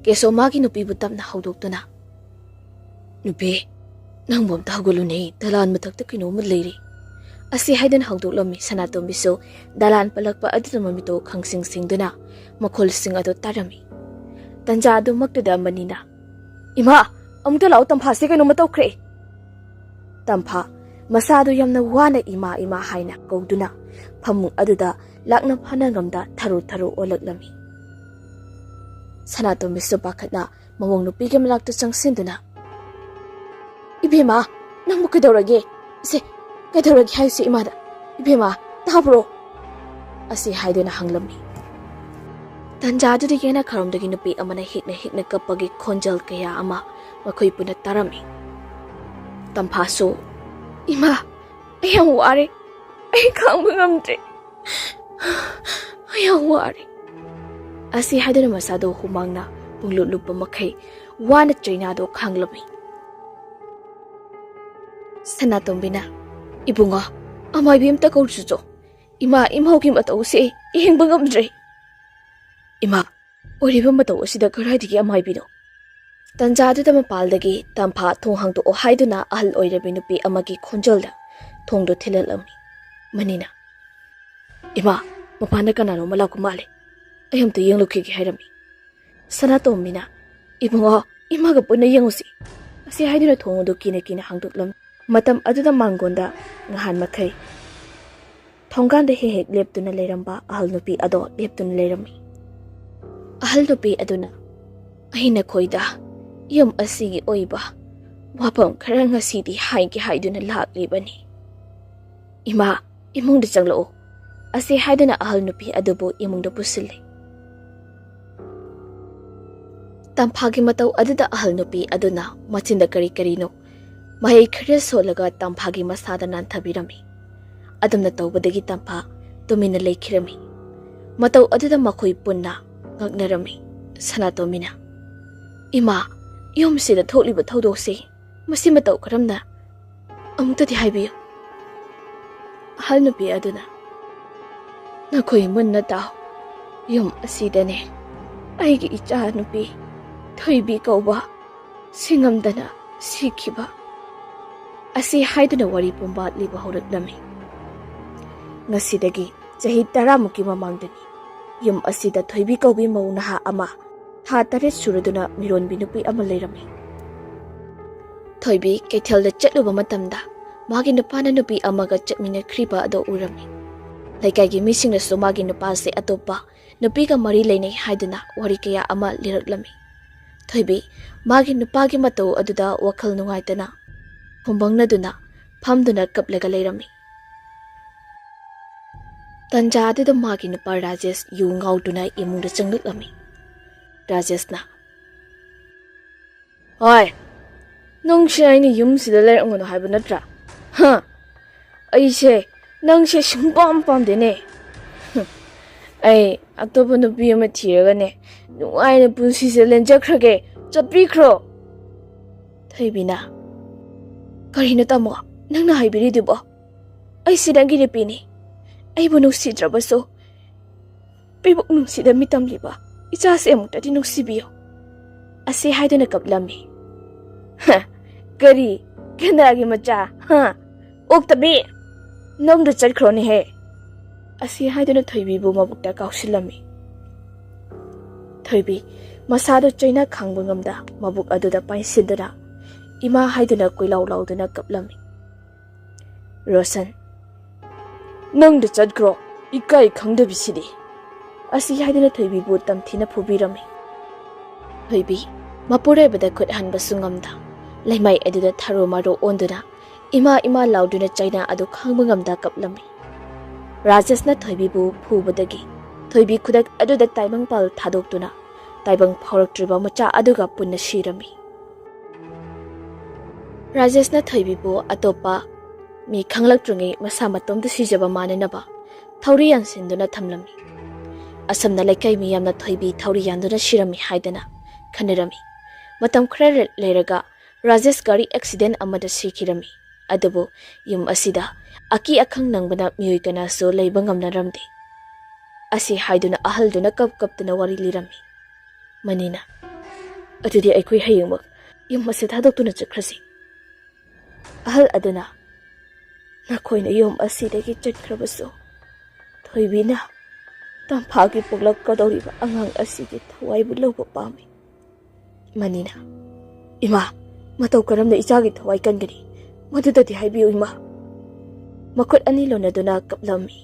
ꯀꯦꯁꯣ ꯃꯥꯒꯤ ꯅꯨꯄꯤꯕꯨ ꯇꯞꯅ ꯍꯧꯗꯣꯛꯇꯨꯅ, "ꯅꯨꯄꯤ, ꯅꯪꯕꯨ ꯑꯝꯇ ꯍꯧꯒꯠꯂꯨꯅꯦ, ꯗꯂꯥꯟ ꯃꯊꯛꯇ ꯀꯩꯅꯣꯝꯃ ꯂꯩꯔꯦ"꯫ ꯑꯁꯤ ꯍꯥꯏꯗꯨꯅ ꯍꯧꯗꯣꯛꯂꯝꯃꯤ꯫ ꯁꯅꯥꯇꯣꯝꯕꯤꯁꯨ ꯗꯂꯥꯟ ꯄꯜꯂꯛꯄ ꯑꯗꯨꯗ ꯃꯃꯤꯠꯇꯣ ꯈꯪꯁꯤꯡ ꯁꯤꯡꯗꯨꯅ ꯃꯈꯣꯜꯁꯤꯡ ꯑꯗꯨ ꯇꯥꯔꯝꯃꯤ꯫ ꯇꯟꯖꯥ ꯑꯗꯨꯃꯛꯇꯨꯗ ꯃꯅꯤꯅ, "ꯏꯃꯥ, ꯑꯃꯨꯛꯇ ꯂꯥꯛꯑꯣ, ꯇꯝꯐꯥꯁꯦ ꯀꯩꯅꯣꯝꯃ ꯇꯧꯈ꯭ꯔꯦ"꯫ ꯇꯝꯐꯥ ꯃꯁꯥꯗꯨ ꯌꯥꯝꯅ ꯋꯥꯅ "ꯏꯃꯥ, ꯏꯃꯥ" ꯍꯥꯏꯅ ꯀꯧꯗꯨꯅ ꯐꯃꯨꯡ ꯑꯗꯨꯗ ꯂꯥꯛꯅ ꯐꯥꯅ ꯉꯝꯗ ꯊꯔꯣ ꯊꯔꯣ ꯑꯣꯜꯂꯛꯂꯝꯃꯤ꯫ ꯁꯅꯥꯇꯣꯝꯕꯤꯁꯨ ꯄꯥꯈꯠꯅ ꯃꯃꯧ ꯅꯨꯄꯤꯒꯤ ꯃꯅꯥꯛꯇ ꯆꯪꯁꯤꯟꯗꯨꯅ, "ꯏꯕꯦꯝꯃ, ꯅꯪꯕꯨ ꯀꯩꯗꯧꯔꯒꯦ? ꯏꯁꯦ, ꯀꯩꯗꯧꯔꯒꯦ ꯍꯥꯏꯁꯦ ꯏꯃꯥꯗ? ꯏꯕꯦꯝꯃ, ꯇꯥꯕ꯭ꯔꯣ?" ꯑꯁꯤ ꯍꯥꯏꯗꯨꯅ ꯍꯪꯂꯝꯃꯤ꯫ ꯇꯟꯖꯥꯗꯨꯗ ꯌꯦꯅꯈꯥꯔꯣꯝꯗꯒꯤ ꯅꯨꯄꯤ ꯑꯃꯅ ꯍꯤꯛꯅ ꯍꯤꯛꯅ ꯀꯞꯄꯒꯤ ꯈꯣꯟꯖꯦꯜ ꯀꯌꯥ ꯑꯃ ꯃꯈꯣꯏ ꯄꯨꯟꯅ ꯇꯥꯔꯝꯃꯤ꯫ ꯇꯝꯐꯥꯁꯨ, "ꯏꯃꯥ, ꯑꯩ ꯌꯥꯝ ꯋꯥꯔꯦ, ꯑꯩ ꯈꯥꯡꯕ ꯉꯝꯗ꯭ꯔꯦ, ꯑꯩ ꯌꯥꯝ ꯋꯥꯔꯦ" ꯑꯁꯤ ꯍꯥꯏꯗꯨꯅ ꯃꯁꯥꯗꯣ ꯍꯨꯃꯥꯡꯅ ꯄꯨꯡꯂꯨꯞ ꯂꯨꯞꯄ ꯃꯈꯩ ꯋꯥꯅ ꯆꯩꯅꯥꯗꯣ ꯈꯥꯡꯂꯝꯃꯤ꯫ ꯁꯅꯥꯇꯣꯝꯕꯤꯅ, "ꯏꯕꯨꯡꯉꯣ, ꯑꯃꯥꯏꯕꯤ ꯑꯝꯇ ꯀꯧꯔꯨꯆꯣ꯫ ꯏꯃꯥ, ꯏꯃꯧꯒꯤ ꯃꯇꯧꯁꯦ ꯌꯦꯡꯕ ꯉꯝꯗ꯭ꯔꯦ꯫ ꯏꯃꯥ, ꯑꯣꯏꯔꯤꯕ ꯃꯇꯧ ꯑꯁꯤꯗ ꯀꯗꯥꯏꯗꯒꯤ ꯑꯃꯥꯏꯕꯤꯅꯣ?" ꯇꯟꯖꯥꯗꯨꯗ ꯃꯄꯥꯜꯗꯒꯤ ꯇꯝꯐꯥ ꯊꯣꯡ ꯍꯥꯡꯗꯣꯛꯑꯣ ꯍꯥꯏꯗꯨꯅ ꯑꯍꯜ ꯑꯣꯏꯔꯕꯤ ꯅꯨꯄꯤ ꯑꯃꯒꯤ ꯈꯣꯟꯖꯦꯜꯗ ꯊꯣꯡꯗꯣ ꯊꯤꯜꯂꯛꯂꯝꯃꯤ꯫ ꯃꯅꯤꯅ, "ꯏꯃꯥ, ꯃꯄꯥꯟꯗ ꯀꯅꯥꯅꯣꯝꯃ ꯂꯥꯛꯄ ꯃꯥꯜꯂꯦ꯫ ꯑꯩ ꯑꯝꯇ ꯌꯦꯡꯂꯨꯈꯤꯒꯦ" ꯍꯥꯏꯔꯝꯃꯤ꯫ ꯁꯅꯥꯇꯣꯝꯕꯤꯅ, "ꯏꯕꯨꯡꯉꯣ, ꯏꯃꯥꯒ ꯄꯨꯟꯅ ꯌꯦꯡꯉꯨꯁꯤ꯫ ꯑꯁꯤ ꯍꯥꯏꯗꯨꯅ ꯊꯣꯡ ꯑꯗꯨ ꯀꯤꯅ ꯀꯤꯅ ꯍꯥꯡꯗꯣꯛꯂꯝꯃꯤ꯫ ꯃꯇꯝ ꯑꯗꯨꯗ ꯃꯥꯡꯒꯣꯟꯗ ꯉꯍꯥꯟ ꯃꯈꯩ ꯊꯣꯡꯒꯥꯟꯗ ꯍꯦꯛ ꯍꯦꯛ ꯂꯦꯞꯇꯨꯅ ꯂꯩꯔꯝꯕ ꯑꯍꯜ ꯅꯨꯄꯤ ꯑꯗꯣ ꯂꯦꯞꯇꯨꯅ ꯂꯩꯔꯝꯃꯤ꯫ ꯑꯍꯜ ꯅꯨꯄꯤ ꯑꯗꯨꯅ, "ꯑꯩ ꯅꯈꯣꯏꯗ ꯌꯨꯝ ꯑꯁꯤꯒꯤ ꯑꯣꯏꯕ ꯋꯥꯐꯝ ꯈꯔ ꯉꯁꯤꯗꯤ ꯍꯥꯏꯒꯦ ꯍꯥꯏꯗꯨꯅ ꯂꯥꯛꯂꯤꯕꯅꯤ꯫ ꯏꯃꯥ, ꯏꯃꯨꯡꯗ ꯆꯪꯂꯛꯎ," ꯑꯁꯤ ꯍꯥꯏꯗꯨꯅ ꯑꯍꯜ ꯅꯨꯄꯤ ꯑꯗꯨꯕꯨ ꯏꯃꯨꯡꯗ ꯄꯨꯁꯤꯜꯂꯤ꯫ ꯇꯝꯐꯥꯒꯤ ꯃꯇꯧ ꯑꯗꯨꯗ ꯑꯍꯜ ꯅꯨꯄꯤ ꯑꯗꯨꯅ ꯃꯆꯤꯟꯗ ꯀꯔꯤ ꯀꯔꯤꯅꯣ ꯃꯍꯩ ꯈꯔ ꯁꯣꯜꯂꯒ ꯇꯝꯐꯥꯒꯤ ꯃꯁꯥꯗ ꯅꯥꯟꯊꯕꯤꯔꯝꯃꯤ꯫ ꯑꯗꯨꯝꯅ ꯇꯧꯕꯗꯒꯤ ꯇꯝꯐꯥ ꯇꯨꯃꯤꯟꯅ ꯂꯩꯈꯤꯔꯝꯃꯤ꯫ ꯃꯇꯧ ꯑꯗꯨꯗ ꯃꯈꯣꯏ ꯄꯨꯟꯅ ꯉꯛꯅꯔꯝꯃꯤ꯫ ꯁꯅꯥꯇꯣꯝꯕꯤꯅ, "ꯏꯃꯥ, ꯌꯨꯝꯁꯤꯗ ꯊꯣꯛꯂꯤꯕ ꯊꯧꯗꯣꯛꯁꯤ ꯃꯁꯤ ꯃꯇꯧ ꯀꯔꯝꯅ? ꯑꯃꯨꯛꯇꯗꯤ ꯍꯥꯏꯕꯤꯌꯨ꯫" ꯑꯍꯜ ꯅꯨꯄꯤ ꯑꯗꯨꯅ, "ꯅꯈꯣꯏ ꯃꯨꯟꯅ ꯇꯥꯎ꯫ ꯌꯨꯝ ꯑꯁꯤꯗꯅꯦ ꯑꯩꯒꯤ ꯏꯆꯥ ꯅꯨꯄꯤ ꯊꯣꯏꯕꯤ ꯀꯧꯕ ꯁꯤꯡꯉꯝꯗꯅ ꯁꯤꯈꯤꯕ," ꯑꯁꯤ ꯍꯥꯏꯗꯨꯅ ꯋꯥꯔꯤ ꯄꯨꯝꯕ ꯂꯤꯕ ꯍꯧꯔꯛꯂꯝꯃꯤ꯫ ꯉꯁꯤꯗꯒꯤ ꯆꯍꯤ ꯇꯔꯥꯃꯨꯛꯀꯤ ꯃꯃꯥꯡꯗꯅꯤ꯫ ꯌꯨꯝ ꯑꯁꯤꯗ ꯊꯣꯏꯕꯤ ꯀꯧꯕꯤ ꯃꯧ ꯅꯍꯥ ꯑꯃ ꯊꯥ ꯇꯔꯦꯠ ꯁꯨꯔꯗꯨꯅ ꯃꯤꯔꯣꯟꯕꯤ ꯅꯨꯄꯤ ꯑꯃ ꯂꯩꯔꯝꯃꯤ꯫ ꯊꯣꯏꯕꯤ ꯀꯩꯊꯦꯜꯗ ꯆꯠꯂꯨꯕ ꯃꯇꯝꯗ ꯃꯥꯒꯤ ꯅꯨꯄꯥꯅ ꯅꯨꯄꯤ ꯑꯃꯒ ꯆꯠꯃꯤꯟꯅꯈ꯭ꯔꯤꯕ ꯑꯗꯨ ꯎꯔꯝꯃꯤ꯫ ꯂꯩꯀꯥꯏꯒꯤ ꯃꯤꯁꯤꯡꯅꯁꯨ ꯃꯥꯒꯤ ꯅꯨꯄꯥꯁꯦ ꯑꯇꯣꯞꯄ ꯅꯨꯄꯤꯒ ꯃꯔꯤ ꯂꯩꯅꯩ ꯍꯥꯏꯗꯨꯅ ꯋꯥꯔꯤ ꯀꯌꯥ ꯑꯃ ꯂꯤꯔꯛꯂꯝꯃꯤ꯫ ꯊꯣꯏꯕꯤ ꯃꯥꯒꯤ ꯅꯨꯄꯥꯒꯤ ꯃꯇꯧ ꯑꯗꯨꯗ ꯋꯥꯈꯜ ꯅꯨꯡꯉꯥꯏꯇꯅ ꯈꯨꯝꯕꯪꯅꯗꯨꯅ ꯐꯝꯗꯨꯅ ꯀꯞꯂꯒ ꯂꯩꯔꯝꯃꯤ꯫ ꯇꯟꯖꯥ ꯑꯗꯨꯗ ꯃꯥꯒꯤ ꯅꯨꯄꯥ ꯔꯥꯖꯦꯁ ꯌꯨ ꯉꯥꯎꯗꯨꯅ ꯏꯃꯨꯡꯗ ꯆꯪꯂꯛꯂꯝꯃꯤ꯫ ꯔꯥꯖꯦꯁꯅ, "ꯍꯣꯏ, ꯅꯪꯁꯦ ꯑꯩꯅ ꯌꯨꯝꯁꯤꯗ ꯂꯩꯔꯝꯒꯅꯨ ꯍꯥꯏꯕ ꯅꯠꯇ꯭ꯔꯥ? ꯍꯥ? ꯑꯩꯁꯦ ꯅꯪꯁꯦ ꯁꯨꯡꯄꯥꯝ ꯄꯥꯝꯗꯦꯅꯦ꯫ ꯍꯨꯝ, ꯑꯩ ꯑꯇꯣꯞꯄ ꯅꯨꯄꯤ ꯑꯃ ꯊꯤꯔꯒꯅꯦ ꯅꯨꯡꯉꯥꯏꯅ ꯄꯨꯟꯁꯤꯁꯦ ꯂꯦꯟꯖꯈ꯭ꯔꯒꯦ꯫ ꯆꯠꯄꯤꯈ꯭ꯔꯣ꯫" ꯊꯣꯏꯕꯤꯅ, "ꯀꯔꯤꯅꯣ ꯇꯥꯃꯣ ꯅꯪꯅ ꯍꯥꯏꯕꯤꯔꯤꯗꯨꯕꯣ? ꯑꯩꯁꯤ ꯅꯪꯒꯤ ꯅꯨꯄꯤꯅꯤ꯫ ꯑꯩꯕꯨ ꯅꯨꯡꯁꯤꯗ꯭ꯔꯕꯁꯨ ꯄꯤꯕꯨꯛ ꯅꯨꯡꯁꯤꯗ ꯃꯤꯇꯝꯂꯤꯕ ꯏꯆꯥꯁꯦ ꯑꯃꯨꯛꯇꯗꯤ ꯅꯨꯡꯁꯤꯕꯤꯌꯨ," ꯑꯁꯤ ꯍꯥꯏꯗꯨꯅ ꯀꯞꯂꯝꯃꯤ꯫ "ꯍ, ꯀꯔꯤ? ꯀꯅꯥꯒꯤ ꯃꯆꯥ? ꯍꯥ? ꯑꯣꯛꯇꯕꯤ! ꯅꯪꯗꯨ ꯆꯠꯈ꯭ꯔꯣꯅꯦꯍꯦ!" ꯑꯁꯤ ꯍꯥꯏꯗꯨꯅ ꯊꯣꯏꯕꯤꯕꯨ ꯃꯕꯨꯛꯇ ꯀꯥꯎꯁꯤꯜꯂꯝꯃꯤ꯫ ꯊꯣꯏꯕꯤ ꯃꯁꯥꯗꯨ ꯆꯩꯅꯥ ꯈꯥꯡꯕ ꯉꯝꯗ ꯃꯕꯨꯛ ꯑꯗꯨꯗ ꯄꯥꯏꯁꯤꯟꯗꯨꯅ ꯏꯃꯥ ꯍꯥꯏꯗꯨꯅ ꯀꯣꯏꯂꯥꯎ ꯂꯥꯎꯗꯨꯅ ꯀꯞꯂꯝꯃꯤ꯫ ꯔꯣꯁꯟ, "ꯅꯪꯗ ꯆꯠꯈ꯭ꯔꯣ, ꯏꯀꯥꯏ ꯈꯪꯗꯕꯤꯁꯤꯗꯤ!" ꯑꯁꯤ ꯍꯥꯏꯗꯨꯅ ꯊꯣꯏꯕꯤꯕꯨ ꯇꯝꯊꯤꯅ ꯐꯨꯕꯤꯔꯝꯃꯤ꯫ ꯊꯣꯏꯕꯤ ꯃꯄꯨꯔꯣꯏꯕꯗ ꯈꯨꯠ ꯍꯟꯕꯁꯨ ꯉꯝꯗ, ꯂꯩꯃꯥꯏ ꯑꯗꯨꯗ ꯊꯔꯣ ꯃꯔꯣ ꯑꯣꯟꯗꯨꯅ ꯏꯃꯥ ꯏꯃꯥ ꯂꯥꯎꯗꯨꯅ ꯆꯩꯅꯥ ꯑꯗꯨ ꯈꯥꯡꯕ ꯉꯝꯗ ꯀꯞꯂꯝꯃꯤ꯫ ꯔꯥꯖꯦꯁꯅ ꯊꯣꯏꯕꯤꯕꯨ ꯐꯨꯕꯗꯒꯤ ꯊꯣꯏꯕꯤ ꯈꯨꯗꯛ ꯑꯗꯨꯗ ꯇꯥꯏꯕꯪꯄꯥꯜ ꯊꯥꯗꯣꯛꯇꯨꯅ ꯇꯥꯏꯕꯪ ꯐꯥꯎꯔꯛꯇ꯭ꯔꯤꯕ ꯃꯆꯥ ꯑꯗꯨꯒ ꯄꯨꯟꯅ ꯁꯤꯔꯝꯃꯤ꯫ ꯔꯥꯖꯦꯁꯅ ꯊꯣꯏꯕꯤꯕꯨ ꯑꯇꯣꯞꯄ ꯃꯤ ꯈꯪꯂꯛꯇ꯭ꯔꯤꯉꯩ ꯃꯁꯥ ꯃꯇꯣꯝꯇ ꯁꯤꯖꯕ ꯃꯥꯟꯅꯅꯕ ꯊꯧꯔꯤ ꯌꯥꯟꯁꯤꯟꯗꯨꯅ ꯊꯝꯂꯝꯃꯤ꯫ ꯑꯁꯨꯝꯅ ꯂꯩꯀꯥꯏ ꯃꯤꯌꯥꯝꯅ ꯊꯣꯏꯕꯤ ꯊꯧꯔꯤ ꯌꯥꯟꯗꯨꯅ ꯁꯤꯔꯝꯃꯤ ꯍꯥꯏꯗꯅ ꯈꯟꯅꯔꯝꯃꯤ꯫ ꯃꯇꯝ ꯈꯔ ꯂꯩꯔꯒ ꯔꯥꯖꯦꯁ ꯒꯥꯔꯤ ꯑꯦꯛꯁꯤꯗꯦꯟ ꯑꯃꯗ ꯁꯤꯈꯤꯔꯝꯃꯤ꯫ ꯑꯗꯨꯕꯨ ꯌꯨꯝ ꯑꯁꯤꯗ ꯑꯀꯤ ꯑꯈꯪ ꯅꯪꯕꯅ ꯃꯤꯑꯣꯏ ꯀꯅꯥꯁꯨ ꯂꯩꯕ ꯉꯝꯅꯔꯝꯗꯦ꯫ ꯑꯁꯤ ꯍꯥꯏꯗꯨꯅ ꯑꯍꯜꯗꯨꯅ ꯀꯞ ꯀꯞꯇꯨꯅ ꯋꯥꯔꯤ ꯂꯤꯔꯝꯃꯤ꯫ ꯃꯅꯤꯅ, "ꯑꯗꯨꯗꯤ ꯑꯩꯈꯣꯏ ꯍꯌꯦꯡꯃꯛ ꯌꯨꯝ ꯑꯁꯤ ꯊꯥꯗꯣꯛꯇꯨꯅ ꯆꯠꯈ꯭ꯔꯁꯤ꯫" ꯑꯍꯜ ꯑꯗꯨꯅ, "ꯅꯈꯣꯏꯅ ꯌꯨꯝ ꯑꯁꯤꯗꯒꯤ ꯆꯠꯈ꯭ꯔꯕꯁꯨ ꯊꯣꯏꯕꯤꯅ ꯇꯝꯐꯥꯒꯤ ꯄꯣꯛꯂꯛꯀꯗꯧꯔꯤꯕ ꯑꯉꯥꯡ ꯑꯁꯤꯒꯤ ꯊꯋꯥꯏꯕꯨ ꯂꯧꯕ ꯄꯥꯝꯃꯤ꯫" ꯃꯅꯤꯅ, "ꯏꯃꯥ, ꯃꯇꯧ ꯀꯔꯝꯅ ꯏꯆꯥꯒꯤ ꯊꯋꯥꯏ ꯀꯟꯒꯅꯤ? ꯃꯗꯨꯗꯗꯤ ꯍꯥꯏꯕꯤꯌꯨ, ꯏꯃꯥ꯫" ꯃꯈꯨꯠ ꯑꯅꯤ ꯂꯣꯟꯅꯗꯨꯅ ꯀꯞꯂꯝꯃꯤ꯫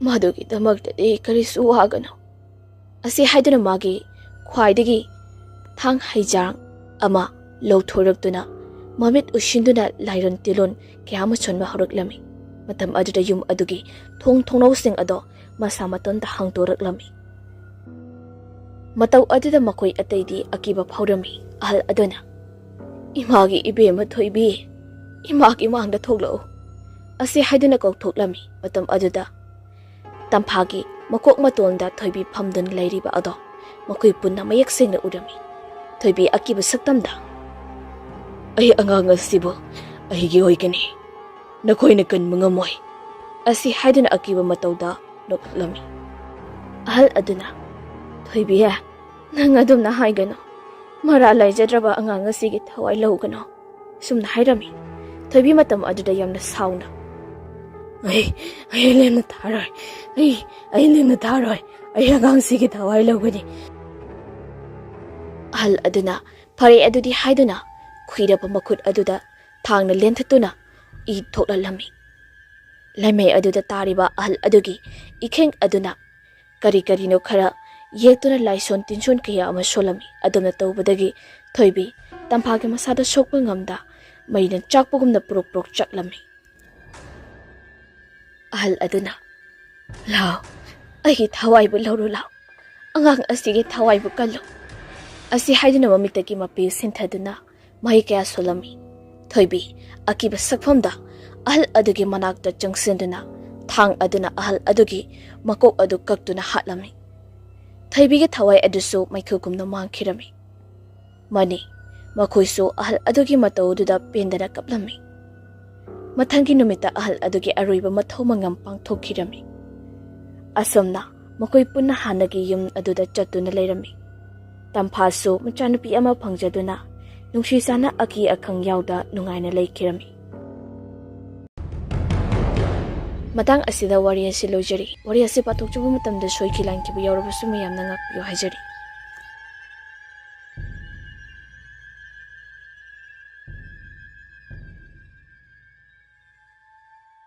"ꯃꯗꯨꯒꯤꯗꯃꯛꯇꯗꯤ ꯀꯔꯤꯁꯨ ꯋꯥꯒꯅꯨ꯫" ꯑꯁꯤ ꯍꯥꯏꯗꯨꯅ ꯃꯥꯒꯤ ꯈ꯭ꯋꯥꯏꯗꯒꯤ ꯊꯥꯡ ꯍꯩꯖꯥꯡ ꯑꯃ ꯂꯧꯊꯣꯔꯛꯇꯨꯅ ꯃꯃꯤꯠ ꯎꯏꯁꯤꯟꯗꯨꯅ ꯂꯥꯏꯔꯣꯟ ꯇꯤꯂꯣꯟ ꯀꯌꯥ ꯑꯃ ꯁꯣꯟꯕ ꯍꯧꯔꯛꯂꯝꯃꯤ꯫ ꯃꯇꯝ ꯑꯗꯨꯗ ꯌꯨꯝ ꯑꯗꯨꯒꯤ ꯊꯣꯡ ꯊꯣꯡꯅꯥꯎꯁꯤꯡ ꯑꯗꯣ ꯃꯁꯥ ꯃꯇꯣꯟꯗ ꯍꯥꯡꯗꯣꯔꯛꯂꯝꯃꯤ꯫ ꯃꯇꯧ ꯑꯗꯨꯗ ꯃꯈꯣꯏ ꯑꯇꯩꯗꯤ ꯑꯀꯤꯕ ꯐꯥꯎꯔꯝꯃꯤ꯫ ꯑꯍꯜ ꯑꯗꯨꯅ, "ꯏꯃꯥꯒꯤ ꯏꯕꯦꯝꯃ ꯊꯣꯏꯕꯤ, ꯏꯃꯥꯒꯤ ꯃꯥꯡꯗ ꯊꯣꯛꯂꯛꯎ" ꯑꯁꯤ ꯍꯥꯏꯗꯨꯅ ꯀꯧꯊꯣꯛꯂꯝꯃꯤ꯫ ꯃꯇꯝ ꯑꯗꯨꯗ ꯇꯝꯐꯥꯒꯤ ꯃꯀꯣꯛ ꯃꯇꯣꯟꯗ ꯊꯣꯏꯕꯤ ꯐꯝꯗꯨꯅ ꯂꯩꯔꯤꯕ ꯑꯗꯣ ꯃꯈꯣꯏ ꯄꯨꯟꯅ ꯃꯌꯦꯛ ꯁꯦꯡꯅ ꯎꯔꯝꯃꯤ꯫ ꯊꯣꯏꯕꯤ ꯑꯀꯤꯕ ꯁꯛꯇꯝꯗ, "ꯑꯩ ꯑꯉꯥꯡ ꯑꯁꯤꯕꯨ ꯑꯩꯒꯤ ꯑꯣꯏꯒꯅꯤ, ꯅꯈꯣꯏꯅ ꯀꯟꯕ ꯉꯝꯃꯣꯏ" ꯑꯁꯤ ꯍꯥꯏꯗꯨꯅ ꯑꯀꯤꯕ ꯃꯇꯧꯗ ꯅꯣꯛꯂꯝꯃꯤ꯫ ꯑꯍꯜ ꯑꯗꯨꯅ, "ꯊꯣꯏꯕꯤ, ꯅꯪ ꯑꯗꯨꯝꯅ ꯍꯥꯏꯒꯅꯨ꯫ ꯃꯔꯥ ꯂꯩꯖꯗ꯭ꯔꯕ ꯑꯉꯥꯡ ꯑꯁꯤꯒꯤ ꯊꯋꯥꯏ ꯂꯧꯒꯅꯨ" ꯁꯨꯝꯅ ꯍꯥꯏꯔꯝꯃꯤ꯫ ꯊꯣꯏꯕꯤ ꯃꯇꯝ ꯑꯗꯨꯗ ꯌꯥꯝꯅ ꯁꯥꯎꯅ, "ꯑꯩ, ꯑꯩ ꯂꯦꯝꯅ ꯊꯥꯔꯣꯏ꯫ ꯑꯩ, ꯑꯩ ꯂꯦꯝꯅ ꯊꯥꯔꯣꯏ꯫ ꯑꯩ ꯑꯉꯥꯡꯁꯤꯒꯤ ꯊꯋꯥꯏ ꯂꯧꯒꯅꯤ" ꯑꯍꯜ ꯑꯗꯨꯅ "ꯐꯔꯦ ꯑꯗꯨꯗꯤ" ꯍꯥꯏꯗꯨꯅ ꯈꯨꯏꯔꯕ ꯃꯈꯨꯠ ꯑꯗꯨꯗ ꯊꯥꯡꯅ ꯂꯦꯟꯊꯠꯇꯨꯅ ꯏ ꯊꯣꯛꯂꯛꯂꯝꯃꯤ꯫ ꯂꯩꯃꯥꯏ ꯑꯗꯨꯗ ꯇꯥꯔꯤꯕ ꯑꯍꯜ ꯑꯗꯨꯒꯤ ꯏꯈꯦꯡ ꯑꯗꯨꯅ ꯀꯔꯤ ꯀꯔꯤꯅꯣ ꯈꯔ ꯌꯦꯛꯇꯨꯅ ꯂꯥꯏꯁꯣꯟ ꯇꯤꯟꯁꯣꯟ ꯀꯌꯥ ꯑꯃ ꯁꯣꯜꯂꯝꯃꯤ꯫ ꯑꯗꯨꯝꯅ ꯇꯧꯕꯗꯒꯤ ꯊꯣꯏꯕꯤ ꯇꯝꯐꯥꯒꯤ ꯃꯁꯥꯗ ꯁꯣꯛꯄ ꯉꯝꯗ ꯃꯩꯅ ꯆꯥꯛꯄꯒꯨꯝꯅ ꯄ꯭ꯔꯣꯛ ꯄ꯭ꯔꯣꯛ ꯆꯥꯛꯂꯝꯃꯤ꯫ ꯑꯍꯜ ꯑꯗꯨꯅ, "ꯂꯥꯎ, ꯑꯩꯒꯤ ꯊꯋꯥꯏꯕꯨ ꯂꯧꯔꯨ ꯂꯥꯎ, ꯑꯉꯥꯡ ꯑꯁꯤꯒꯤ ꯊꯋꯥꯏꯕꯨ ꯀꯜꯂꯨ" ꯑꯁꯤ ꯍꯥꯏꯗꯨꯅ ꯃꯃꯤꯠꯇꯒꯤ ꯃꯄꯤ ꯁꯤꯟꯊꯗꯨꯅ ꯃꯍꯩ ꯀꯌꯥ ꯁꯣꯜꯂꯝꯃꯤ꯫ ꯊꯣꯏꯕꯤ ꯑꯀꯤꯕ ꯁꯛꯐꯝꯗ ꯑꯍꯜ ꯑꯗꯨꯒꯤ ꯃꯅꯥꯛꯇ ꯆꯪꯁꯤꯟꯗꯨꯅ ꯊꯥꯡ ꯑꯗꯨꯅ ꯑꯍꯜ ꯑꯗꯨꯒꯤ ꯃꯀꯣꯛ ꯑꯗꯨ ꯀꯛꯇꯨꯅ ꯍꯥꯠꯂꯝꯃꯤ꯫ ꯊꯣꯏꯕꯤꯒꯤ ꯊꯋꯥꯏ ꯑꯗꯨꯁꯨ ꯃꯩꯈꯨꯒꯨꯝꯅ ꯃꯥꯡꯈꯤꯔꯝꯃꯤ꯫ ꯃꯅꯤ, ꯃꯈꯣꯏꯁꯨ ꯑꯍꯜ ꯑꯗꯨꯒꯤ ꯃꯇꯧ ꯑꯗꯨꯗ ꯄꯦꯟꯗꯅ ꯀꯞꯂꯝꯃꯤ꯫ ꯃꯊꯪꯒꯤ ꯅꯨꯃꯤꯠꯇ ꯑꯍꯜ ꯑꯗꯨꯒꯤ ꯑꯔꯣꯏꯕ ꯃꯊꯧ ꯃꯉꯝ ꯄꯥꯡꯊꯣꯛꯈꯤꯔꯝꯃꯤ꯫ ꯑꯁꯨꯝꯅ ꯃꯈꯣꯏ ꯄꯨꯟꯅ ꯍꯥꯟꯅꯒꯤ ꯌꯨꯝ ꯑꯗꯨꯗ ꯆꯠꯇꯨꯅ ꯂꯩꯔꯝꯃꯤ꯫ ꯇꯝꯐꯥꯁꯨ ꯃꯆꯥꯅꯨꯄꯤ ꯑꯃ ꯐꯪꯖꯗꯨꯅ ꯅꯨꯡꯁꯤ ꯆꯥꯟꯅ ꯑꯀꯤ ꯑꯈꯪ ꯌꯥꯎꯗ ꯅꯨꯡꯉꯥꯏꯅ ꯂꯩꯈꯤꯔꯝꯃꯤ꯫ ꯃꯇꯥꯡ ꯑꯁꯤꯗ ꯋꯥꯔꯤ ꯑꯁꯤ ꯂꯣꯏꯖꯔꯤ꯫ ꯋꯥꯔꯤ ꯑꯁꯤ ꯄꯥꯊꯣꯛꯆꯕ ꯃꯇꯝꯗ ꯁꯣꯏꯈꯤ ꯂꯥꯟꯈꯤꯕ ꯌꯥꯎꯔꯕꯁꯨ ꯃꯌꯥꯝꯅ ꯉꯥꯛꯄꯤꯌꯨ ꯍꯥꯏꯖꯔꯤ꯫